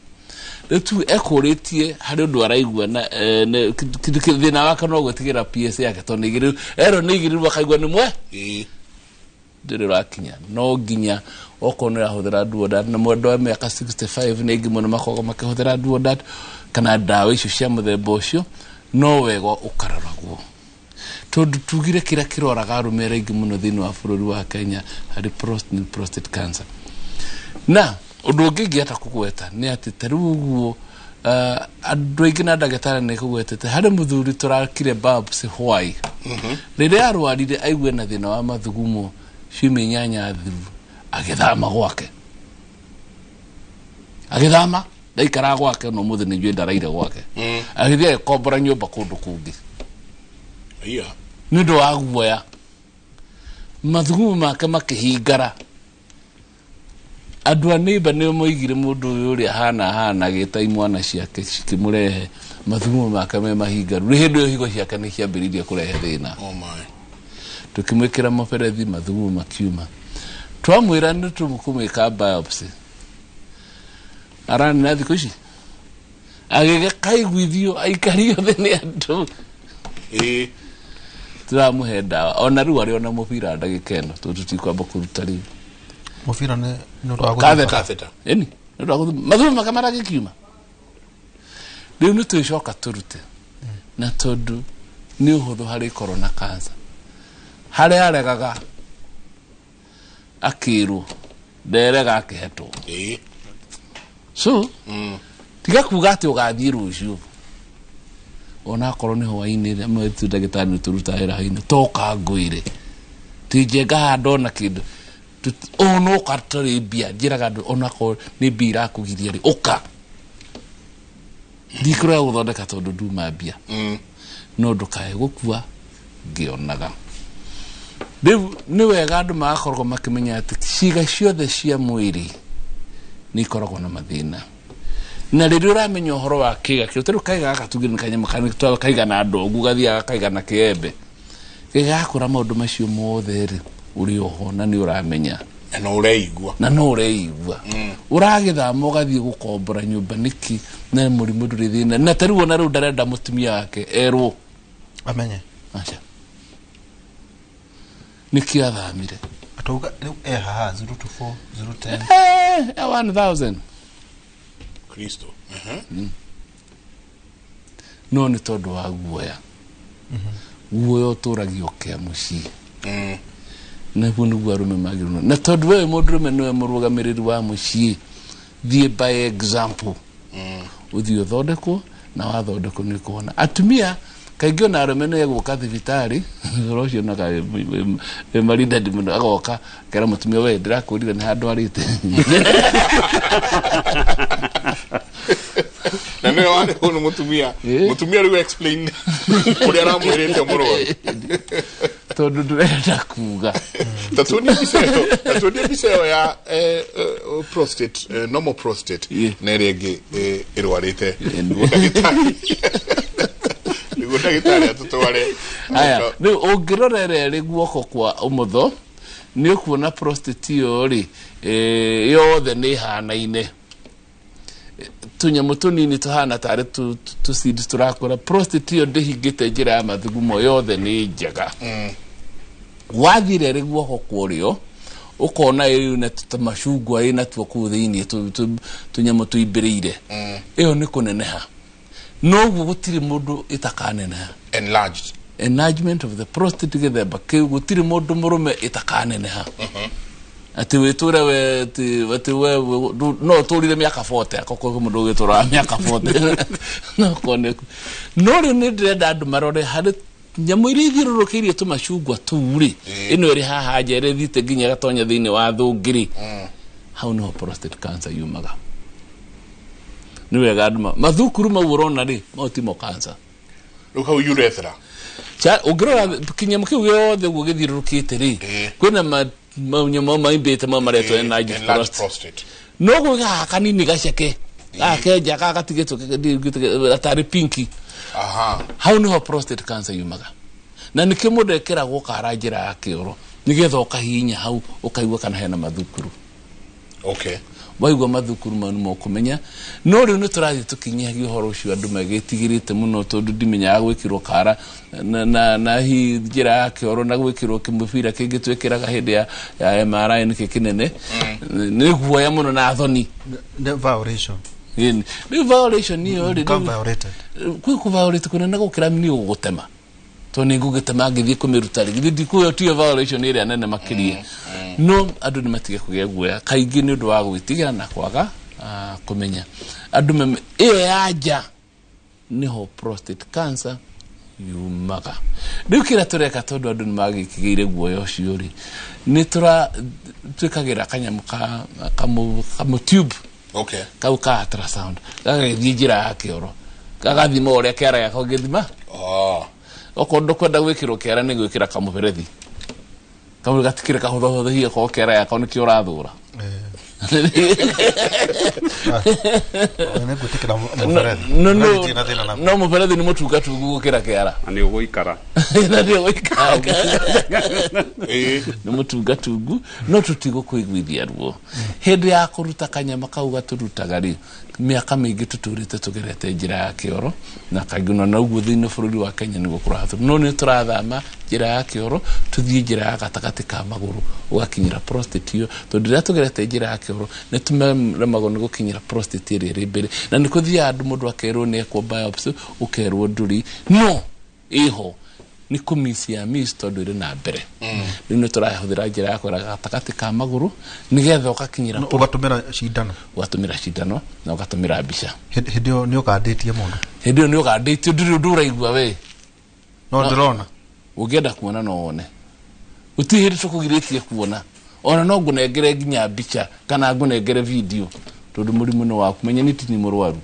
Rĩu tu ekũrĩtie harĩ ũndũ araigua na thĩna wake no gwĩtigĩra PSA yake, tondũ nĩ 2 erwo nĩ 2, rĩu akaigua nĩ mwe ndĩrĩ ũrakinya. No nginya okorwo nĩ ũrahũthĩra Duodat, na mwendwa wa mĩaka 65 nĩ aingĩ mũno makoragwo makĩhũthĩra Duodat kana ndawa icio cia mũthemba ũcio, no wega ũkaroragwo, tondũ tugire kĩrĩa kĩroraga arũme arĩa aingĩ mũno thĩinĩ wa bũrũri wa Kenya harĩ prostate cancer. Na ũndũ ũngĩ ingĩhota kũgweta nĩ atĩ ta rĩu ũguo andũ aingĩ na ndagĩtarĩ nĩ kũgwetete harĩ mũthuri tũrakire biopsy Hawaii rĩrĩa arwarire aigue na thĩna wa mathugumo ciumia 8 thiru, agĩthama gwake, agĩthama ndaikaraga gwake, no mũthĩ nĩ njũĩ ndaraire gwake, agĩthiĩ agĩkombora nyũmba kũndũ kũngĩ nĩ ũndũ wa guoya. Mathugumo make makĩhingara. Andũ a neighbor nĩo moigire mũndũ ũyũ ũrĩa hana hana, agĩta imwana ciake cikĩmũrehe, mathugumo make me mahingaru. Rĩ hĩndĩ ĩyo higo ciake nĩ ciambĩrĩirie kũrehe thĩna. Oh my. Tũkĩmwĩkĩra mũberethi, mathugumo makiuma. Twamwĩra nĩ tũkũmwĩka biopsy, aranina thikũ ici agĩgĩkaiguithio aikario thĩ nĩ andũ. Tũramũhe ndawa ona rĩu arĩ ona mũbira ndagĩka ĩno, tondũ tũtikwamba kũruta rĩu. Mũbira nĩ nĩ ũndũ wa Catheter. gũthimba. Ĩni, nĩ ũndũ wa gũthimba. Mathugumo make maragĩkiuma. Rĩu nĩ twĩcoka tũrute na tondũ nĩ ũhũthũ harĩ korwo na cancer. Harĩa aregaga akĩrwo nderega akĩhetwo. So tiga kuga atĩ ũgathiĩ rũciũ onakorwo nĩ hwainĩ amwe tu ndagĩtarĩ nĩ tũrutaga wĩra hwainĩ toka ngwĩre tinjenga haha ndona kĩndũ ona ũka tũrĩ mbia njĩraga andũ onakorwo nĩ mbia irakũgiria rĩ ũka ndikũrega gũthondeka tondũ nduma mbia no ndũkae gũkua ngĩonaga. Rĩu nĩ wega andũ magakoragwo makĩmenya atĩ ciĩga ciothe cia mwĩrĩ nĩ ikoragwo na mathĩna na rĩrĩa ũramenya ũhoro wa kĩga kĩu tarĩu kaiga gaka tuge nĩ kanyamũ kaigana ndogu gathiaga kaigana kĩembe gĩgakũra maũndũ macio mothe rĩ ũrĩ oho na nĩ ũramenya na no ũreigua na no ũreigua ũragĩthama ũgathiĩ gũkombora nyũmba nĩkĩ na mũrimũ ndũrĩ thĩna na tarĩu ona rĩu ndarenda mũtumia wake erwo amenye aca nĩkĩo athamire Atauga rĩu e haha 0 to 4 0 10. 1000 Kristo. No nĩ tondũ wa guoya. Guoya ũtũragio kĩa mũciĩ naguo nĩguo arũme magĩrĩirwo na tondũ wewe mũndũrũme nĩwe mũrũgamĩrĩri wa mũciĩ thiĩ by example ũthiĩ ũthondekwo na wathondekwo nĩ ũkuona atumia kaingĩ ona arũme nĩ egũka thibitarĩ ũhoro ũcio onaga wĩ maridadi mũno agoka akera mũtumia we ndĩrakwĩrire nĩ handũ arĩte na nĩwe warĩ hau nĩ mũtumia mũtumia rĩu explain ũrĩa aramwĩrĩte mũrwaru tondũ ndũrenda kuga tatuonie mbica ĩyo tatuonie mbica ĩyo ya prostate normal prostate na ĩrĩa ĩngĩ ĩrwarĩte nĩguo ndagĩtarĩ nĩguo ndagĩtarĩ atũtware aya rĩu ũngĩrora ĩrĩa ĩrĩ guoko kwa ũmotho nĩ ũkuona prostate ĩyo rĩ yothe nĩ ĩhanaine tũnyamũ tũnini tũhana tarĩ tũcidi tũrakũra prostate ĩyo ndĩhingĩte njĩra ya mathugumo yothe nĩ njega wathiĩ ĩrĩa ĩrĩ guoko kwa ũrĩo ũkona ĩyo na tũmacungwa ĩnatuo kũu thĩinĩ tũnyamũ tũimbĩrĩire ĩyo nĩ kũneneha noguo gũtirĩ mũndũ ĩtakaneneha enlarged enlargement of the prostate gĩthemba kĩu gũtirĩ mũndũ mũrũme ĩtakaneneha atĩ wĩtũre we atĩ we no ũtũrire mĩaka 40 akorwo kwĩ mũndũ ũgĩtũraga mĩaka 40 no kone no rĩu nĩ ndĩrenda andũ marore harĩ nyamũ iria ithiũrũrũkĩirie tũmacungwa tũu rĩ ĩno ĩrĩ haha nja ĩrĩa ĩthiĩte nginya ĩgatonya thĩinĩ wa thũngĩ rĩ hau nĩho prostate cancer yumaga nĩ wega andũ mathukuru mau ũrona rĩ mau timo cancer rĩu hau urethra ũngĩrora kĩnyamũ kĩu gĩothe ũguo gĩthiũrũrũkĩte rĩ kwĩna manyamũ maimbĩte mau maretwo enlarged prostate no gwĩ gaka kanini gaceke gaka kenja gaka gatigĩtwo gatarĩ pinki hau nĩho prostate cancer yumaga na nĩkĩo mũndũ ekĩragwo kara njĩra ya kĩoro nĩgetha ũkahihinya hau ũkaigua kana hena mathukuru okay waigua mathukuru mau nĩmo ũkũmenya no rĩu nĩ tũrathiĩ tũkĩnyihagia ũhoro ũcio andũ magĩtigĩrĩte mũno tondũ ndimenyaga gwĩkĩrwo kara na hi njĩra ya kĩoro na gwĩkĩrwo kĩmũbira kĩngĩ twĩkĩraga hĩndĩ ya MRI nĩkĩ kĩnene nĩ guoya mũno na thoni Nĩ violation. Rĩu violation ĩyo rĩ Become violated. Kwĩ kũviolate kũnene gũkĩra niĩ gũgũtema tondũ nĩ ngũgĩtema ngĩthiĩ kũmĩruta rĩ githĩ ndikuoya tiyo violation ĩrĩa nene makĩria no andũ nĩ matige kũgĩa guoya kaingĩ nĩ ũndũ wa gwĩtigĩra na kwaga kũmenya andũ ĩyo ya nja nĩho prostate cancer yumaga rĩu kĩrĩa tũreka tondũ andũ nĩ magĩkĩgĩire guoya ũcio rĩ nĩ twĩkagĩra kanyamũ kamũ tube okay kau ka ultrasound gagagĩthiĩ njĩra ya kĩoro gagathima ũrĩa kĩara gĩakwa gĩthima okorwo ndũkwenda gwĩkĩrwo kĩara nĩ gwĩkĩra kamũberethi kamwe gatikĩrĩ kahũthahũthahia korwo kĩara yakwa nĩkĩo ũrathũra Nĩngwĩtĩkĩra mũberethi. No, no, Mũberethi ndirĩ na thĩna naguo. no mũberethi nĩ mũtungatungu gũkĩra kĩara. Na nĩ ũgũikara. Na nĩ ũgũikara. Nĩ mũtungatungu no tũtigũkũiguithia ruo. Hĩndĩ ya kũruta kanyama kau gatũrutaga rĩ, mĩaka mĩingĩ tũtũrĩte tũgerete njĩra ya kĩoro na kaingĩ na noguo thĩinĩ bũrũri wa Kenya nĩguo kũrahatũra, no nĩ tũrathama njĩra ya kĩoro tũthiĩ njĩra ya gatagatĩ ka magũrũ ũgakinyĩra prostate ĩyo, tondũ rĩrĩa tũgerete njĩra ya kĩoro nĩ tũremagwo nĩ gũkinyĩra prostate ĩrĩa ĩrĩ mbere, na nĩ kũthiaga andũ mũndũ akerwo nĩ ekwo biopsy, ũkerwo ndũrĩ, no ĩho nĩ kũmiss ya miss tondũ ĩrĩ na mbere. Rĩu nĩ tũrahũthĩra njĩra ya kwĩra gatagatĩ ka magũrũ nĩgetha ũgakinyĩra ũgatũmĩra cindano, ũgatũmĩra cindano na ũgatũmĩra mbica. Hĩndĩ ĩyo nĩ ũkandĩtie mũndũ. Hĩndĩ ĩyo nĩ ũgandĩtio, ndũrĩ ũndũ ũraigua we. No ndĩrona. Ũngĩenda kuona no wone, gũtirĩ hĩndĩ tũkũgirĩtie kuona, ona no ngũnengere nginya mbica kana ngũnengere video, tondũ mũrimũ nĩ waku. Menya nĩ tini mũrwaru,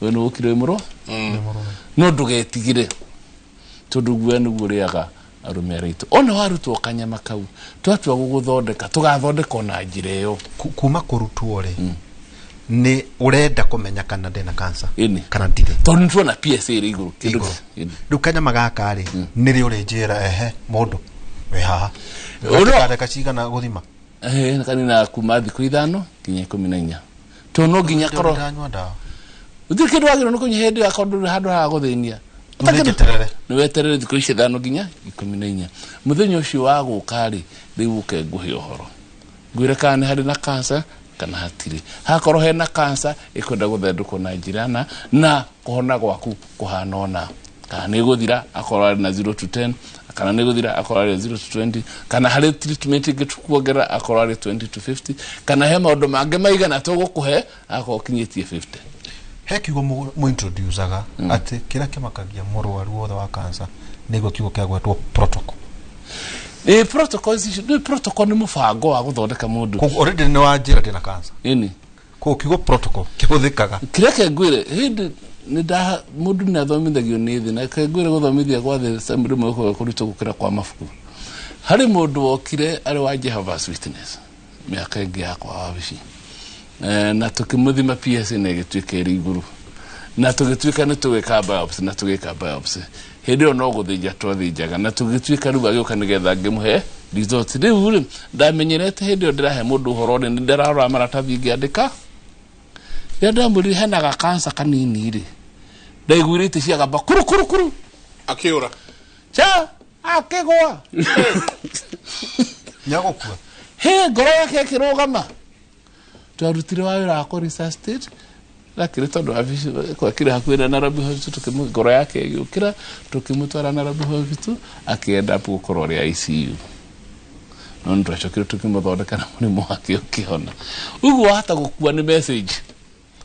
we nĩ ũkire wĩ mũrwaru, no ndũgetigĩre tondũ guoya nĩguo ũrĩaga arũme arĩa aitũ. Ona warutwo kanyama kau, twatua gũgũthondeka tũgathondeka ona njĩra ĩyo. Kuma kũrutwo rĩ, nĩ ũrenda kũmenya kana ndĩna cancer kana ndirĩ, tondũ nĩtuona PSA ĩrĩ igũrũ kĩndũ. Rĩu kanyama gaka rĩ, nĩrĩ ũrĩnjĩra ehe mũndũ wĩ haha ndagĩka cigana gũthima? Kanina kuma thikũ 5 nginya 14, tondũ no nginya korwo ndanyua ndawa. Gũtirĩ kĩndũ wagĩrĩirwo nĩ kũnyua hĩndĩ ĩyo akorwo ndũrĩ handũ ha gũthĩnia. Nĩnjeterere. Nĩ weterere thikũ ici 5 nginya 14. Mũthenya ũcio wa gũka rĩ, rĩu ũke ngũhe ũhoro, ngwĩre kana nĩ harĩ na cancer kana hatirĩ. Hakorwo hena cancer ĩkwenda gũthendũkwo na njĩra na kũhona gwaku kũhana ũna, kana nĩ ĩgũthira akorwo arĩ na 0 to 10, kana nĩ ĩgũthira akorwo arĩ 0 to 20, kana harĩ treatment ĩngĩ tũkuongerera akorwo arĩ 20 to 50, kana he maũndũ mangĩ maigana tũgũkũhe akorwo ũkinyĩtie 50. He kiugo mũintroducaga atĩ kĩrĩa kĩmakagia mũrwaru wothe wa cancer nĩguo kiugo kĩa gwetwo protocol. Protocol ici, nĩ protocol nĩ mũbango wa gũthondeka mũndũ. Koguo already nĩ wanjĩra ndĩna cancer. Ĩni. Koguo kiugo protocol kĩhũthĩkaga. Kĩrĩa kengwĩre hĩndĩ nĩ nda mũndũ nĩ athomithagio nĩ thĩ, na kengwĩre gũthomithia gwa thĩ rĩmwe gũkoragwo kũritũ gũkĩra kwa mabuku. Harĩ mũndũ wokire arĩ wa Jehovah's Witness mĩaka ĩngĩ yakwa wabici, na tũkĩmũthima PSA na ĩgĩtuĩka ĩrĩ igũrũ, na tũgĩtuĩka nĩ tũgĩka biopsy, na tũgĩka biopsy. Hĩndĩ ĩyo no gũthĩnja twathĩnjaga, na tũgĩtuĩka rĩu agĩũka nĩgetha ngĩmũhe result. Rĩu rĩ, ndamenyerete hĩndĩ ĩyo ndĩrahe mũndũ ũhoro rĩ, nĩ ndĩrarora maratathi ngĩandĩka. Rĩrĩa ndamwĩrire hena ga cancer kanini rĩ, ndaiguire itĩ ciagamba kuru kuru kuru, akĩũra cha akĩgũa. Nĩagũkua. Hĩ, ngoro yake ĩkĩrũgama. Twarutire wa wĩra wa kũ resuscitate, lakini tondũ wabici kwakĩrĩ hakuhĩ na Nairobi Hospital, tũkĩmũ ngoro yake ĩgĩũkĩra, tũkĩmũtwara Nairobi Hospital, akĩenda gũkorwo arĩ ICU. No nĩ twacokire tũkĩmũthondeka na mũrimũ wake ũkĩhona. Ũguo wahota gũkua nĩ message.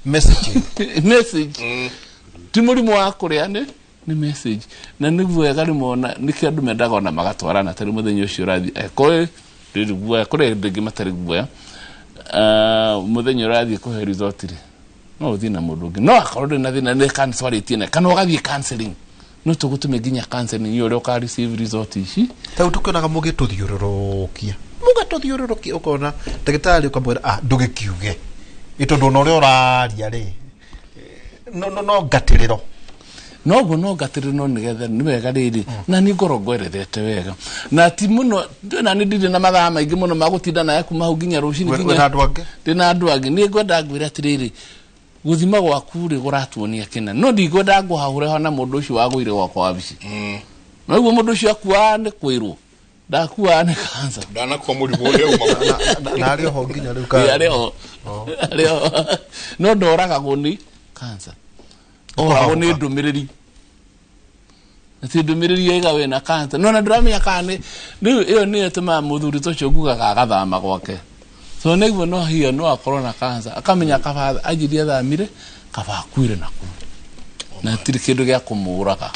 Message. Message. Ti mũrimũ wa kũrĩa nĩ message. Na nĩguo wega rĩmwe ona nĩkĩo andũ mendaga ona magatwarana, tarĩ mũthenya ũcio ũrathiĩ angĩkorwo ndĩrĩ guoya, kũrĩ andũ aingĩ matarĩ guoya. Mũthenya ũrathiĩ kũhe result rĩ, no ũthiĩ na mũndũ ũngĩ, no akorwo ndũrĩ na thĩna nĩ cancer warĩtie naye, kana ũgathiĩ counseling, no tũgũtũme nginya counseling ũrĩa ũka receive result ici. Tarĩu tũkĩonaga mũgĩtũthiũrũrũkia, mũgatũthiũrũrũkia, ũkona ndagĩtarĩ ũkamwĩra ah ndũgĩkiuge, ĩ tondũ ona ũrĩa ũraria rĩ, no ngatĩrĩro. Noguo no ngatĩrĩro, no nĩgetha nĩ wega rĩrĩ, na nĩ ngorwo ngwerethete wega, na ti mũno, na nĩ ndirĩ na mathaa maingĩ mũno ma gũtinda nawe kuma hau nginya rũcinĩ. Wĩna andũ angĩ? Ndĩna andũ angĩ. Nĩ ngwenda ngwĩre atĩrĩrĩ, gũthima gwaku rĩ kũratuonia kĩna, no ndigwenda ngũhahũre hana mũndũ ũcio wagũire gwakwa wabici. Noguo mũndũ ũcio akuaga nĩ kwĩrwo ndakuaga nĩ cancer, ndanakua mũrimũ ũrĩa uma. Na arĩ oho nginya rĩu. Arĩ oho, arĩ oho, no ndoragagwo nĩ cancer, oragwo nĩ ndũmĩrĩri, ti ndũmĩrĩri yaiga wĩna cancer, no na ndũramenya kana nĩ rĩu ĩyo nĩyo ĩtũmaga mũthuri ta ũcio ngugaga agathama gwake. So nĩguo no hiyo no akorwo na cancer, akamenya kaba anjirie athamire, kaba akuire nakuo, na hatirĩ kĩndũ gĩa kũmũraga,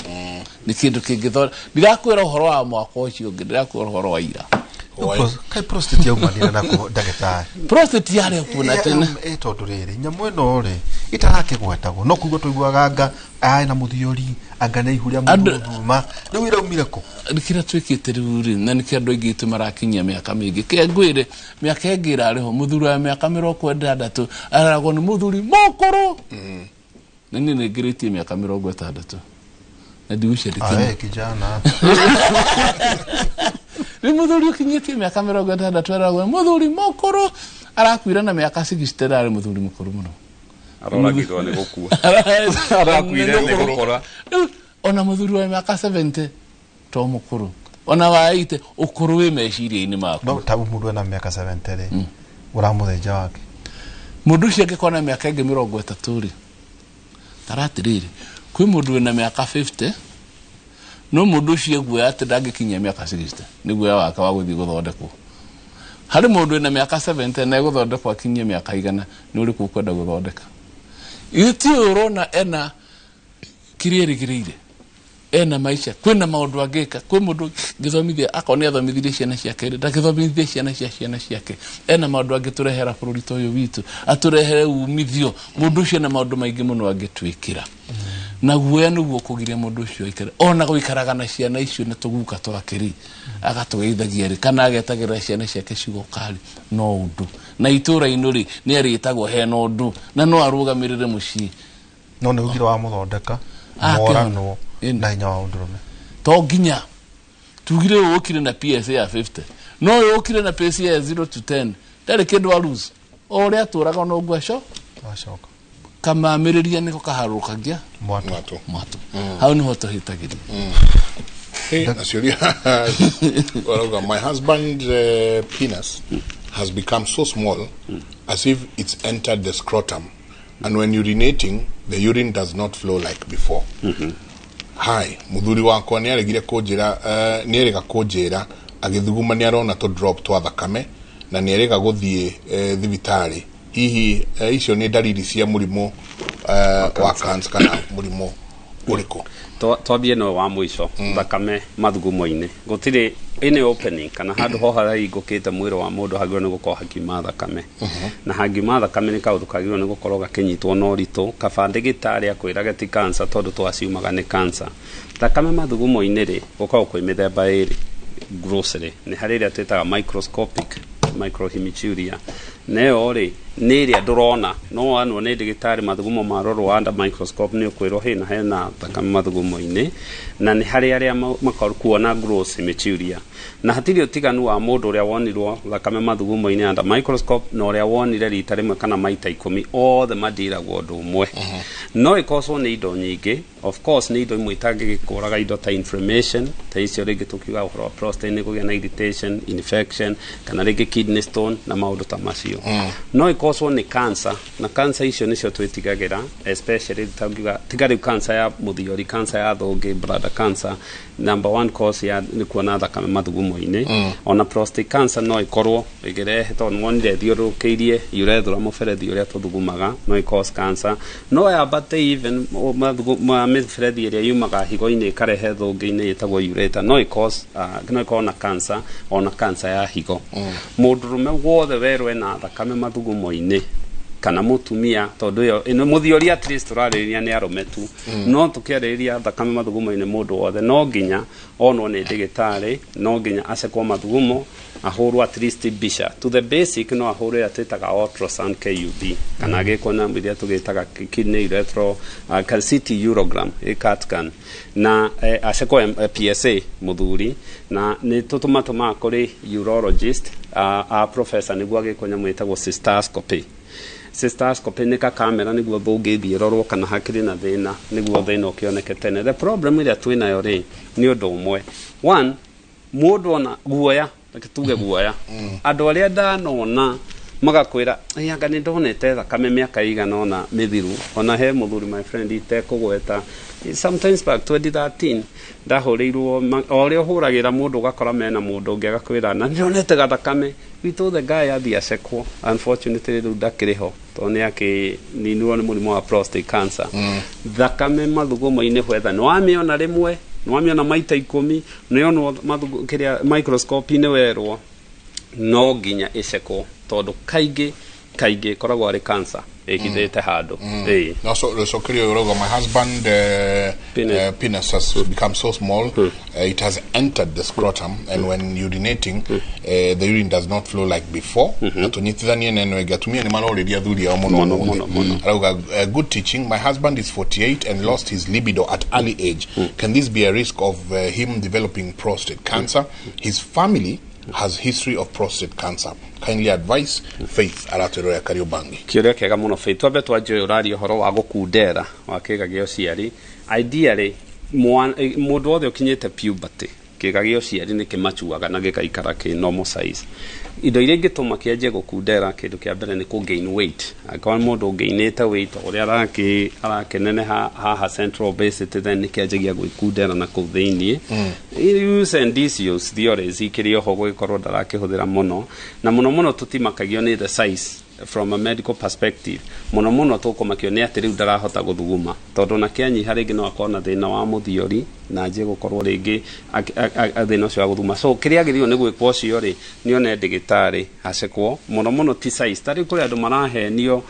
nĩ kĩndũ kĩngĩthondeka. Ndirakwĩra ũhoro wa mwaka ũcio ũngĩ, ndĩrakwĩra ũhoro wa ira. Kai prostate yaumanire nako ndagĩtarĩ? Prostate yarĩ kuo na tene. Ĩ tondũ rĩrĩ nyamũ ĩno rĩ ĩtarakĩgwetagwo, no kuigua tũiguaga anga arĩ na mũthiori, Anga nĩ ihu rĩa Andũ- mũthuma rĩu iraumire kũ? Kĩrĩa twĩkĩte rĩu rĩ, na nĩkĩo andũ aingĩ aitũ marakinyia mĩaka mĩingĩ, kĩe ngwĩre mĩaka ĩngĩ ĩrarĩho mũthuri wa mĩaka 60 araragwo nĩ mũthuri mũkũrũ. Na niĩ nĩngĩrĩtie mĩaka 60 na ndigũcia. Ae, kijana. Nĩ mũthuri ũkinyĩtie mĩaka 60 araragwo nĩ mũthuri mũkũrũ, arakuire na mĩaka 60, arĩ mũthuri mũkũrũ mũno. Aroragirwo nĩ gũkua. Arakuire nĩ gũkũra. Rĩu, ona mũthuri wa mĩaka 70 to mũkũrũ, ona wa 80, ũkũrũ wĩ meciria-inĩ maku. No ta mũndũ ena mĩaka 70 rĩ, ũramũthĩnja wake? Mũndũ ũcio angĩkorwo na mĩaka ĩngĩ 30 rĩ, taratĩrĩrĩ, kwĩ mũndũ wĩna mĩaka 50, no mũndũ ũcio eguoya atĩ ndangĩkinyia mĩaka 60 nĩ guoya wake wa gũthiĩ gũthondekwo. Harĩ mũndũ wĩna mĩaka 70 na egũthondekwo akinyie mĩaka 100, nĩ ũrĩkũ ũkwenda gũthondeka? Ithuĩ ti ũyũ ũrona ena kĩrĩa erĩgĩrĩire, ena maica, kwĩna maũndũ angĩka, kwĩ mũndũ ngĩthomithia, akorwo nĩ athomithirie ciana ciake rĩ, ndangĩthomithia ciana cia ciana ciake, ena maũndũ angĩtũrehera bũrũri ta ũyũ witũ, atũrehere umithio. Mũndũ ũcio ena maũndũ maingĩ mũno angĩtwĩkĩra, na guoya nĩguo kũgiria mũndũ ũcio aikare, ona gũikaraga na ciana icio na tũguka twake rĩ, agatũgeithagia rĩ, kana agetagĩrĩra ciana ciake cigoka rĩ, no ũndũ na itũra-inĩ rĩ, nĩ arĩtagwo hena ũndũ na no arũgamĩrĩre mũciĩ. No nĩ ugire wamũthondeka Ah, moranwo na hinya wa ũndũrũme. To nginya tugire ũyũ ũkire na PSA ya 50, no ũyũ ũkire na PSA ya 0 to 10 ndarĩ kĩndũ aruse, o ũrĩa atũraga no aco Wacoka. Kamamĩrĩria nĩko kaharũrũkagia mwatũ. Mwatũ hau nĩho tũhĩtagĩria. Hey, naciũria Warauga, my husband's penis has become so small as if it's entered the scrotum, and when urinating the urine does not flow like before. Hi, muthuri wakwa nĩ aregire kũnjĩra, nĩ erĩga kũnjĩra agĩthuguma nĩ arona tũ drop twa thakame na nĩ erĩga gũthiĩ thibitarĩ. Hihi icio nĩ ndariri cia mũrimũ wa cancer kana mũrimũ ũrĩkũ? Twambie no wa mũico, thakame mathugumo-inĩ gũtirĩ any opening kana handũ ho harahingũkĩte mwĩrĩ wa mũndũ hagĩrĩirwo nĩ gũkorwo hakiuma thakame, na hangiuma thakame nĩ kaũndũ kagĩrĩirwo nĩ gũkorwo gakĩnyitwo na ũritũ, kaba ndĩgĩtarĩ akwĩrage ti cancer, tondũ twaciumaga nĩ cancer. Thakame mathugumo-inĩ rĩ, gũkoragwo kwĩ mĩthemba ĩrĩ grossly. Nĩ harĩ ĩrĩa twĩtaga microscopic microhematuria, nayo rĩ nĩ ĩrĩa ndũrona, no wanwo nĩ ndagĩtarĩ mathugumo marorwo under microscope nĩ ũkwĩrwo hena hena thakame mathugumo-inĩ. Na nĩ harĩ arĩa makorwo kuona gross hematuria, na hatirĩ ũtiganu wa mũndũ ũrĩa wonirwo thakame mathugumo-inĩ under microscope na ũrĩa wonire rita rĩmwe kana maita 10, othe mandiragwo ũndũ ũmwe. No ĩkocwo nĩ indo nyingĩ, of course nĩ indo imwe itangĩgĩkũraga, indo ta inflammation ta icio, rĩngĩ tũkiuga ũhoro wa prostate nĩ kũgĩa na irritation, infection, kana rĩngĩ kidney stone na maũndũ ta macio. No ĩkocwo nĩ cancer, na cancer icio nĩcio twĩtigagĩra, especially tangiuga tiga rĩu cancer ya mũthiori, cancer ya thũngĩ, bladder cancer, number one cause ya nĩ kuona thakame mathugumo-inĩ. Ona prostate cancer no ĩkorwo ĩkĩrehe, tondũ nĩwonire ĩthiũrũrũkĩirie urethra, mũberethi ũrĩa tũthugumaga, no ĩ cause cancer, no yambate even mĩberethi ĩrĩa yumaga higo-inĩ ĩkarehe thũngĩ-inĩ ĩtagwo ureter, no ĩ cause no ĩkorwo na cancer, ona cancer ya higo. Mũndũrũme wothe werwo ena thakame mathugumo-inĩ kana mũtumia, tondũ ĩyo ĩno mũthiori at least tũrarĩrĩria nĩ arũme tu, no tũkĩarĩrĩria thakame mathugumo-inĩ mũndũ wothe no nginya onwo nĩ ndĩgĩtarĩ, no nginya acekwo mathugumo, ahũrwo at least mbica to the basic, no ahũrwo ĩrĩa twĩtaga ultrasound KUB, kana agĩkwo na ĩrĩa tũgĩtaga kidney urethral CT urogram, ĩ CAT scan, na acekwo PSA mũthuri, na nĩ tũtũmatũmaga kũrĩ urologist a professor nĩguo agĩkwo nyamũ ĩtagwo cystoscopy. Cystoscopy nĩ kakamera nĩguo thũngĩ ĩthiĩ ĩrorwo kana hakĩrĩ na thĩna, nĩguo thĩna ũkĩoneke tene. The problem ĩrĩa twĩnayo rĩ, nĩ ũndũ ũmwe, one, mũndũ ona guoya, reke tuge guoya, andũ arĩa ndanona magakwĩra, "Ĩ, anga nĩ ndonete thakame mĩaka ĩigana ũna mĩthiru." Ona he mũthuri, my friend, itekũgweta, sometimes back 2013 ndahũrĩirwo o ũrĩa ũhũragĩra mũndũ ũgakora mena mũndũ ũngĩ agakwĩra na nĩndonete gathakame witũ. The guy athiĩ acekwo, unfortunately rĩu ndakĩrĩ ho tondũ nĩ akĩninirwo nĩ mũrimũ wa prostate cancer. Thakame mathugumo-inĩ, whether nĩ wamĩona rĩmwe, nĩ wamĩona maita 10, nĩ yonwo kĩrĩa microscope-inĩ, werwo no nginya ĩcekwo, tondũ kaingĩ Kaingĩ ĩkoragwo arĩ cancer ĩhithĩte handũ. Ĩĩ. No, so so clear, Rogo, my husband penis has become so small, it has entered the scrotum, and when urinating, the urine does not flow like before. Na tunyitithanie neno ĩngĩ, atumia nĩ marorĩria athuri ao mũno Mũno, ũmũthĩ. mũno, mũno. Arauga, good teaching. My husband is 48 and lost his libido at early age. Can this be a risk of him developing prostate cancer? His family has history of prostate cancer. Kindly advise. Faith aratwĩrwo ya Kariobangi. Kĩũria kĩega mũno, Faith. Twambe twanjie ũyũ ũraria ũhoro wa gũkundera wa kĩga gĩa ũciari. Ideally, mũndũ wothe ũkinyĩte puberty, kĩga gĩa ũciari nĩ kĩmacuaga na gĩgaikara kĩ normal size. Indo iria ingĩtũma kĩanjie gũkundera, kĩndũ kĩa mbere nĩ kũ gain weight. Angĩkorwo nĩ mũndũ ũgainĩte weight, ũrĩa arakĩneneha haha central obesity, then nĩ kĩanjagia gwĩkundera na kũu thĩiniĩ. Use and disuse theories ikĩrĩ oho, gũgĩkorwo ndarakĩhũthĩra mũno na mũno mũno. Tũtimakagio nĩ the size from a medical perspective. Mũno mũno tũkũmakio nĩ atĩ rĩu ndarahota gũthuguma, tondũ na kĩanyiha rĩngĩ no akorwo na thĩna wa mũthiori na anjie gũkorwo rĩngĩ thĩna ũcio wa gũthuguma. So kĩrĩa agĩrĩirwo nĩ gwĩkwo ũcio rĩ, nĩ one ndĩgĩtarĩ acekwo. Mũno mũno ti size. Ta rĩu kũrĩ andũ marahenio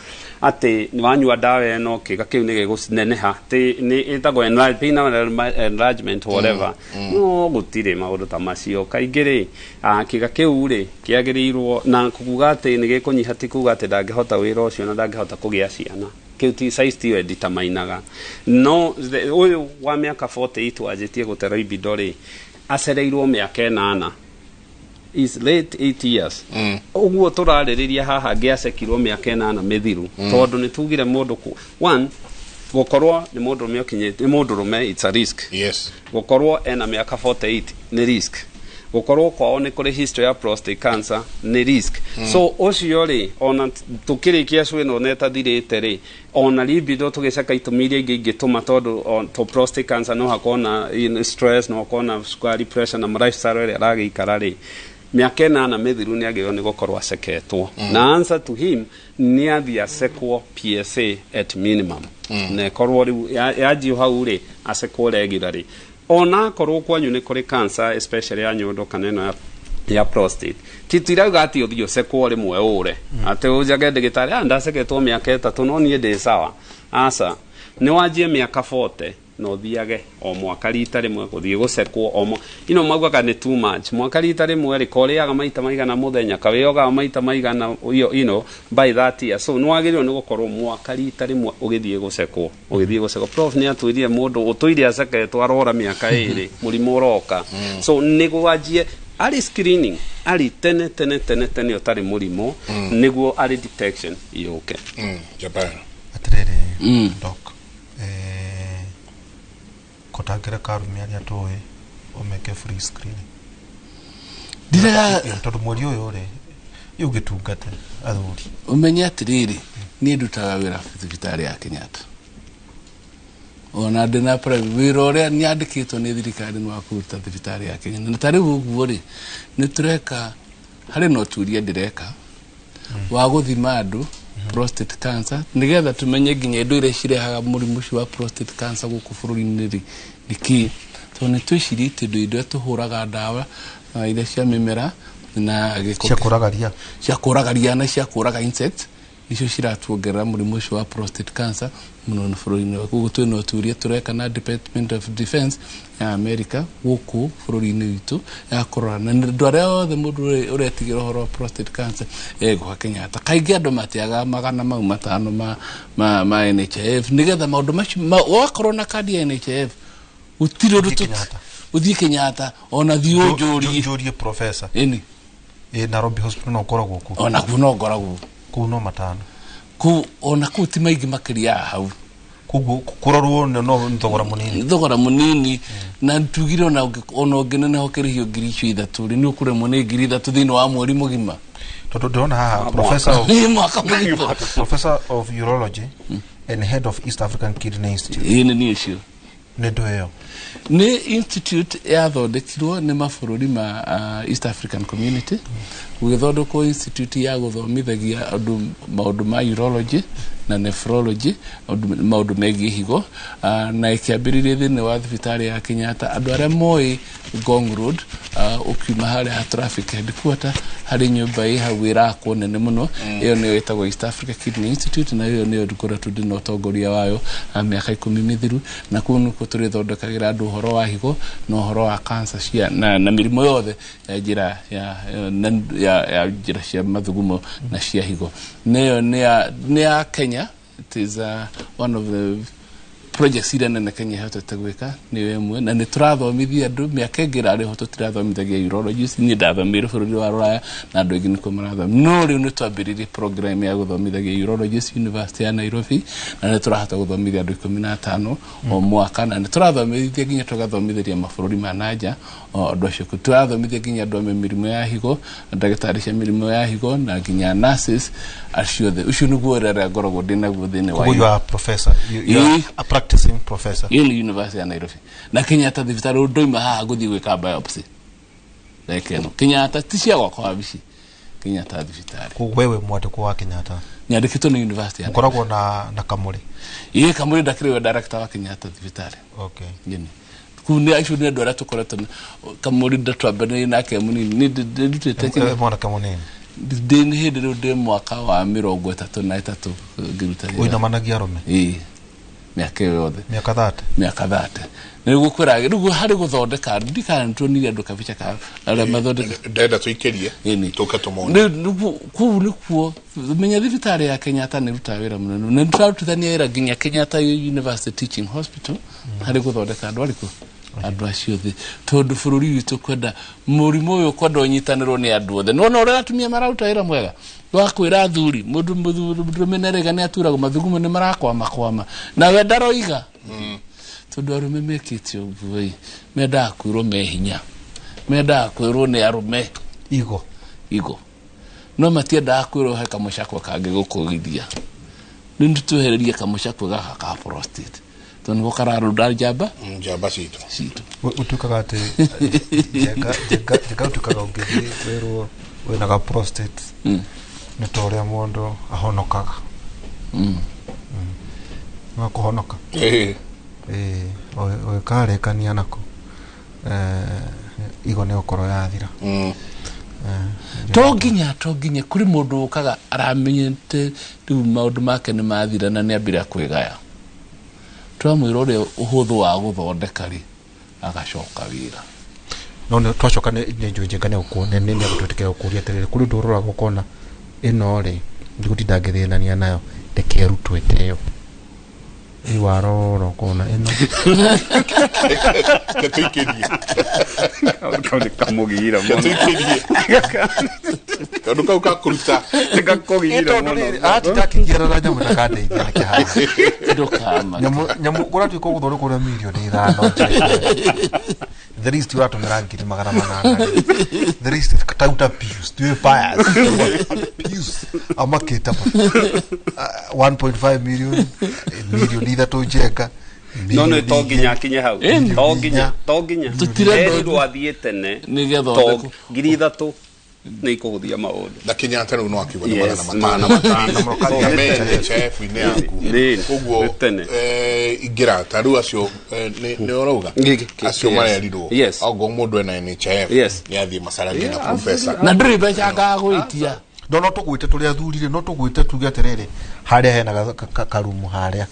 atĩ wanyua ndawa ĩno kĩga kĩu nĩ gĩgũneneha, ti nĩ ĩtagwo penile enlargement, whatever. No gũtirĩ maũndũ ta macio. Kaingĩ rĩ, kĩga kĩu rĩ kĩagĩrĩirwo na kuga atĩ nĩ gĩkũnyiha, ti kuga atĩ ndangĩhota wĩra ũcio na ndangĩhota kũgĩa ciana. Kĩu ti size, tiyo ĩnditamainaga. No ũyũ wa mĩaka 48 wanjĩtie gũtera libido rĩ, acereirwo mĩaka 8, is late 8 years. Ũguo tũrarĩrĩria haha, ngĩacekirwo mĩaka 8 mĩthiru. Tondũ nĩ tugire mũndũ one, gũkorwo nĩ mũndũrũme ũkinyĩte, nĩ mũndũrũme, it's a risk. Gũkorwo ena mĩaka 48 nĩ risk. Gũkorwo kwao nĩ kũrĩ history ya prostate cancer nĩ risk. So ũcio rĩ, ona tũkĩrĩkia cũ ĩno na ĩtathirĩte rĩ, ona libido tũgĩceka itũmi iria ingĩ ingĩtũma, tondũ to prostate cancer no hakorwo na stress, no hakorwo na sukari, pressure na lifestyle ĩrĩa aragĩikara rĩ, mĩaka 8 mĩthiru nĩ agĩrĩirwo nĩ gũkorwo aceketwo. Na answer to him nĩ athiĩ acekwo PSA at minimum. Na ĩkorwo rĩu yanjio hau rĩ, acekwo regularly, ona akorwo kwanyu nĩ kũrĩ cancer, especially ya nyondo kana ĩno ya prostate. Ti tirauga atĩ ũthiĩ ũcekwo rĩmwe ũre atĩ ũnjage ndĩgĩtarĩ, ndaceketwo mĩaka 3 no niĩ ndĩ sawa. Aca, nĩ wanjie mĩaka 40 na ũthiage o mwaka rita rĩmwe gũthiĩ gũcekwo o ino maugaga nĩ too much. Mwaka rita rĩmwe rĩ, korĩaga maita maigana mũthenya, kawĩogaga maita maigana iyo by that year. So nĩ wagĩrĩirwo nĩ gũkorwo mwaka rita rĩmwe ũgĩthiĩ gũcekwo, ũgĩthiĩ gũcekwo. Prof nĩ atwĩrire mũndũ ũtũire aceketwo arora mĩaka 2 mũrimũ ũroka. So nĩ gwanjie arĩ screening arĩ tene tene tene tene ũtarĩ mũrimũ, nĩguo arĩ detection yũke. Japan. Atirĩrĩ doc, kũtangĩreka arũme arĩa tũĩ ũmeke free screening? Tondũ mweri ũyũ rĩ, ũngĩtungate athuri. Ũmenye atĩrĩrĩ, niĩ ndutaga wĩra thibitarĩ ya Kenyatta, ona ndĩ na private wĩra ũrĩa nyandĩkĩtwo nĩ thirikari nĩ wa kũruta thibitarĩ ya Kenyatta. Na ta rĩu ũguo rĩ, nĩ tũreka harĩ na ũtuĩria ndĩreka wa gũthima andũ prostate cancer, nĩgetha tũmenye nginya indo iria cirehaga mũrimũ ũcio wa prostate cancer gũkũ bũrũri-inĩ rĩ nĩ kĩĩ, tondũ nĩ twĩcirĩtie indo iria tũhũraga ndawa, iria cia mĩmera na gĩko Cia kũraga ria. Cia kũraga ria na cia kũraga insect nicio ciratuongerera mũrimũ ũcio wa prostate cancer mũno nĩ bũrũri-inĩ wa. Koguo twĩna ũtuĩria tũreka na Department of Defense ya America gũkũ bũrũri-inĩ witũ ya kũrora na nĩ andũ arĩa othe mũndũ ũretigĩra ũhoro wa prostate cancer egũka Kenyatta. Kaingĩ andũ matiagaga 500 ma NHIF, nĩgetha maũndũ macio wakorwo na kandi ya NHIF gũtirĩ ũndũ ũthiĩ Kenyatta ona thiĩ ũnjũrie. Njũrie professor. Ĩni. Ĩ Nairobi Hospital no ũkoragwo kũu? Ona kuo no ngoragwo. Kũu no 500? Kũu ona kũu ti maingĩ makĩria ya hau. Koguo kũrorwo no nĩ thogora mũnini. Thogora mũnini, na tugire ona ũngĩneneha ũkĩrĩhio 3,000 rĩ, nĩ ũkũremwo nĩ 3,000 thĩinĩ wa mweri mũgima? Tondũ ndĩrona haha professor of Nĩ mwaka mũgima. Professor of urology and head of East African Kidney Institute. Ĩĩ, nĩ niĩ ũcio. Nĩ ndũ ĩyo? Nĩ institute yathondekirwo nĩ mabũrũri ma East African Community, gũgĩthondekwo institute ya gũthomithagia andũ maũndũ ma urology. na nephrology, maũndũ megiĩ higo, na ĩkĩambĩrĩria thĩinĩ wa thibitarĩ ya Kenyatta. Andũ arĩa moĩ Ngong Road, ũkiuma harĩa ha traffic headquarter, harĩ nyũmba ĩ hau ĩrakwo nene mũno, ĩyo nĩyo ĩtagwo East Africa Kidney Institute, na ĩyo nĩyo ngoretwo ndĩ na ũtongoria wayo mĩaka 10 mĩthiru, na kũu nĩkuo tũrĩthondekagĩra andũ ũhoro wa higo na ũhoro wa cancer cia na mĩrimũ yothe ya njĩra ya njĩra cia mathugumo na cia higo. Nĩyo nĩ ya Kenya. It is one of the projects iria nene Kenya ĩhotete gwĩka, nĩyo ĩmwe, na nĩ tũrathomithia andũ. Mĩaka ĩngĩ ĩrarĩ ho tũtirathomithagia urologist. Niĩ ndathomeire bũrũri wa Rũraya na andũ aingĩ nĩkuo marathoma, no rĩu nĩ twambĩrĩirie program ya gũthomithagia urologist University ya Nairobi, na nĩ tũrahota gũthomithia andũ 15 o mwaka, na nĩ tũrathomithia nginya tũgathomithĩria mabũrũri ma nanja andũ acio. Tũrathomithia nginya andũ a mĩrimũ ya higo, ndagĩtarĩ cia mĩrimũ ya higo, na nginya nurses acio othe. Ũcio nĩguo wĩra ũrĩa ngoragwo ndĩ naguo thĩinĩ wa Koguo you are a professor, you are a practicing professor. Ĩyo nĩ University ya Nairobi na Kenyatta thibitarĩ. Ndoima haha gũthiĩ gwĩka biopsy reke ĩno Kenyatta, ti cia gwakwa wabici, Kenyatta thibitarĩ. Koguo wewe mwandĩkwo wa Kenyatta? Nyandĩkĩtwo nĩ University ya Mũkoragwo na Kamũrĩ? Ĩĩ, Kamũrĩ ndakĩrĩ we director wa Kenyatta thibitarĩ. Okay. Gini kuu nĩ acio nĩ andũ arĩa tũkoretwo Kamũrĩ ndatwambanĩire nake mũnini, nĩ ndĩrutĩte mwanake mũnini. Ndĩ nĩ hĩndĩ rĩu ndĩ mwaka wa 33 ngĩruta wĩra. Ũinamanagia arũme? Ĩĩ, mĩaka ĩyo yothe. Mĩaka 30? Mĩaka 30 nĩ gũkwĩra rĩu harĩ gũthondeka ndikana nĩtuonire andũ kabica ka arĩa mathondeka. Ndenda tũikĩrie tũke tũmone. Kũu nĩkuo menya thibitarĩ ya Kenyatta nĩ ĩrutaga wĩra mũnene, na nĩtũrarutithania wĩra nginya Kenyatta University Teaching Hospital harĩ gũthondeka andũ arĩkũ, andũ acio othe, tondũ bũrũri witũ kwenda mũrimũ ũyũ kwenda ũnyitanĩrwo nĩ andũ othe. Nĩwona ũrĩa atumia mararuta wĩra mwega wa kwĩra athuri, mũndũ mũndũrũme nĩarega nĩ aturagwo mathugumo nĩ marakwama kwama nawe ndaroiga, tondũ arũme mekĩte ũguo ĩ, mendaga kwĩrwo me hinya, mendaga kwĩrwo nĩ arũme igo igo, no matiendaga kwĩrwo he kamũcakwe kangĩgũkũgithia. Rĩu nĩtwehererie kamũcakwe gaka ka prostate, tondũ nĩko kararũnda njamba njamba citũ. Ũtuĩkaga atĩ njenga ũtuĩkaga ũngĩthiĩ kwĩrwo wĩna ga prostate nĩ ta ũrĩa mũndũ ahonokaga. No kũhonoka ũgĩkarĩkania nako igo nĩ gũkorwo yathira. To nginya kũrĩ mũndũ ũkaga aramenyete rĩu maũndũ make nĩ mathira na nĩ ambĩrĩria kwĩgaya, twamwĩra ũrĩa ũhũthũ wa gũthondeka rĩ, agacoka wĩra. No nĩ twacoka nĩ njũĩ njenga nĩ gũtwĩtĩkĩra gũkũria atĩrĩrĩ, kũrĩ ũndũ ũroraga ũkona ĩno rĩ ndigũtinda ngĩthĩnania nayo, reke ĩrutwo ĩteo. Rĩu warora ũkona ĩno Tũikĩrie. Kau nĩ kamũgira mũno. Kaũndũ kau ka kũruta nĩ gakũgira mũno. Atinda akĩgiana na nyamũ ndakandeithia nĩkĩ haha. Ndũkamake. Nyamũ kũratuĩka ũgũthondekwo na mirioni 5. The least ũratũmĩra 800,000. The least tauta pius tuwe pius pius amakĩte 1.5 million milioni 3 njenga. No nĩ to nginya akinye hau, to nginya erirwo athiĩ tene nĩgetha to 3,000 nĩ ikũhũthia maũndũ. Na Kenyatta rĩu no akiuga nĩ Yes, 500. Na me NHIF-inĩ yaku. Koguo ingĩra ta rĩu acio nĩ ũrauga acio marerirwo okorwo mũndũ ena NHIF nĩ athiĩ macaranie na professor. Na ndũrĩ mbeca ngagwĩtia. No tũgwĩte tũrĩ athuri rĩ, no tũgwĩte tuge atĩrĩrĩ, harĩa hena karumu harĩa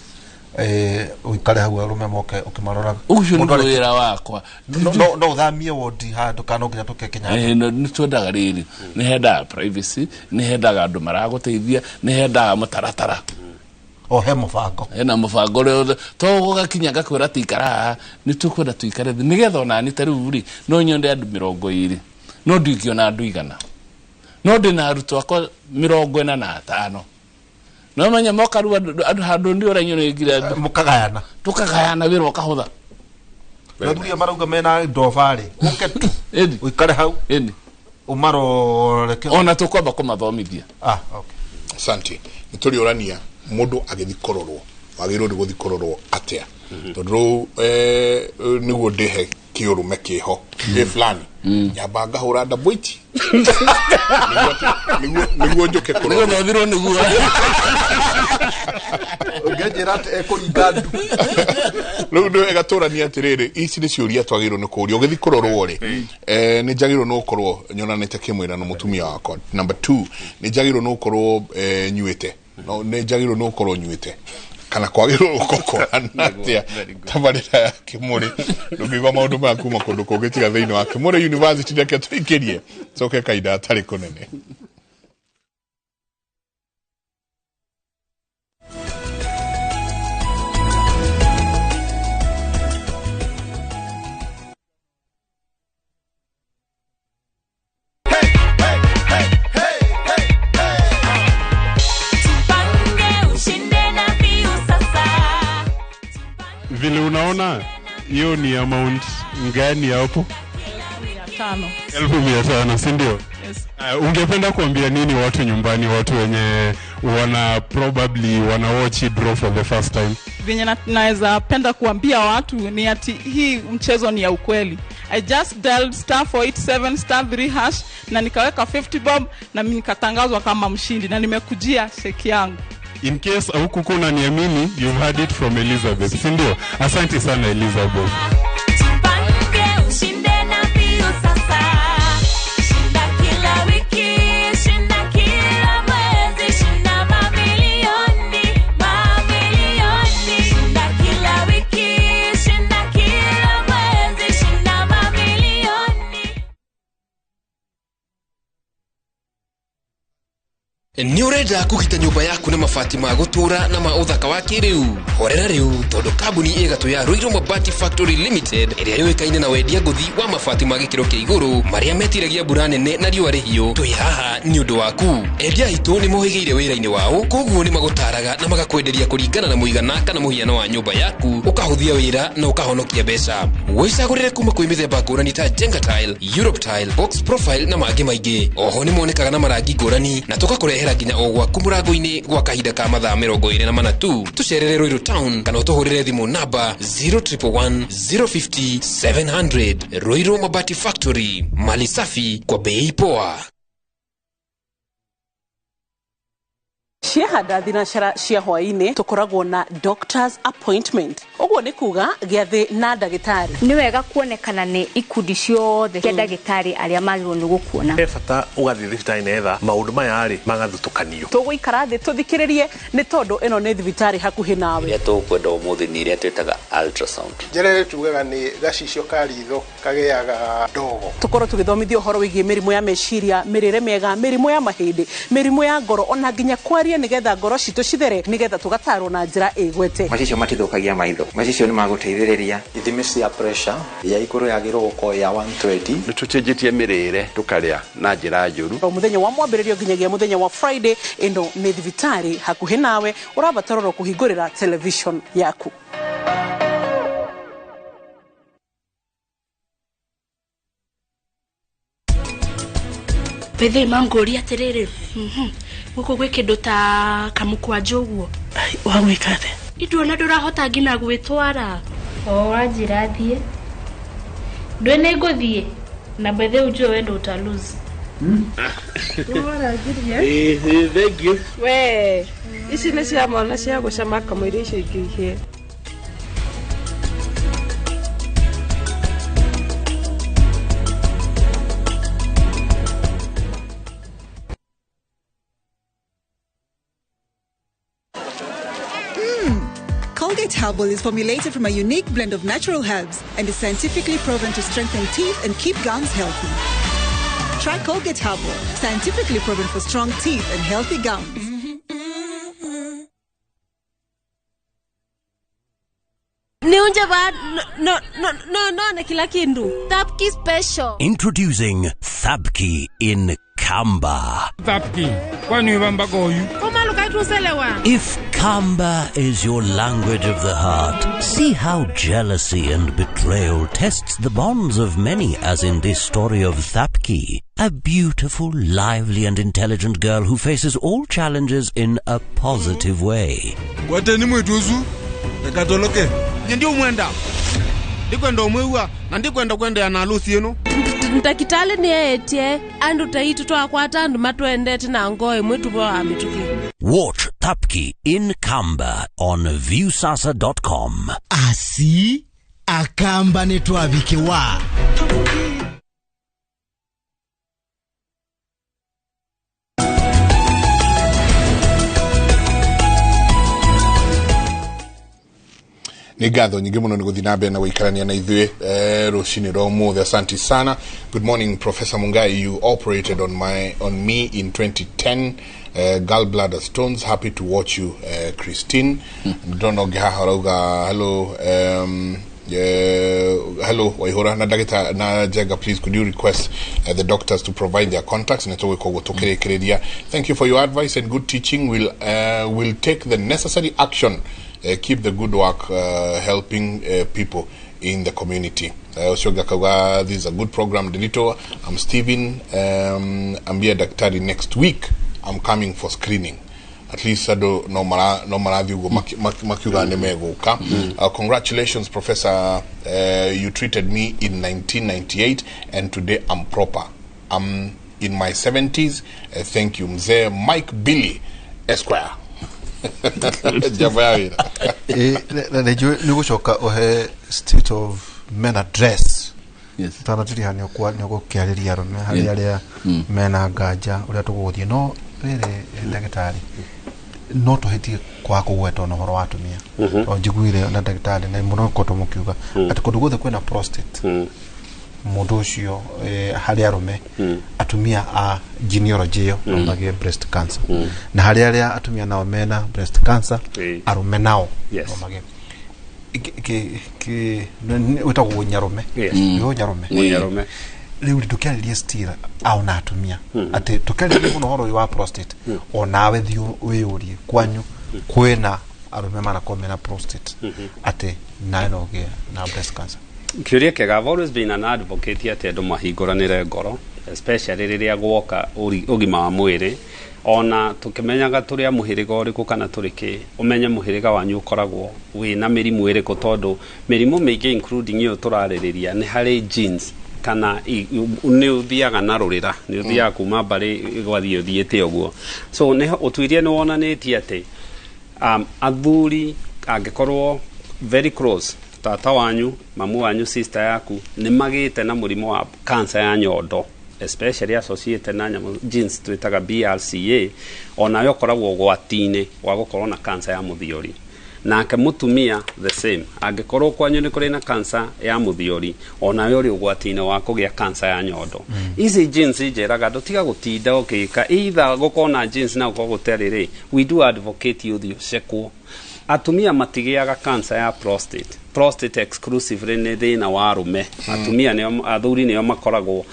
ũikare hau arũme moke ũkĩmaroraga. Ũcio nĩguo wĩra wakwa. No ũthamie wodi handũ kana no nginya tũke Kenyatta? Nĩ twendaga rĩrĩ, nĩ hendaga privacy, nĩ hendaga andũ maragũteithia, nĩ hendaga mũtaratara. O he mũbango. Hena mũbango ũrĩa to gũgakinya ngakwĩra atĩ ikara haha, nĩ tũkwenda tũikare thĩ nĩgetha onani ta rĩu rĩ, no nyonde andũ 20, no ndingĩona andũ 100, no ndĩna arutwo akwa 45. No menya moka rĩu andũ handũ ndĩ ũrĩa nyone ngira mũkagayana, tũkagayana wĩra ũkahũtha. Athuri marauga mena ndoba rĩ, ũke tu ũikare hau ũmarore ona tũkwamba kũmathomithia. Okay. Asante. Nĩ tũrĩũrania mũndũ agĩthiĩ kũrorwo wagĩrĩirwo nĩ gũthiĩ kũrorwo atĩa, tondũ rĩu nĩguo ndĩhe kĩũrũme kĩho ĩ fulani nyamba ngahũra ndabwiti nĩguo njũke kũrorwo. Nĩguo thirwo nĩguo. Ũngĩnjĩra atĩ ekũringa ndu. Rĩu nĩ wega tũranie atĩrĩrĩ, ici nĩ ciũria twagĩrĩirwo nĩ kũũria ũgĩthiĩ kũrorwo rĩ, nĩ njagĩrĩirwo nĩ gũkorwo nyonanĩte kĩmwĩra na mũtumia wakwa. Number 2, nĩ njagĩrĩirwo nĩ gũkorwo nyuĩte. No nĩ njagĩrĩirwo nĩ gũkorwo nyuĩte kana kwagĩrĩirwo gũkorwo kũhana atĩa. Tabarĩra ya Kĩmũrĩ, ndũngĩigua maũndũ maya kuma kũndũ kũngĩ tiga thĩinĩ wa Kĩmũrĩ University. Reke tũingĩrie coke kahinda hatarĩ kũnene. Tupange ushinde na Piu sasa. Vile unaona hiyo ni amount ngani hapo? 500. 500,000, si ndio? Yes. Ungependa kuambia nini watu nyumbani, watu wenye wana probably wana watch draw for the first time? Venye naweza penda kuambia watu ni ati hii mchezo ni ya ukweli. I just dialed star 487 star 3 hash na nikaweka 50 bob na mimi nikatangazwa kama mshindi na nimekujia cheki yangu. In case hukukuwa unaniamini, you've heard it from Elizabeth, si ndio? Asante sana Elizabeth. Tupange ushinde na Piu sasa. Shinda kila wiki, shinda kila mwezi, shinda mamilioni, mamilioni. Shinda kila wiki, shinda kila mwezi, shinda mamilioni. Nĩ ũrenda kũgita nyũmba yaku na mabati ma gũtũra na ma ũthaka wa kĩrĩu? Horera rĩu, tondũ kambuni ĩgatũ ya Ruiru Mabati Factory Limited ĩrĩa yũĩkaine na wendia ngũthi wa mabati ma gĩkĩro kĩa igũrũ marĩa metiragia mbura nene na riũa rĩhiũ, twĩ haha nĩ ũndũ waku. Endia aitũ nĩ mohĩgĩire wĩra-inĩ wao, koguo nĩ magũtaraga na magakwenderia kũringana na mũigana kana mũhiano wa nyũmba yaku, ũkahũthia wĩra na ũkahonokia mbeca. Wĩcagũrĩre kuma kwĩ mĩthemba ngũrani ta Jenga Tile, Europe Tile, Box Profile na mangĩ maingĩ. Oho nĩ monekaga na marangi ngũrani na tũgakũrehera nginya o gwaku mũrango-inĩ gwa kahinda ka mathaa 24 tu. Tũcerere Ruiru Town kana ũtũhũrĩre thimũ namba 0111 050 700. Ruiru Mabati Factory, mali safi kwa bei poa. Ciahanda thinacara cia hwaĩ-inĩ tũkoragwo na doctor's appointment, ũguo nĩ kuga gĩathĩ na ndagĩtarĩ. Nĩ wega kuonekana nĩ ikundi ciothe cia ndagĩtarĩ arĩa magĩrĩirwo nĩ gũkuona. He bata ũgathiĩ thibitarĩ nĩgetha maũndũ maya rĩ magathutũkanio. Tũgũikara thĩ tũthikĩrĩrie nĩ tondũ ĩno nĩ thibitarĩ hakuhĩ nawe. Iria tũkwenda ũmũthĩ nĩ iria twĩtaga ultrasound. Njĩra ĩrĩa tugaga nĩ gacicio ka ritho kagĩaga ndogo. Tũkorwo tũgĩthomithio ũhoro wĩgiĩ mĩrimũ ya meciria, mĩrĩre mĩega, mĩrimũ ya mahĩndĩ, mĩrimũ ya ngoro, ona nginya kwaria nĩgetha ngoro citũ cithere, nĩgetha tũgatarwo na njĩra ĩgwete. Macicio matithũkagia maitho, macicio nĩ magũteithĩrĩria. Ithimi cia pressure ya igũrũ yagĩrĩirwo gũkorwo ya 120. Nĩ tũcenjetie mĩrĩre tũkarĩa na njĩra njũru. O mũthenya wa mwambĩrĩrio nginyagia mũthenya wa Friday, ĩno nĩ thibitarĩ hakuhĩ nawe, ũrabatara oro kũhingũrĩra television yaku. Bethe mangũria atĩrĩrĩ, gũkũ gwĩ kĩndũ ta kamũkwanjũ ũguo. Wagwĩka atĩa? Nduona ndũrahota nginya gwĩtwara. O ũranjĩra thiĩ. Ndũĩ nĩ ngũthiĩ na bethe ujue we ndo uta lose. Thank you. We, ici nĩ cia mwana cia gũcama kamũira icio ingĩ ihĩe. Colgate Herbal is formulated from a unique blend of natural herbs and is scientifically proven to strengthen teeth and keep gums healthy. Try Colgate Herbal, scientifically proven for strong teeth and healthy gums. Niunje ba no no no no na kila kindu. Thapki special. Introducing Thapki in Kamba. Thapki, kwani wamba goyu? If Kamba is your language of the heart, see how jealousy and betrayal tests the bonds of many, as in this story of Thapki, a beautiful, lively and intelligent girl who faces all challenges in a positive way. Gwateni mwituzu, nekatoloke. Ndio mwenda. Ndikwenda umwewa na ndikwenda kwenda na harusi yenu. Ndakitale ni etie andu taitu twakwata andu matwendete na ngoe mwitu bo amituki. Watch Tapki in Kamba on viusasa.com. Asi akamba nĩ twabikĩwa. Nä ngatho nyingä må no nä gå thiä na mbere na gå na ithuä rå rwa å. Asante sana. Good morning, Professor Mungai. You operated on me in 2010, gallbladder stones. Happy to watch you. Christine ndona å ngä haha ũrauga hello, hello Waihura na ndagĩta na Njenga. Please, could you request the doctors to provide their contacts? Nĩ tũgwĩka ũguo tũkĩrĩkĩrĩria. Thank you for your advice and good teaching. Will take the necessary action. Keep the good work, helping people in the community. Ũcio ũngĩ akauga, "This is a good program, Delito. I'm Steven. Ambia daktari next week I'm coming for screening." At least andå no marathiĩ ũguo makiuga nĩ megũka. Congratulations, Professor. You treated me in 1998 and today I'm proper. I'm in my 70s. Thank you, mzee Mike Billy Esquire. Jambo ya wĩra. Ĩ, na nĩ nĩ gũcoka ũhe State of Men Address tanatiriha nĩ ũgũkĩarĩria arũme harĩ arĩa mena nganja ũrĩa tũgũgũthiĩ no rĩrĩ ndagĩtarĩ no tũhĩtie kwaga kũgweta ona ũhoro wa atumia tondũ njiguire na ndagĩtarĩ na mũno koretwo mũkiuga atĩ kũndũ guothe kwĩna prostate mũndũ ũcio harĩ arũme atumia a genealogy ĩyo no magĩe breast cancer na harĩ arĩa atumia nao mena breast cancer arũme nao no magĩe. Wĩtagwo ũnyarume. Nĩ ũnyarume. Ũnyarume. Rĩu ndũkĩarĩrie still ao na atumia atĩ tũkĩarĩrie mũno ũhoro ũyũ wa prostate onawe thiĩ wĩyũrie kwanyu kwĩna arũme manakorwo mena prostate atĩ nawe no ũgĩe na breast cancer. Kĩũria kĩega. I've always been an advocate atĩ andũ mahingũranĩre ngoro, especially rĩrĩa gwoka ũgima wa mwĩrĩ, ona tũkĩmenyaga tũrĩ a mũhĩrĩga ũrĩkũ kana tũrĩ kĩ, ũmenye mũhĩrĩga wanyu ũkoragwo wĩna mĩrimũ ĩrĩkũ, tondũ mĩrimũ mĩingĩ, including ĩyo tũrarĩrĩria, nĩ harĩ genes kana nĩ ũthiaga na rũrĩra, nĩ ũthiaga kuma mbarĩ gwathiĩ ũthiĩte ũguo. So nĩ ũtuĩria nĩ wonanĩtie atĩ athuri angĩkorwo very close, tata wanyu, mamu wanyu, sister yaku nĩ magĩte na mũrimũ wa cancer ya nyondo, especially associated na nyamũ genes twĩtaga BRCA, onawe ũkoragwo ũgwati-inĩ wa gũkorwo na cancer ya mũthiori. Nake mũtumia the same, angĩkorwo kwanyu nĩ kũrĩ na cancer ya mũthiori, onawe ũrĩ ũgwati-inĩ wa kũgĩa cancer ya nyondo. Ici genes njĩraga andũ tiga gũtinda ũgĩka either gũkorwo na genes na gũkorwo gũtarĩ rĩ, we do advocate ũthiĩ ũcekwo. Atumia matigĩaga cancer ya prostate. Prostate exclusively nĩ thĩna wa arũme. Atumia nĩo, athuri nĩo makoragwo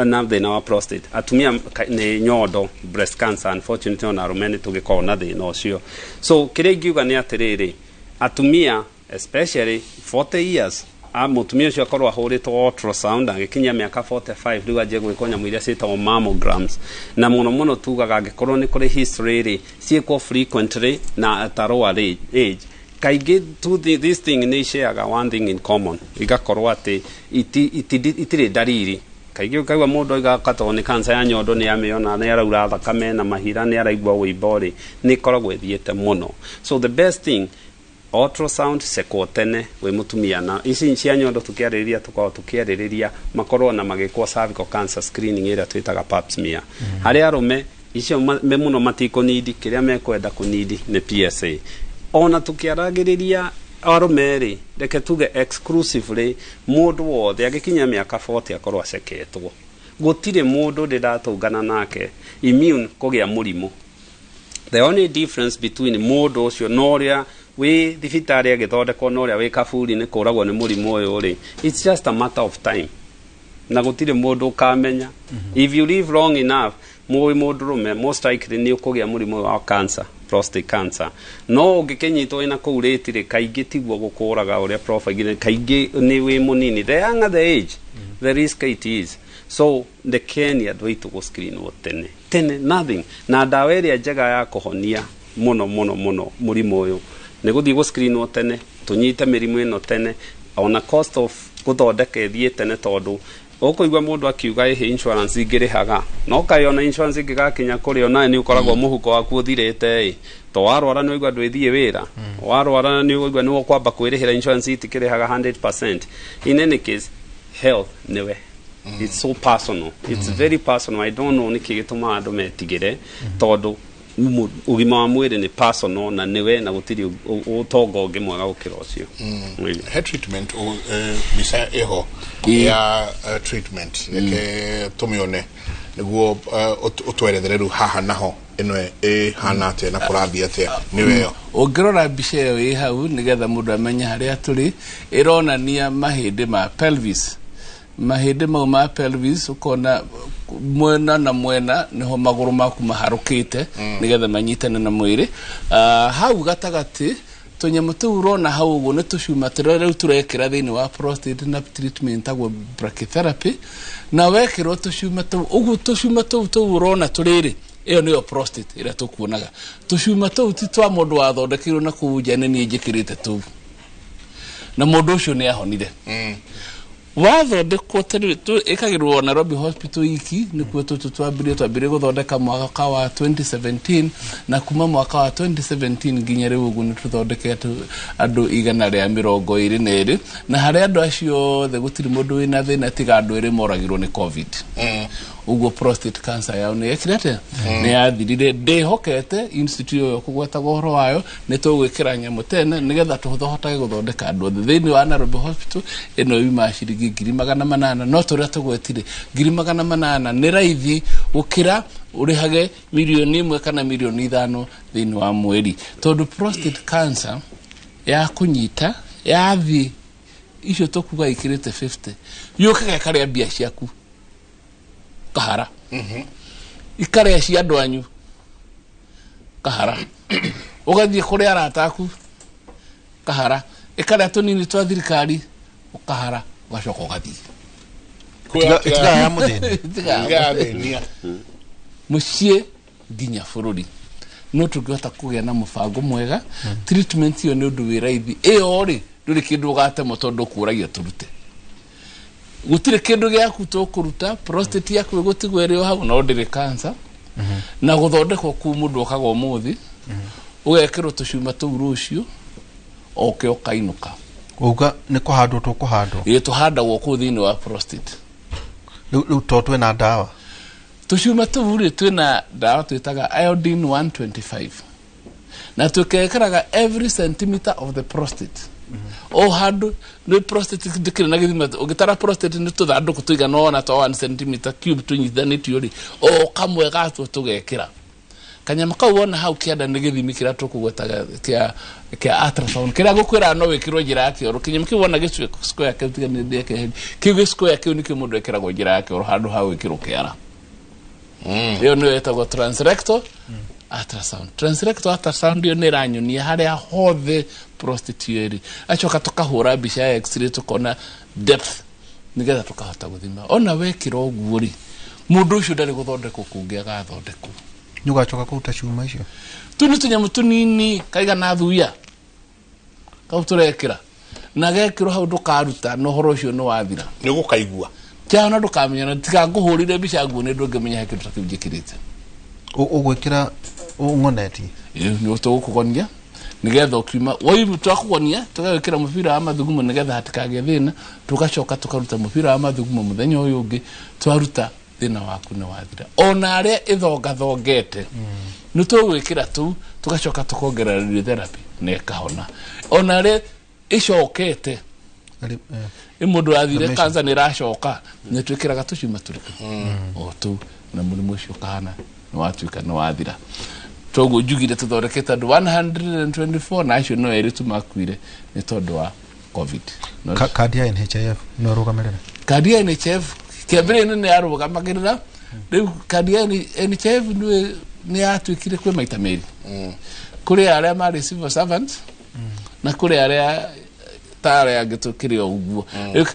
na thĩna wa prostate. Atumia nĩ nyondo, breast cancer. Unfortunately, ona arũme nĩ tũgĩkoragwo na thĩna ũcio. So kĩrĩa ingiuga nĩ atĩrĩrĩ, atumia especially 40 years, a mũtumia ũcio akorwo ahũrĩtwo ultrasound agĩkinyia mĩaka 45, rĩu anjie gwĩkwo nyamũ iria ciĩtagwo mammograms, na mũno mũno tugaga angĩkorwo nĩ kũrĩ history rĩ, ciĩkwo frequently na at a lower age. Kaingĩ this thing nĩ shareaga one thing in common, igakorwo atĩ itirĩ ndariri. Kaingĩ ũkaigua mũndũ oiga katoo nĩ cancer ya nyondo, nĩ amĩona nĩ araura thakame na mahira, nĩ araigua wĩimbo rĩ, nĩ ĩkoragwo ĩthiĩte mũno. So the best thing, ultrasound, cekwo tene wĩ mũtumia. Na ici cia nyondo tũkĩarĩrĩria, tũkoragwo tũkĩarĩrĩria makorwo na magĩkwo cervical cancer screening ĩrĩa twĩtaga Pap smear. Harĩ arũme icio mũno matikũnidi, kĩrĩa mekwenda kũnidi nĩ PSA. Ona tũkĩaragĩrĩria arũme rĩ, reke tuge exclusively mũndũ wothe agĩkinya mĩaka 40 akorwo aceketwo. Gũtirĩ mũndũ ndĩratũngana nake immune kũgĩa mũrimũ. The only difference between mũndũ ũcio na ũrĩa wĩ thibitarĩ agĩthondekwo na ũrĩa wĩ kaburi-inĩ kũragwo nĩ mũrimũ ũyũ rĩ, it's just a matter of time, na gũtirĩ mũndũ ũkamenya. If you live long enough, mũĩ mũndũrũme most likely nĩ ũkũgĩa mũrimũ wa cancer, prostate cancer. No ũngĩkĩnyitwo wĩna kũu rĩtirĩ, kaingĩ tiguo gũkũraga ũrĩa profile, kaingĩ nĩ wĩ mũnini. The younger the age, the risk it is. So ndekeni andũ aitũ gũscreenwo tene tene, nothing na ndawa ĩrĩa njega ya kũhonia mũno mũno mũno mũrimũ ũyũ nĩ gũthiĩ gũscreenwo tene, tũnyite mĩrimũ ĩno tene, ona cost of gũthondeka ĩthiĩ tene, tondũ Ũkũigua mũndũ akiuga ĩhĩ insurance ingĩrĩhaga no kaĩ ona insurance ĩngĩgakinya kũrĩ ona nĩ ũkoragwo mũhuko waku ũthirĩte ĩ to warwara nĩ waigua ndwĩthiĩ wĩra warwara nĩ waigua nĩ ũkwamba kwĩrĩhĩra insurance itikĩrĩhaga 100%. In any case, health nĩwe. It's so personal. It's very personal. I don't know nĩkĩ gĩtũmaga andũ metigĩre tondũ ũgima wa mwĩrĩ nĩ personal na nĩwe na gũtirĩ ũtonga ũngĩ mwega gũkĩra ũcio. He treatment mbica ĩho ya treatment reke tũmĩone nĩguo ũtwerethere rĩu haha naho ĩno ĩhana atĩa na kũrathiĩ atĩa nĩwe ĩyo. Ũngĩrora mbica ĩyo ĩ hau nĩgetha mũndũ amenye harĩa tũrĩ, ĩronania mahĩndĩ ma pelvis. Mahĩndĩ mau ma pelvis ũkona mwena na mwena niho magũrũ maku maharũkĩte nĩgetha manyitane na mwĩrĩ. Hau gatagatĩ tũnyamũ tũu ũrona hau ũguo nĩ tũcuma tũrĩa rĩu tũrekĩra thĩinĩ wa prostate na treatment tagwo brachytherapy, na wekĩrwo tũcuma tũu ũguo tũcuma tũu tũu ũrona tũrĩrĩ ĩyo nĩyo prostate ĩrĩa tũkuonaga. Tũcuma tũu ti twa mũndũ wathondekirwo na kũu nja nĩ niĩ njĩkĩrĩte tũu na mũndũ ũcio nĩ ahonire. Wathondekwo ĩkagĩrwo Nairobi Hospital iki nĩkuo tũtũ twambirie gũthondeka mwaka wa 2017 na kuma mwaka wa 2017 nginya rĩu ũguo nĩ tũthondekete andũ 122 na harĩa andũ acio othe gũtirĩ mũndũ wĩna thĩna tiga andũ erĩ moragirwo nĩ COVID. Ũguo prostate cancer yao nĩ yekire atĩa? Nĩ yathirire. Ndĩhokete institute ĩyo kũgwetaga ũhoro wayo nĩ tũgwĩkĩra nyamũ tene nĩgetha tũhotage gũthondeka andũ othe thĩinĩ wa Nairobi Hospital. Ĩno yuma ciringi 800,000 no tũrĩa tũgwetire 800,000 nĩ raithi gũkĩra ũrĩhage 1 kana 5 milioni thĩinĩ wa mweri, tondũ prostate cancer ya kũnyita yathiĩ icio tũkuga ikĩrĩte 50 yũkaga ĩkarĩa mbia ciaku kahara, ikarĩa cia andũ anyu kahara, ũgathiĩ kũrĩa arata aku kahara, ĩkarĩa tũnini twa thirikari ũkahara, ũgacoka ũgathiĩ itigaga mũthĩni mũciĩ nginya bũrũri. No tũngĩhota kũgĩa na mũbango mwega treatment ĩyo nĩ ũndũ wĩ raithi. Ĩyo rĩ ndũrĩ kĩndũ ũgatemwo tondũ ũkũragia tũrute, gũtirĩ kĩndũ gĩaku tũkũruta. Prostate yaku ĩgũtigwo ĩrĩ o hau no ndĩrĩ cancer na gũthondekwo kũu mũndũ okaga ũmũthĩ ũgekĩrwo tũcuma tũu rũciũ oke ũkainũka. Uga nĩ kũhandwo tũkũhandwo? Ĩĩ, tũhandagwo kũu thĩinĩ wa prostate. Rĩu to twĩna ndawa tũcuma tũu rĩ twĩna ndawa twĩtaga iodine 125 na tũkekĩraga every centimeter of the prostate. O handũ nĩ prostate ndĩkĩrĩ na gĩthima, ũngĩtara prostate nĩ tũthandũkũ tũigana ũna twa 1 centimeter cube tũnyitithanĩtio rĩ, o kamwe gatuo tũgekĩra kanyama kau wona hau kĩanda nĩ gĩthimi kĩrĩa tũkũgwetaga kĩa ultrasound kĩrĩa gũkwĩra no wĩkĩrwo njĩra ya kĩoro. Kĩnyamũ kĩu wona gĩcue square kĩu tiga nĩ ndĩkeherie kĩu gĩ square kĩu nĩkĩo mũndũ ekĩragwo njĩra ya kĩoro handũ ha gwĩkĩrwo kĩara. Ĩyo nĩyo ĩtagwo transrectal ultrasound. Transrectal ultrasound ĩyo nĩ ĩranyonia harĩa hothe prostate ĩyo ĩrĩ. Acoka tũkahũra mbica ya x-ray tũkona depth nĩgetha tũkahota gũthima. Ona wekĩra ũguo rĩ mũndũ ũcio ndarĩ gũthondekwo kũngĩ agathondekwo. Nĩ ũgacoka kũruta cuma icio? Tũu nĩ tũnyamũ tũnini kaigana thuya kau tũrekĩra na gekĩrwo hau ndũkaruta na ũhoro ũcio nĩ wathira. Nĩ ũgũkaigua Tiga ndũkamenya na tiga ngũhũrire mbica nguone ndũngĩmenya he kĩndũ ta kĩu njĩkĩrĩte. Ũgwĩkĩra ũng'onetie? Ĩĩ, nĩ tũgũkũgonia nĩgetha ũkiuma wairu twakũgonia tũgagĩkĩra mũbira wa mathugumo nĩgetha hatikagĩe thĩna, tũgacoka tũkaruta mũbira wa mathugumo mũthenya ũyũ ũngĩ, twaruta thĩna waku nĩ wathira. Ona arĩa ĩthongathongete nĩ tũgwĩkĩra tũu tũgacoka tũkongerera radiotherapy na ĩkahona. Ona arĩa ĩcokete ĩ mũndũ wathire cancer nĩ ĩracoka nĩ twĩkĩraga tũcuma tũrĩkũ o tũu na mũrimũ ũcio ũkahana nĩ watuĩka nĩ wathira. Toguo njugire tũthondekete andũ 124 na acio no erĩ tu makuire nĩ tondũ wa COVID. Kandi ya NHIF no ĩrũgamĩrĩre? Kandi ya NHIF kĩambĩrĩria-inĩ nĩ yarũgamagĩrĩra, rĩu kandi ya NHIF nĩ yatuĩkire kwĩ maita merĩ. Kũrĩ arĩa marĩ civil servants na kũrĩ arĩa ta arĩa angĩ tũkĩrĩ o ũguo. Rĩu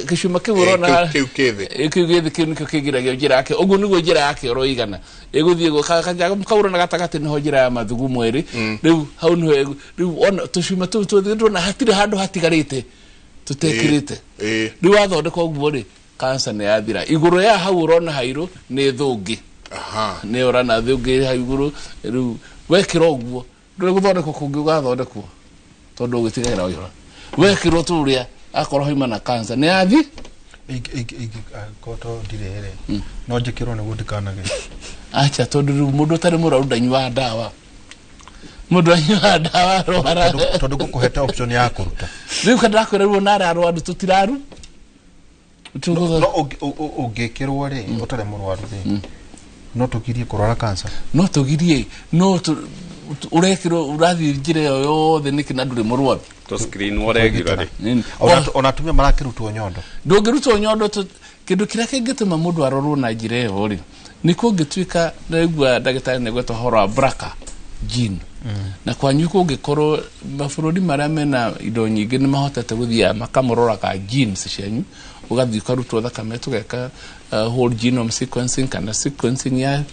gĩcuma kĩu ũrona kĩu kĩthĩ kĩu gĩthĩ kĩu nĩkĩo kĩgiragia njĩra yake. Ũguo nĩguo njĩra yake oro igana ĩgũthiĩ kaurona gatagatĩ nĩho njĩra ya mathugumo ĩrĩ. Rĩu hau nĩho rĩu ona tũcuma tũu tuothe ndũrona hatirĩ handũ hatigarĩte tũtekĩrĩte. Rĩu wathondeka ũguo rĩ cancer nĩ yathira. Igũrũ ya hau ũrona hairũ nĩ thũngĩ. Nĩ ũrona thũngĩ hau igũrũ rĩu wekĩra ũguo ndũrĩ gũthondekwo kũngĩ ũgathondekwo tondũ ũgĩtigagĩra waihũra. Wekĩrwo tũrĩa akorwo haima na cancer nĩ yathi koto ndirĩ rĩ no njĩkĩrwo nĩguo ndikanage. Acha tondũ rĩu mũndũ ũtarĩ mũrwaru ndanyuaga ndawa. Mũndũ anyuaga ndawa arwara. Tondũ ngũkũhete option ya kũruta. Rĩu kana ndakwĩra rĩu ona arĩa arwaru tũtiraru. No ũngĩkĩrwo rĩ ũtarĩ mũrwaru rĩ no tũgirie kũrwara cancer. No tũgirie no ũrekĩrwo ũrathiĩ njĩra ĩyo yothe nĩkĩ na ndũrĩ mũrwaru. To screen regularly. Ona atumia marakĩrutwo nyondo. Ndũngĩrutwo nyondo kĩndũ kĩrĩa kĩngĩtũma mũndũ arorwo na njĩra ĩyo rĩ nĩ kũngĩtuĩka naigua ndagĩtarĩ nĩgweta ũhoro wa BRCA gene. Na kwanyu kũngĩkorwo mabũrũri marĩa mena indo nyingĩ nĩ mahotete gũthiaga makamũroraga genes cianyu ũgathiĩ ũkarutwo thakame tũgeka whole genome sequencing kana sequencing ya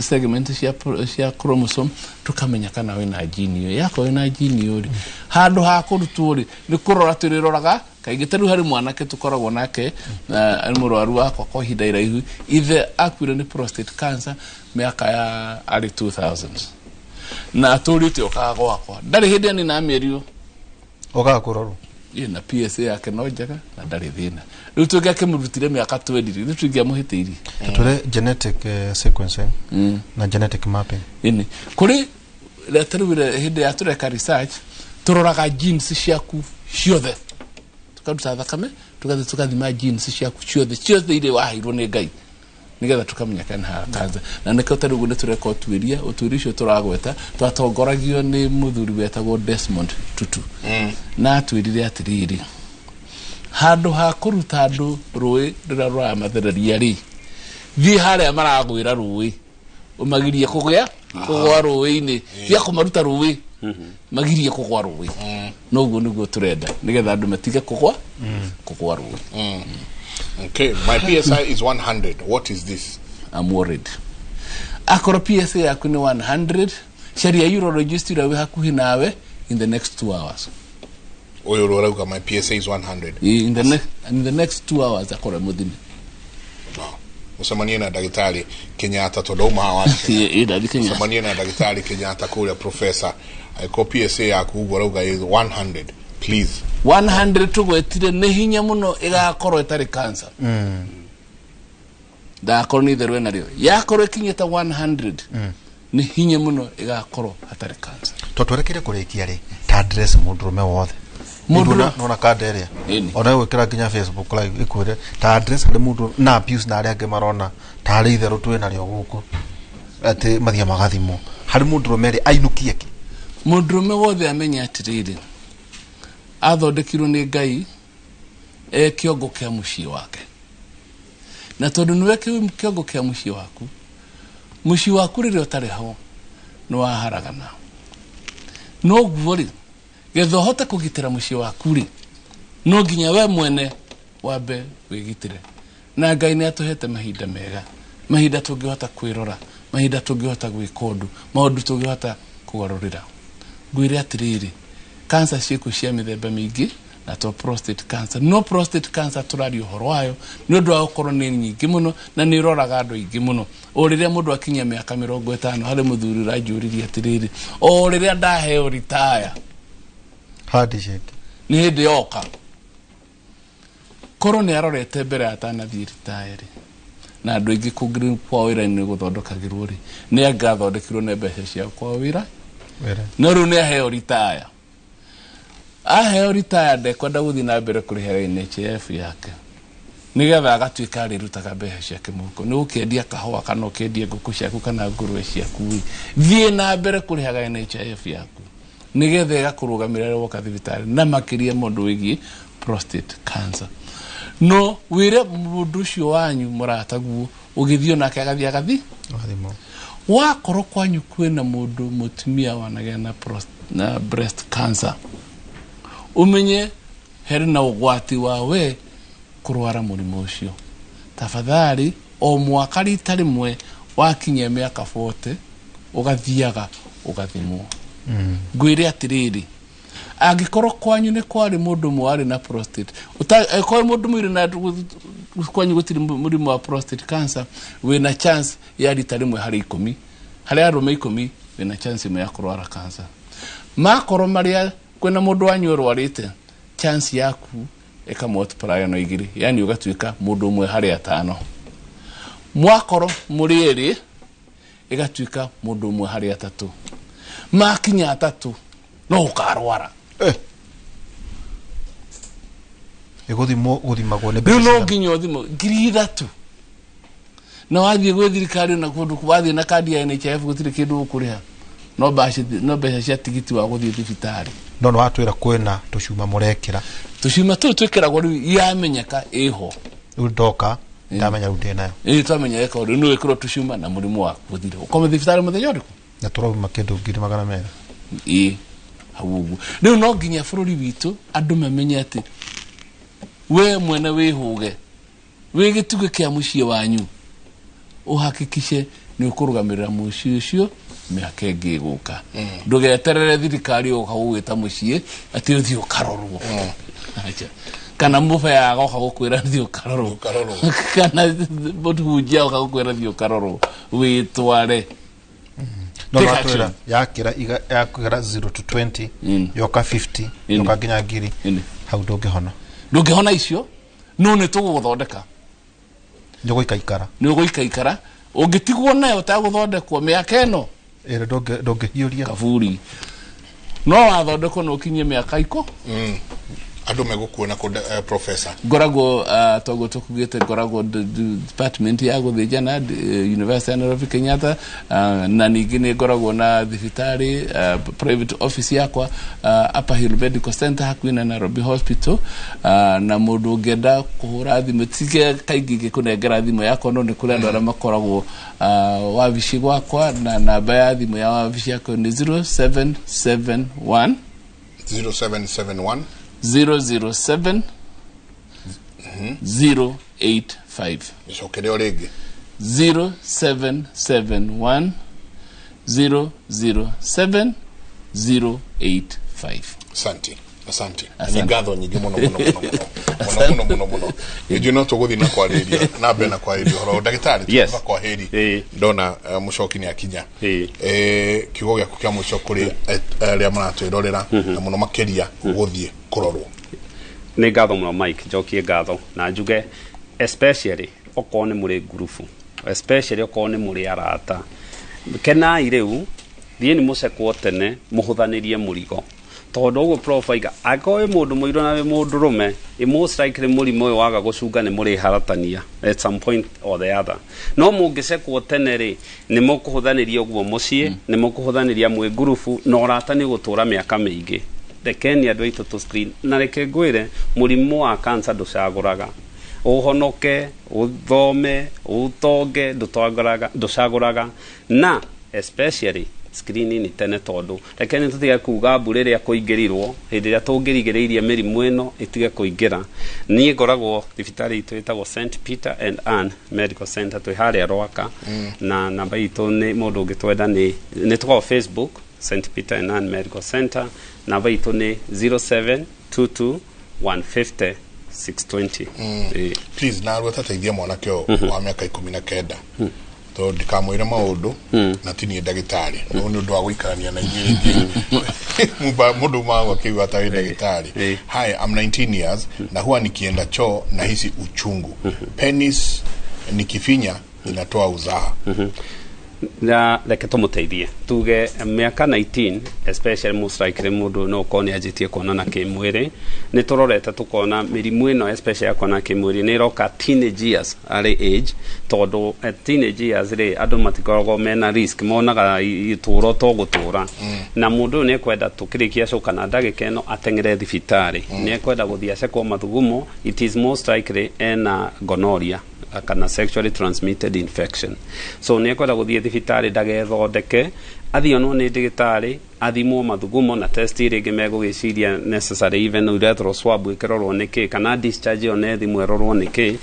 segment cia chromosome tukamenya kana wĩna gene ĩyo. Yakorwo wĩna gene ĩyo rĩ handũ ha kũrutwo rĩ nĩ kũrora tũrĩroraga kaingĩ. Ta rĩu harĩ mwanake tũkoragwo nake nĩ mũrwaru wakwa kwa ihinda iraihu, ithe akuire nĩ prostate cancer mĩaka ya early 2000s na atũrĩte okaga gwakwa ndarĩ hĩndĩ anina mĩerio okaga kũrorwo na PSA yake no njega na ndarĩ thĩna. Rĩu tũngĩakĩmũrutire mĩaka 20 rĩ tũingĩamũhĩtĩirie. Tũrĩ genetic sequencing na genetic mapping. Ĩni kũrĩ rĩu hĩndĩ ya tũreka research tũroraga genes ciaku ciothe tukaruta thakame tugathiĩ tukathima genes ciaku ciothe ciothe iria waheirwo nĩ Ngai nigetha tukamenya kana cancer. Na nĩkĩo ta rĩu nĩ tũreka ũtuĩria ũtuĩria ũcio tũragweta twatongoragio nĩ mũthuri wetagwo Desmond Tutu na atwĩrire atĩrĩrĩ handũ ha kũruta andũ rũĩ rũrĩa rũramathereria rĩ thiĩ harĩa maragwĩra rũĩ ũmagirie kũgĩa kũgwa rũĩ-inĩ tiga kũmaruta rũĩ magirie kũgwa rũĩ. Noguo nĩguo tũrenda nĩgetha andũ matige kũgwa rũĩ. Okay, my PSI is 100. What is this? I'm worried. Akoro PSA yaku ni 100. Sharia urologist ura we hakuhi nawe in the next 2 hours. Oyo urauga my PSA is 100. In the next 2 hours akoro muthimi. Wow. Ucemanie na ndagĩtarĩ Kenyatta tondũ uma hawa. Ucemanie na ndagĩtarĩ Kenyatta kũrĩa professor. Akoro PSA yaku ũguo urauga is 100. Please. 100 tugwetire nĩ hinya mũno ĩgakorwo ĩtarĩ cancer. Ndakorwo nĩ itherũ ĩnarĩo yakorwo ĩkinyĩte 100 nĩ hinya mũno ĩgakorwo hatarĩ cancer. Tũtwerekeire kũrĩkia rĩ ta address mũndũrũme wothe mũndũ nona kanda ĩrĩa ona gwĩkĩra nginya Facebook live ĩkwĩre ta address harĩ mũndũ na abuse na arĩa angĩ marona tarĩ itherũ twĩ narĩo gũkũ atĩ mathiĩ magathimwo harĩ mũndũrũme rĩ ainũkie kĩ. Mũndũrũme wothe amenye atĩrĩrĩ athondekirwo nĩ Ngai e kĩongo kĩa mũciĩ wake na tondũ nĩwe kĩongo kĩa mũciĩ waku mũciĩ waku rĩrĩa ũtarĩ ho nĩ waharagana. Noguo rĩ getha ũhote kũgitĩra mũciĩ waku rĩ no nginya we mwene wambe wĩgitĩre. Na Ngai nĩ atũhete mahinda mega, mahinda tũngĩhota kwĩrora, mahinda tũngĩhota gwĩka ũndũ, maũndũ tũngĩhota kũgarũrĩra. Ngwĩre atĩrĩrĩ cancer ciĩkuo cia mĩthemba mĩingĩ na to prostate cancer. No prostate cancer tũraria ũhoro wayo nĩ ũndũ wa gũkorwo nĩ nyingĩ mũno na nĩ ĩroraga andũ aingĩ mũno. O rĩrĩa mũndũ akinyia mĩaka 50 harĩ mũthuri ũranjũririe atĩrĩrĩ o rĩrĩa ndaheo ritaya nĩ hĩndĩ yoka korwo nĩ arorete mbere atanathiĩ ritaya rĩ na andũ aingĩ kũngĩ kwa wĩra-inĩ gũthondekagĩrwo rĩ nĩ angathondekirwo nĩ mbeca cia kwa wĩra no rĩu nĩ aheo ritaya. Aheo ritaya ndekwenda gũthiĩ na mbere kũrĩhĩra NHIF yake nĩgetha agatuĩka arĩrutaga mbeca ciake mũhuko. Nĩ ũkĩendia kahũa kana ũkĩendia ngũkũ ciaku kana ngũrwe ciaku ĩ thiĩ na mbere kũrĩhaga NHIF yaku nĩgetha ĩgakũrũgamĩrĩra woka thibitarĩ na makĩria mũndũ wĩgiĩ prostate cancer. No wĩre mũndũ ũcio wanyu mũrataguo ũgĩthiĩ onake agathiĩ agathi wakorwo kwanyu kwĩna mũndũ mũtumia wanagĩa na breast cancer umenye heri na ũgwati wa we kũrwara mũrimũ ũcio. Tafadhali o mwaka rita rĩmwe wakinyia mĩaka 40 ũgathiaga ũgathimwo. Ngwĩre atĩrĩrĩ angĩkorwo kwanyu nĩ kwarĩ mũndũ ũmwe warĩ na prostate kwa mũndũ mũirũ na kwanyu gũtirĩ mũrimũ wa prostate cancer, wĩna chance ya rita rĩmwe harĩ 10, harĩ arũme 10 wĩna chance ĩmwe ya kũrwara cancer. Makorwo marĩa kwĩna mũndũ wanyu ũrwarĩte, chance yaku ĩka multiply na 2, yani ũgatuĩka mũndũ ũmwe harĩ 5. Mwakorwo mũrĩ erĩ, ĩgatuĩka mũndũ ũmwe harĩ 3. Makinya 3 no ũkarwara. Ĩgũthimwo gũthimagwo nĩ mbeca. No nginya ũthimwo 3,000. Na wathiĩ gwĩ thirikari na kũndũ wathiĩ na kandi ya NHIF gũtirĩ kĩndũ ũkũrĩha. No mbeca cia tigiti wa gũthiĩ thibitarĩ. No no watwĩra kwĩna tũcuma mũrekĩra. Tũcuma tũu twĩkĩragwo rĩu yamenyeka ĩho. Rĩu ndoka ndamenya rĩu ndĩ nayo. Ĩĩ twamenya ĩko rĩu nĩ wĩkĩrwo tũcuma na mũrimũ waku ũthire. Ũkome thibitarĩ mũthenya ũrĩkũ? Na tũrauma kĩndũ 200,000. Ĩĩ hau ũguo. Rĩu no nginya bũrũri witũ andũ mamenye atĩ we mwene wĩhũge, wĩ gĩtugĩ kĩa mũciĩ wanyu, ũhakikishe nĩ ũkũrũgamĩrĩra mũciĩ ũcio mĩaka ĩngĩ ĩgũka. Ndũgeterere thirikari ũka gũgwĩta mũciĩ atĩ ũthiĩ ũkarorwo. Kana mũbea agoka gũkwĩra thiĩ ũkarorwo, kana mũhunjia oka gũkwĩra thiĩ ũkarorwo, wĩtware. No watwĩra yakĩra yakĩra 0 to 20, yoka 50, yoka nginya 1,000, hau ndũngĩhona. Ndũngĩhona icio, no nĩ tũgũgũthondeka. Nĩ ũgũikaikara. Nĩ ũgũikaikara. Ũngĩtigwo nayo ũtagũthondekwo mĩaka ĩno, ĩrĩ ndũngĩhiũria kaburi. No wathondekwo no ũkinyie mĩaka 10. Andũ megũkuona kũ professor? Ngoragwo toguo tũkugĩte, ngoragwo department ya gũthĩnjana University ya Nairobi Kenyatta, na ningĩ nĩ ngoragwo na thibitarĩ private office yakwa Upper Hill Medical Center hakuhĩ na Nairobi Hospital, na mũndũ ũngĩenda kũhũra thimũ tige kaingĩ ngĩkũnengera thimũ yakwa, no nĩ kũrĩ andũ arĩa makoragwo wabici gwakwa, na namba ya thimũ ya wabici yakwa nĩ 0771 0771 007 085. Icokere o rĩngĩ. 0771 007 085. Asante. Asante. Ni ngatho nyingĩ mũno mũno mũno mũno mũno mũno mũno. Ithuĩ no tũgũthiĩ na kwarĩria na mbere na kwarĩria ũhoro. Ndagĩtarĩ, tũkiuga kwaheri ndona mũcoki nĩ akinya. Kiugo gĩaku kĩa mũico kũrĩ arĩa maratwĩrorera na mũno makĩria gũthiĩ kũrorwo. Nĩ ngatho mũno Mike, njokie ngatho na njuge especially okorwo nĩ mũrĩ ngurubu, especially okorwo nĩ mũrĩ arata, kenai rĩu thiĩ nĩ mũcekwo tene mũhũthanĩrie mũrigo. Tondũ ũguo prof aiga angĩkorwo wĩ mũndũ mũirũ na wĩ mũndũ rũme, most likely mũrimũ ũyũ waga gũcunga nĩ mũrĩharatania at some point or the other. No mũngĩcekwo tene rĩ, nĩ mũkũhũthanĩria ũguo mũciĩ, nĩ mũkũhũthanĩria mwĩ ngurubu, na ũrata nĩ gũtũra mĩaka mĩingĩ. Rekeni andũ aitũ tũ screen, na reke ngwĩre mũrimũ wa cancer ndũcagũraga. Ũhonoke, ũthome, ũtonge, ndũcagũraga, na especially screening tene, tondũ reke nĩ tũtige kuga mbu rĩrĩa kũingĩrirwo, hĩndĩ ĩrĩa tũngĩrigĩrĩirie mĩrimũ ĩno ĩtige kũingĩra. Niĩ ngoragwo thibitarĩ itũ ĩtagwo St Peter and Ann Medical Center, twĩ harĩa Rwaka, na namba itũ nĩ mũndũ ũngĩtwenda nĩ tũkoragwo Facebook St Peter and Ann Medical Center, namba itũ nĩ 0722 150 620. Please narua tateithia mwanake ũyũ wa mĩaka 19, tondũ ndikamwĩre maũndũ na ti niĩ ndagĩtarĩ, no nĩ ũndũ wa gũikarania na inyuĩ rĩngĩ mũndũ magwa akĩigua atarĩ ndagĩtarĩ. Hi, I'm 19 years na huwa nikienda choo nahisi uchungu, penis nikifinya inatoa uzaha. Na reke tũmũteithie tuge mĩaka 19 especially most likely mũndũ no ũkorwo nĩ anjĩtie kuonana kĩmwĩrĩ. Nĩ tũrorete tũkona mĩrimũ ĩno especially ya kuonana kĩmwĩrĩ nĩ ĩroka teenage years arĩ age, tondũ at teenage years rĩ andũ matikoragwo mena risk, monaga itũro to gũtũra, na mũndũ ũyũ nĩ ekwenda tũkĩrĩkia coka na ndagĩka ĩno ateng'ere thibitarĩ, nĩ ekwenda gũthiĩ acekwo mathugumo, it is most likely ena gonorrhea kana sexually transmitted infection. So nĩ ekwenda gũthiĩ thibitarĩ ndagethondeke, athiĩ onwo nĩ ndagĩtarĩ Athimwo mathugumo na test iria ingĩ megũgĩciria necessary, even urethral swab ĩkĩrorwo nĩkĩ, kana discharge ĩyo nĩ ĩthimwo ĩrorwo nĩkĩ.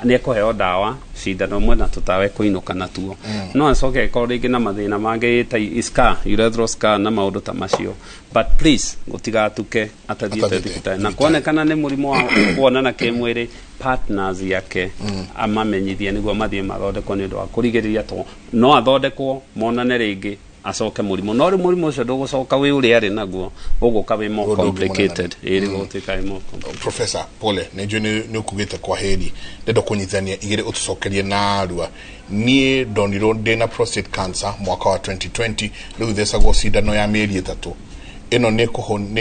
Nĩ ekũheo ndawa, cindano ĩmwe na tũtawa ekũinũka natuo. No acoke ĩkorwo rĩngĩ na mathĩna mangĩ ta scar, urethral scar na maũndũ ta macio. But please, gũtigatuke atathiĩte Atathiĩte thibitarĩ na kuonekana nĩ mũrimũ wa kuonana kĩmwĩrĩ, partners yake amamenyithie nĩguo mathiĩ mathondekwo nĩ ũndũ wa kũrigĩrĩria, to no athondekwo monane rĩngĩ acoke mũrimũ, no rĩu mũrimũ ũcio ndũgũcoka wĩ ũrĩa arĩ naguo, ũgũka wĩ more Ũndũ ũngĩ mũnene. complicated. Ĩĩ, rĩu ũgũtuĩka wĩ more complicated. Professor, pole, nä njå nä å kugä te kwa heri, ndenda kå nyitithania igä rä å tå cokerie narua. Niä ndonirwo ndä na prostate cancer mwaka wa 2020, rä u thecagwo cindano ya mä 3 ä no nä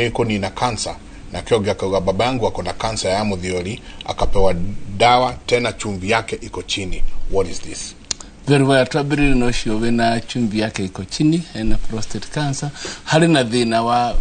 kå nina cancer. Nake ũngĩ akauga, baba yangu ako na cancer ya mũthiori, akapewa dawa tena, chumvi yake iko chini. What is this? Very well. Twambĩrĩrie na ũcio wĩna chumvi yake iko chini, ena prostate cancer, harĩ na thĩna wa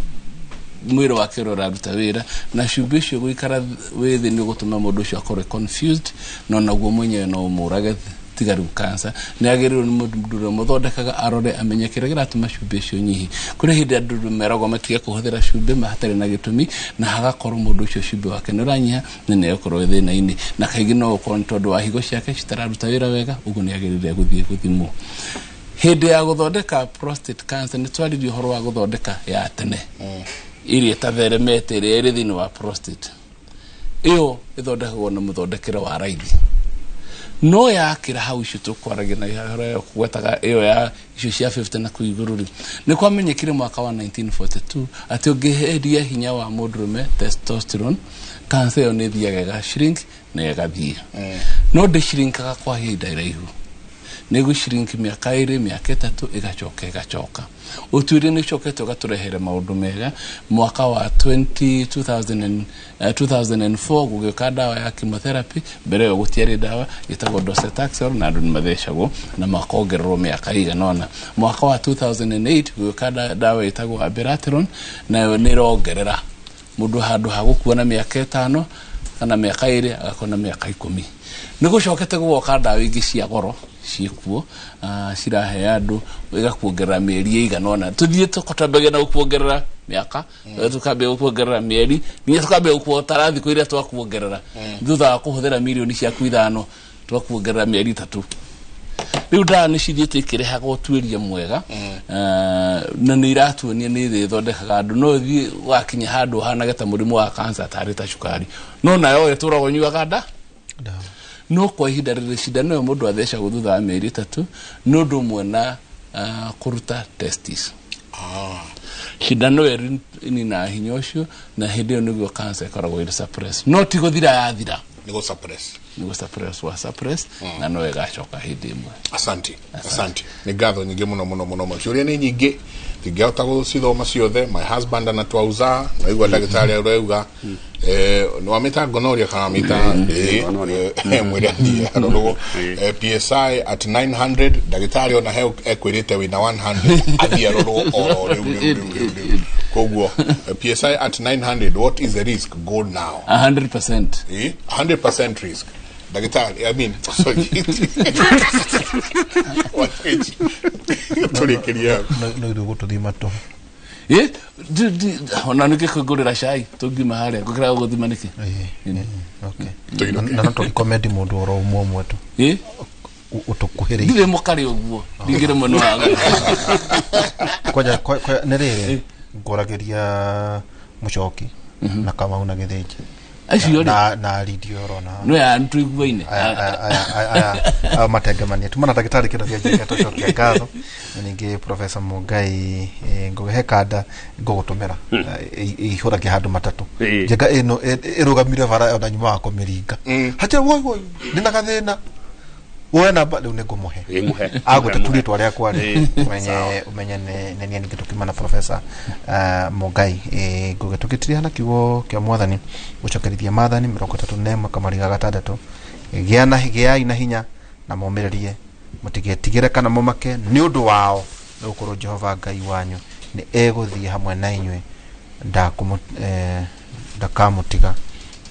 mwĩrĩ wake ũrĩa ũraruta wĩra, na cumbĩ ũcio gũikara wĩ thĩ nĩ ũgũtũma mũndũ ũcio akorwo confused, na onaguo mwenyewe no ũmũrage. Tiga rĩu cancer, nĩ agĩrĩirwo nĩ mũndũ ũrĩa mũthondekaga arore amenye kĩrĩa kĩratũma cumbĩ ũcio nyihi. Kũrĩ hĩndĩ andũ meragwo matige kũhũthĩra cumbĩ hatarĩ na gĩtũmi, na hagakorwo mũndũ ũcio cumbĩ wake nĩ ũranyiha na nĩ egũkorwo wĩ thĩna-inĩ, na kaingĩ no ũkorwo nĩ tondũ wa higo ciake citararuta wĩra wega. Ũguo nĩ agĩrĩire gũthiĩ gũthimwo. Hĩndĩ ya gũthondeka prostate cancer, nĩ twaririe ũhoro wa gũthondeka ya tene ĩrĩa ĩtatheremete, ĩrĩa ĩrĩ thĩinĩ wa prostate. Ĩyo ĩthondekagwo na mũthondekere wa raithi, no yakĩra hau icio tũkwaragia na ũhoro ya kũgwetaga ĩyo ya icio cia 50 na kũu igũrũ rĩ, nĩ kwamenyekire mwaka wa 1942 atĩ ũngĩheria hinya wa mũndũrũme, testosterone, cancer ĩyo nĩ ĩthiaga ĩga shrink na ĩgathiĩ. No ndĩshrinkaga kwa ihinda iraihu, nĩ gũshrink mĩaka 2, mĩaka 3, ĩgacoka ĩgacoka. Ũtuĩria nĩ ũcokete ũgatũrehere maũndũ mega. Mwaka wa 20, 2000 and, 2004 gũgĩũka ndawa ya chemotherapy. Mbere ĩyo gũtiarĩ ndawa, ĩtagwo docetaxel, na andũ nĩ mathecagwo na makongererwo mĩaka ĩigana ũna. Mwaka wa 2008 gũgĩũka ndawa ĩtagwo abiraterone, nayo nĩ ĩrongerera mũndũ handũ ha gũkua na mĩaka 5 kana mĩaka 2, agakorwo na mĩaka 10. Nĩ gũcokete gũgoka ndawa ingĩ cia goro ciĩkuo, cirahe andũ ĩgakuongerera mĩeri ĩigana ũna. Tũthiĩ tũkwambagia na gũkuongerera mĩaka, tũkambia gũkuongerera mĩeri, nginya tũkambia gũkuotara thikũ iria twakuongerera. Thutha wa kũhũthĩra mirioni ciaku 5, twakuongerera mĩeri 3. Rĩu ndawa nĩ cithiĩte ikĩrehaga ũtuĩria mwega, na nĩ iratuonia nĩ thĩ ĩthondekaga andũ. No ũthiĩ wakinya handũ ũhanage ta mũrimũ wa cancer tarĩ ta cukari, no nayo ĩtũraga ũnyuaga nda no kwa ihinda rĩrĩ. Cindano ĩyo mũndũ athecagwo thutha wa mĩeri 3 nĩ ũndũ ũmwe na kũruta testis. Cindano ĩyo ĩninaga hinya ũcio, na hĩndĩ ĩyo nĩguo cancer ĩkoragwo ĩrĩ suppressed, no ti gũthira yathira. Nĩ gũ suppress. Nĩ gũ suppress wa suppress, na no ĩgacoka hĩndĩ ĩmwe. Asante, asante, nĩ ngatho nyingĩ mũno mũno mũno mũno. Ciũria nĩ nyingĩ, tingĩhota gũcithoma ciothe. My husband anatwauza naigua ndagĩtarĩ ũrauga nĩ wamĩta gonorrhea kana wamĩta mwĩre athiĩ arorwo. PSI at 900, ndagĩtarĩ ona he ekwĩrĩte wĩna 100, athiĩ arorwo oro rĩu rĩu rĩu rĩu rĩu. Koguo PSI at 900, what is the risk? Go now. 100%. 100% risk. Ndagĩtarĩ, I mean, sorry. Tũrĩkĩrie hau. No ithuĩ gũtũthima tũ. Ĩ, ona nĩkĩ kũngũrĩra cai tũngiuma harĩa ngũkĩra gũthima nĩkĩ? Na no tũrecommend mũndũ oro ũmwe ũmwe tu. Ĩ? Ũtũkuhĩrĩirie. Ndirĩ mũkarĩ ũguo, ndingĩrĩ mwena wa Kwanja nĩ rĩrĩ ngũragĩria Mũcoki na Kamau na Gĩthĩnji. Acio rĩ? Na Lidia ũrona. No ya nĩtũiguaine. Aya matengemania tumana ndagĩtarĩ kĩndũ kĩa njĩka tũcokia ngatho, na ningĩ Professor Mungai, ngũgĩhe kanda ngũgũtũmĩra ihũragia handũ matatũ. Njenga ĩno ĩrũgamire bara ona nyuma wa kũmĩringa hatirĩ woi woi ndĩna gathĩna woe namba rĩu nĩngũmũhe. Ĩmũhe. Agũte tu rĩtwa rĩakwa rĩ, ũmenye Sawa. Ũmenye nĩ niĩ ningĩ tũkiuma na Professor Mungai. Ngũgĩ tũgĩtiriha na kiugo kĩa mwathani gũcokerithia Maathani 31 kamariga 6, gĩai na hinya na mũmĩrĩrie, mũtigetigĩre kana mũmake nĩ ũndũ wao, nĩ gũkorwo Jehova Ngai wanyu nĩ egũthiĩ hamwe na inyuĩ, ndakamũtiga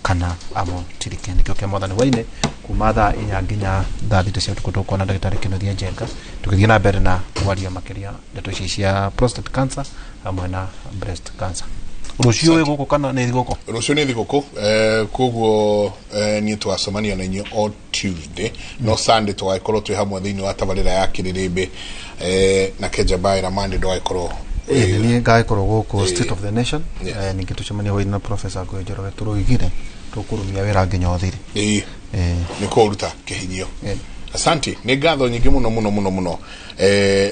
Kana amũtirike. Nĩkĩo kĩa Mwathani hwainĩ kuma thaa 4 nginya thaa 6 cia ũtukũ tũkuona ndagĩtarĩ Kĩnuthia Njenga tũgĩthiĩ na mbere na kwaria makĩria ndeto ici cia prostate cancer hamwe na breast cancer. Rũciũ wĩ gũkũ kana nĩ thigũkũ? Rũciũ nĩ thigũkũ, koguo niĩ tũgacemania na inyuĩ o Tuesday, no Sunday tũgagĩkorwo twĩ hamwe thĩinĩ wa tabarĩra ya Kĩrĩrĩmbĩ, na Kenja na Monday ndũgagĩkorwo. Ĩĩ, niĩ ngagĩkorwo gũkũ State of the Nation, ningĩ tũcemanie hwainĩ na Professor Ngũĩ Njoroge tũrũigire tũkũrumia wĩra nginya ũthire. Ĩĩ, nĩ kũruta kĩhinyio. Asante, nĩ ngatho nyingĩ mũno mũno mũno mũno,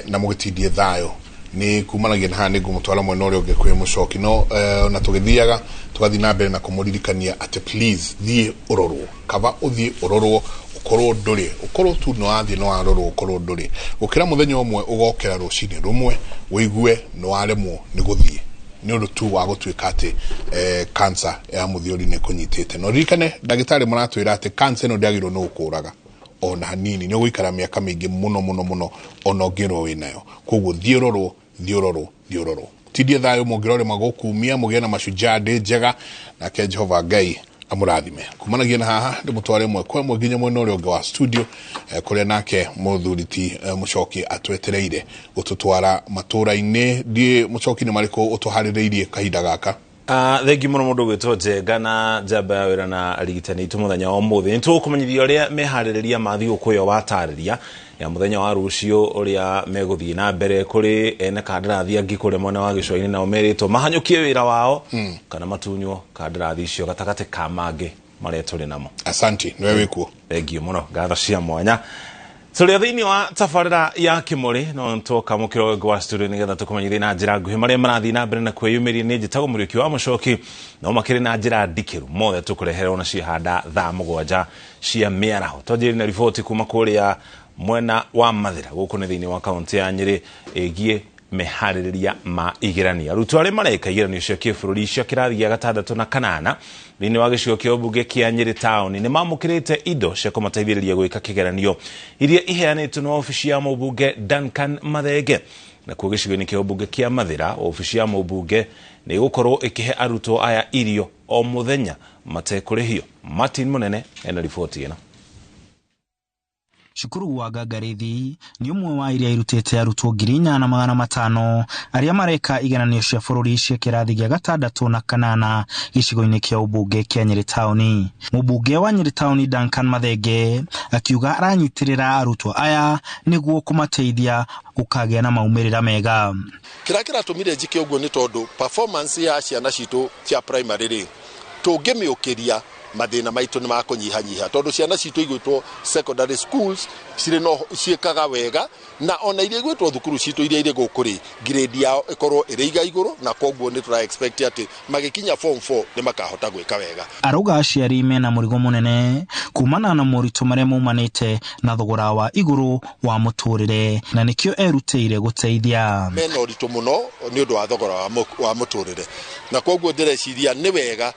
na mũgĩtindie thayũ. Nĩ kumanagia na haha nĩ ngũmũtwara mwena ũrĩa ũngĩ kwĩ mũcoki, no ona tũgĩthiaga tũgathiĩ na mbere na kũmũririkania atĩ please thiĩ ũrorwo, kaba ũthiĩ ũrorwo ũkorwo ndũrĩ, ũkorwo tu nĩ wathiĩ nĩ warorwo ũkorwo ndũrĩ, gũkĩra mũthenya ũmwe ũgokĩra rũcinĩ rũmwe ũigue nĩ waremwo nĩ gũthiĩ nĩ ũndũ tu wa gũtuĩka atĩ cancer ya mũthiori nĩ kũnyitĩte. No ririkane ndagĩtarĩ maratwĩra atĩ cancer ĩno ndĩagĩrĩirwo nĩ gũkũraga ona hanini, nĩ ũgũikara mĩaka mĩingĩ mũno mũno mũno ona ũngĩrwo wĩnayo. Koguo thiĩ ũrorwo, thiĩ ũrorwo, thiĩ ũrorwo. Tindie thayũ mũngĩrore magũkumia mũgĩe na mashujaa ndĩ njega, nake Jehova Ngai amũrathime. Kumanagia na haha ndĩmũtware ĩmwe kwa ĩmwe nginya mwena ũrĩa ũngĩ wa studio, kũrĩa nake mũthuri ti Mũcoki atwetereire gũtũtwara matũra-inĩ. Ndiĩ Mũcoki nĩ marĩkũ ũtũharĩrĩirie kahinda gaka? Thengi mũno mũndũ ũgwĩtwo Njenga na njamba ya wĩra na arigitani aitũ mũthenya wa ũmũthĩ. Nĩ tũgũkũmenyithia ũrĩa meharĩrĩria ma thigũkũ ĩyo watarĩria ya mũthenya wa rũciũ, ũrĩa megũthiĩ na mbere kũrĩ ene kandarathi angĩ kũrĩa mwena wa gĩcũa-inĩ, nao merĩtwo mahanyũkie wĩra wao kana matunywo kandarathi icio gatagatĩ ka mangĩ marĩa tũrĩ namo. Asante, nĩwe wĩkuo. Thengiũ mũno, ngatho cia mwanya. Tũrĩ thĩinĩ wa tabarĩra ya Kĩmũrĩ, no twoka mũkĩro ũngĩ wa studio nĩgetha tũkũmenyithie na njĩra nguhĩ marĩa marathiĩ na mbere na kwĩyumĩria. Nĩ njĩtagwo Mũriũki wa Mũcoki, no makĩrĩ na njĩra ndikĩru mothe tũkũreherwo na ciahanda thaa 7 cia mĩaraho. Twanjĩrĩrie na riboti kuma kũrĩa mwena wa Mathĩra gũkũ nĩ thĩinĩ wa kaũntĩ ya Nyĩrĩ ĩgiĩ meharĩrĩria ma igeranio. Arutwo arĩa mareka igeranio cia kĩbũrũri cia kĩrathi gĩa 6 na 8 thĩinĩ wa gĩcigo kĩa ũmbunge kĩa Nyĩrĩ taũni nĩ mamũkĩrĩte indo cia kũmateithĩrĩria gwĩka kĩgeranio iria iheanĩtwo nĩ wabici ya mũmbunge Duncan Mathenge. Nakuo gĩcigo-inĩ kĩa ũmbunge kĩa Mathĩra, wabici ya mũmbunge nĩ ĩgũkorwo ĩkĩhe arutwo aya irio o mũthenya matekũrĩhio. Martin Mũnene ena riboti ĩno. Cukuru wa Ngangarithi nĩ ũmwe wa iria irutĩte arutwo 4,500 arĩa mareka igeranio cia bũrũri cia kĩrathi gĩa 6 na 8 gĩcigo-inĩ kĩa ũmbunge kĩa Nyĩrĩ taũni. Mũmbunge wa Nyĩrĩ taũni Duncan Mathenge akiuga aranyitĩrĩra arutwo aya nĩguo kũmateithia gũkagĩa na maumĩrĩra mega. Kĩrĩa kĩratũmire njĩke ũguo nĩ tondũ performance ya ciana citũ cia primary rĩ tũngĩmĩũkĩria mathĩna maitũ nĩ makũnyihanyiha, tondũ ciana citũ igwĩtwo secondary schools cirĩ no ciĩkaga wega, na ona iria igwĩtwo thukuru citũ iria irĩ gũkũ rĩ grade yao ĩkorwo ĩrĩ iga igũrũ, na koguo nĩ tũra expect atĩ magĩkinya form 4 nĩ makahota gwĩka wega. Arauga aciari mena mũrigo mũnene kumana na moritũ marĩa maumanĩte na thogora wa igũrũ wa mũtũrĩre, na nĩkĩo erutĩire gũteithia. Mena ũritũ mũno nĩ ũndũ wa thogora wa mũtũrĩre, na koguo ndĩreciria nĩ wega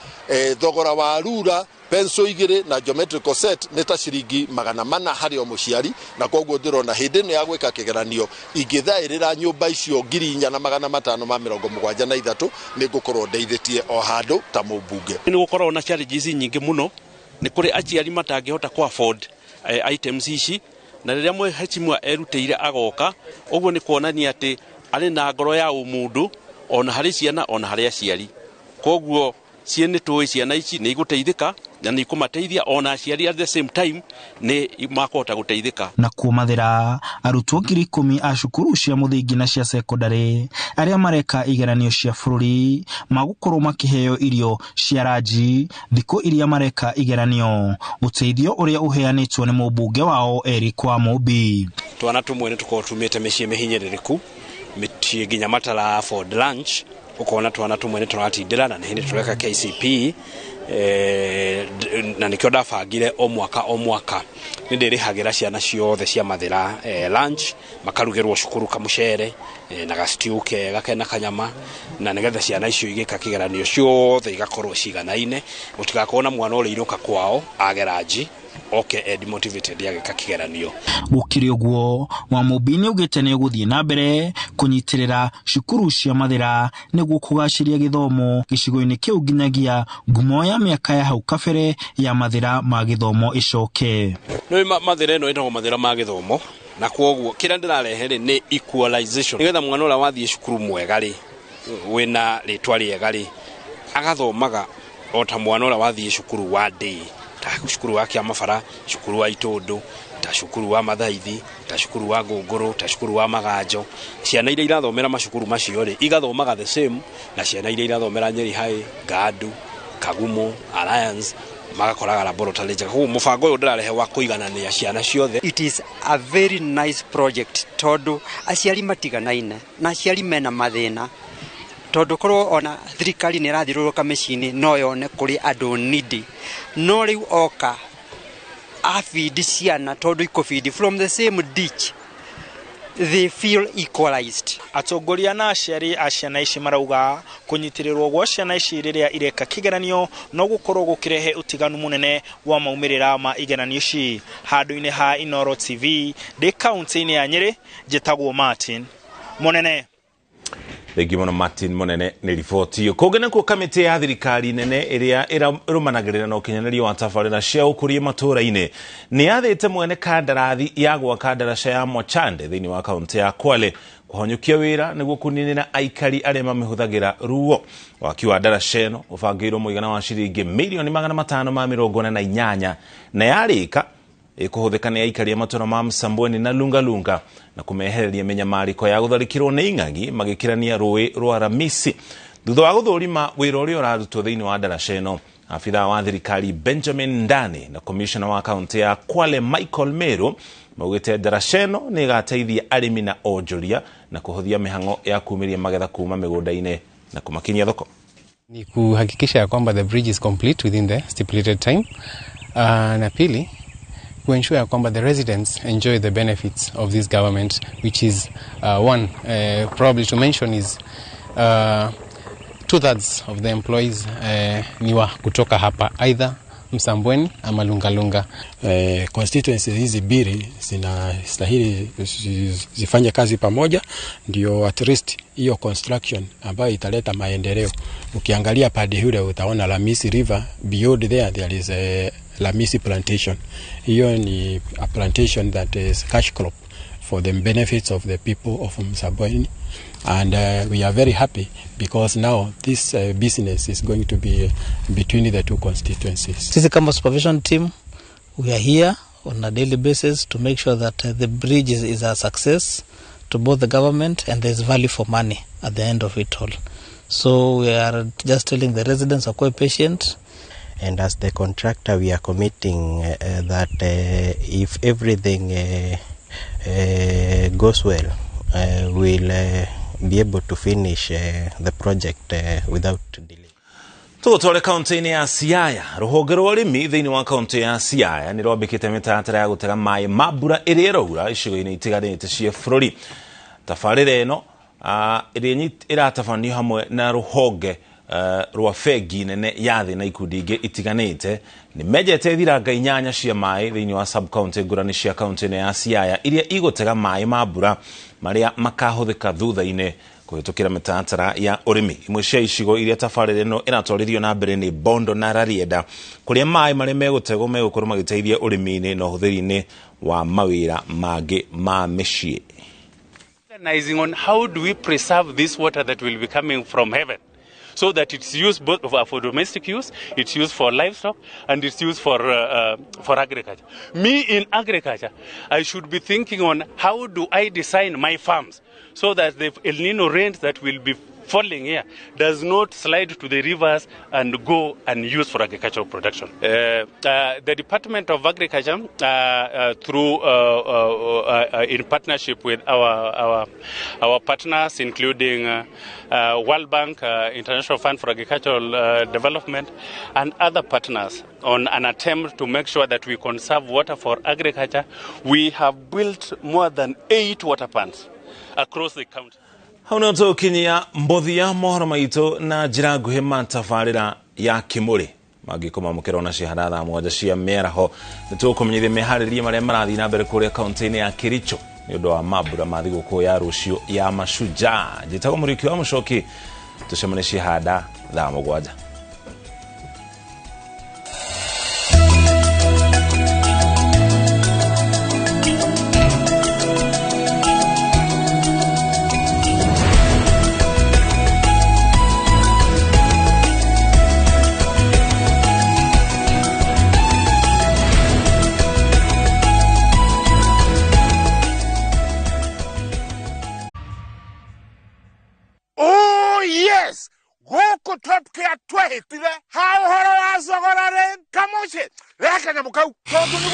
thogora wa rura pencil 2 na geometrical set nĩ ta ciringi 400 harĩ o mũciari, na koguo ndĩrona hĩndĩ ĩno ya gwĩka kĩgeranio ingĩthaĩrĩra nyũmba icio 4,573 nĩ ngũkorwo ndeithĩtie o handũ ta mũmbunge. Nĩ gũkorwo na challenges nyingĩ mũno, nĩ kũrĩ aciari matangĩhota kũ afford items ici, na rĩrĩa mheshimiwa erutĩire agoka ũguo nĩ kuonania atĩ arĩ na ngoro ya ũmũndũ ona harĩ ciana ona harĩ aciari. Koguo ciĩ nĩ tũĩ ciana ici nĩ igũteithĩka na nĩ ikũmateithia ona aciari at the same time nĩ makũhota gũteithĩka. Na kuo Mathĩra, arutwo 10,000 a cukuru cia mũthingi na cia sekondarĩ arĩa mareka igeranio cia bũrũri magũkorwo makĩheo irio cia ranji thikũ iria mareka igeranio, ũteithio ũrĩa ũheanĩtwo nĩ mũmbunge wao Eric Wamũmbi. Twana tũmwe nĩ tũkorwo tumĩte mĩciĩ mĩhinyĩrĩrĩku, mĩciĩ nginya matara afford lunch, ukona twana tũmwe nĩ tũratindĩra na nĩ hĩndĩ tũreka KCPE, na nĩkĩo ndabangire o mwaka nĩ ndĩrĩhagĩra ciana ciothe cia Mathĩra lunch, makarugĩrwo cukuru kamũcere na ga stew kega kena kanyama, na nĩgetha ciana icio igĩka kĩgeranio ciothe igakorwo ciganaine, gũtigakorwo na mwana ũrĩa irũka kwao age ranji. Oke e demotivated agĩka kĩgeranio. Gũkĩrĩ ũguo, Wamũmbi nĩaugĩte nĩegũthiĩ na mbere kũnyitĩrĩra cukuru cia Mathĩra nĩguo kũgacĩria gĩthomo gĩcigo-inĩ kĩu nginyagia ngumo ya mĩaka ya hau kabere ya Mathĩra ma gĩthomo ĩcoke. Nĩ Mathĩra ĩno ĩtagwo Mathĩra ma gĩthomo, na kwoguo kĩrĩa ndĩrarehe rĩ nĩ equalization, nĩgetha mwana ũrĩa wathiĩ cukuru mwega rĩ, wĩna rĩtwa rĩega rĩ, agathomaga o ta mwana ũrĩa wathiĩ cukuru wa day, ta cukuru wa Kĩamabara, cukuru wa Itũndũ, ta cukuru wa Mathaithi, ta cukuru wa Ngũngũrũ, ta cukuru wa Maganjo. Ciana iria irathomera macukuru macio rĩ, igathomaga the same na ciana iria irathomera Nyeri High, Ngandu, Kagumo, Alliance, magakoraga laboratory njega. Koguo mũbango ũyũ ndĩrarehe wa kũiganania ciana ciothe. It is a very nice project tondu aciari matiganaine na aciari mena mathĩna, tondu korwo ona thirikari nĩ ĩrathiũrũrũka mĩciĩ-inĩ no yone kũrĩ andũ needy, no rĩu oka abidi ciana tondu ikũbidi from the same ditch, they feel equalized. Atongoria na aciari a ciana ici marauga kũnyitĩrĩrwo gwa ciana ici rĩrĩa ireka kĩgeranio no gũkorwo gũkĩrehe ũtiganu mũnene wa maumĩrĩra ma igeranio ici. Handũ-inĩ ha Inooro TV ndĩ kaunti-inĩ ya Nyĩrĩ, njĩtagwo Martin Mũnene. Thengiũ mũno Martin Mũnene nĩ riboti ĩyo. Kũngĩ nakuo kamĩtĩ ya thirikari nene ĩrĩa ĩrũmanagĩrĩra na ũkinyanĩria wa tabarĩra cia ũkũria matũũra-inĩ nĩ yathĩte mwene kandarathi ya gwaka ndaraca ya Mwachande thĩinĩ wa kaunti ya Kwale kũhanyũkia wĩra nĩguo kũninĩra aikari arĩa mamĩhũthagĩra ruo. Waki wa ndaraca ĩno ũbangĩirwo mũigana wa ciringi mirioni 548 na yarĩka ĩkũhũthĩka nĩ aikari a matũũra ma Msambweni na Lungalunga na kũmehereria mĩnyamarĩko ya gũtharĩkĩrwo nĩ ing'ang'i magĩkĩrania rũĩ rwa Ramisi. Thutha wa gũthũrima wĩra ũrĩa ũrarutwo thĩinĩ wa ndaraca ĩno, abithaa wa thirikari Benjamin Ndani na komishona wa kaunti ya Kwale Michael Meru maugĩte ndaraca ĩno nĩ ĩgateithia arĩmi na onjoria na kũhũthia mĩhang'o ya kumĩria magetha kuma mĩgũnda-inĩ na kũmakinyia thoko. Ni kuhakikisha ya kwamba the bridge is complete within the stipulated time. Na pili, kuensure kwamba the residents enjoy the benefits of this government, which is one probably to mention is 2/3 of the employees ni wa kutoka hapa either Msambweni ama Lungalunga. Constituencies hizi mbili zinastahili zifanye kazi pamoja, ndio at least hiyo construction ambayo italeta maendeleo. Ukiangalia pande hule utaona Lamisi River, beyond there is a Lamisi plantation. Hiyo ni a plantation that is cash crop for the benefits of the people of Msambweni, and we are very happy because now this business is going to be between the two constituencies. Sisi kama supervision team, we are here on a daily basis to make sure that the bridge is a success to both the government and there is value for money at the end of it all. So we are just telling the residents are quite patient. And as the contractor, we are committing that if everything goes well, we'll be able to finish the project without delay. Tũgũtware kaunti-inĩ ya Siaya. Rũhonge rwa ũrĩmi thĩinĩ wa kaunti ya Siaya nĩ rwambĩkĩte mĩtaratara ya gũtega maĩ ma mbura ĩrĩa ĩraura icigo-inĩ itiganĩte cia bũrũri. Tabarĩra ĩno ĩrĩa ĩratabanio hamwe na rũhonge rwa bengi nene ya thĩ na ikundi ingĩ itiganĩte nĩ menjete thiranga 8 cia maĩ thĩinĩ wa sub county ngũrani cia kaunti ĩno ya Siaya iria igũtega maĩ ma mbura marĩa makahũthĩka thutha-inĩ kũhĩtũkĩra mĩtaratara ya ũrĩmi. Imwe cia icigo iria tabarĩra ĩno ĩratwarithio na mbere nĩ Bondo na Rarieda, kũrĩa maĩ marĩa megũtegwo megũkorwo magĩteithia ũrĩmi-inĩ na ũhũthĩri-inĩ wa mawĩra mangĩ ma mĩciĩ. On how do we preserve this water that will be coming from heaven, so that it's used both for domestic use, it's used for livestock, and it's used for agriculture. Me in agriculture, I should be thinking on how do I design my farms so that the El Nino rains that will be falling here does not slide to the rivers and go and use for agricultural production. The Department of Agriculture, through in partnership with our partners, including World Bank, International Fund for Agricultural Development, and other partners, on an attempt to make sure that we conserve water for agriculture, we have built more than 8 water plants across the county. Hau nĩho tũgũkinyia mbothi ya mohoro maitũ na njĩra nguhĩ ma tabarĩra ya Kĩmũrĩ. Mangĩkũmamũkĩra ona cihana thaa 7 cia mĩaraho. Nĩtũkũmenyithia meharĩria marĩa marathiĩ na mbere kũrĩa kaunti-inĩ ya Kericho nĩ ũndũ wa mambura ma thigũkũ ya rũciũ ya Mashujaa. Njĩtagwo Mũriũki wa Mũcoki, tũcemanie cihanda thaa 7. Gũkũ Top Care twehĩtire ha ũhoro wa thogora rĩ kamũciĩ rehe kanyamũ kau tondũ nĩ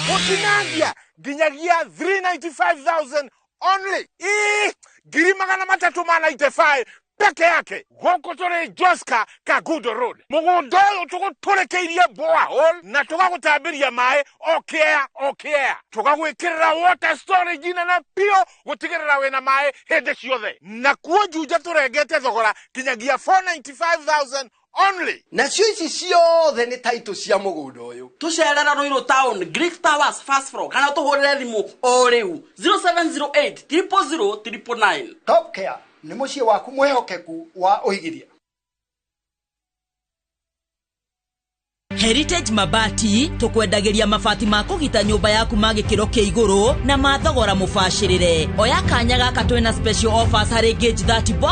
gũtinangia nginyagia 395,000 only. Ii 395,000 peke yake. Gũkũ tũrĩ Joska Kagudo Road. Mũgũnda ũyũ tũgũtũrĩkĩirie borehole na tũgagũtambĩria maĩ o kĩea o kĩea, tũgagwĩkĩrĩra water storage nene biũ gũtigĩrĩra wĩna maĩ hĩndĩ ciothe. Na kuo Juja tũrengete thogora nginyagia 495,000 only. Nacio ici ciothe nĩ taitũ cia mũgũnda ũyũ. Tũcerera Ruiru Town, Greek Towers first floor, kana tũhũrĩre thimũ o rĩu 0708 000 999. Top Care nĩ mũciĩ waku mwĩhokeku wa ũigithia. Heritage Mabati tukwendagĩria mabati ma kũgita nyũmba yaku ma gĩkĩro kĩa igũrũ na ma thogora mũbacĩrĩre. Oya kanya gaka twĩna special offers harĩ gauge 30 box.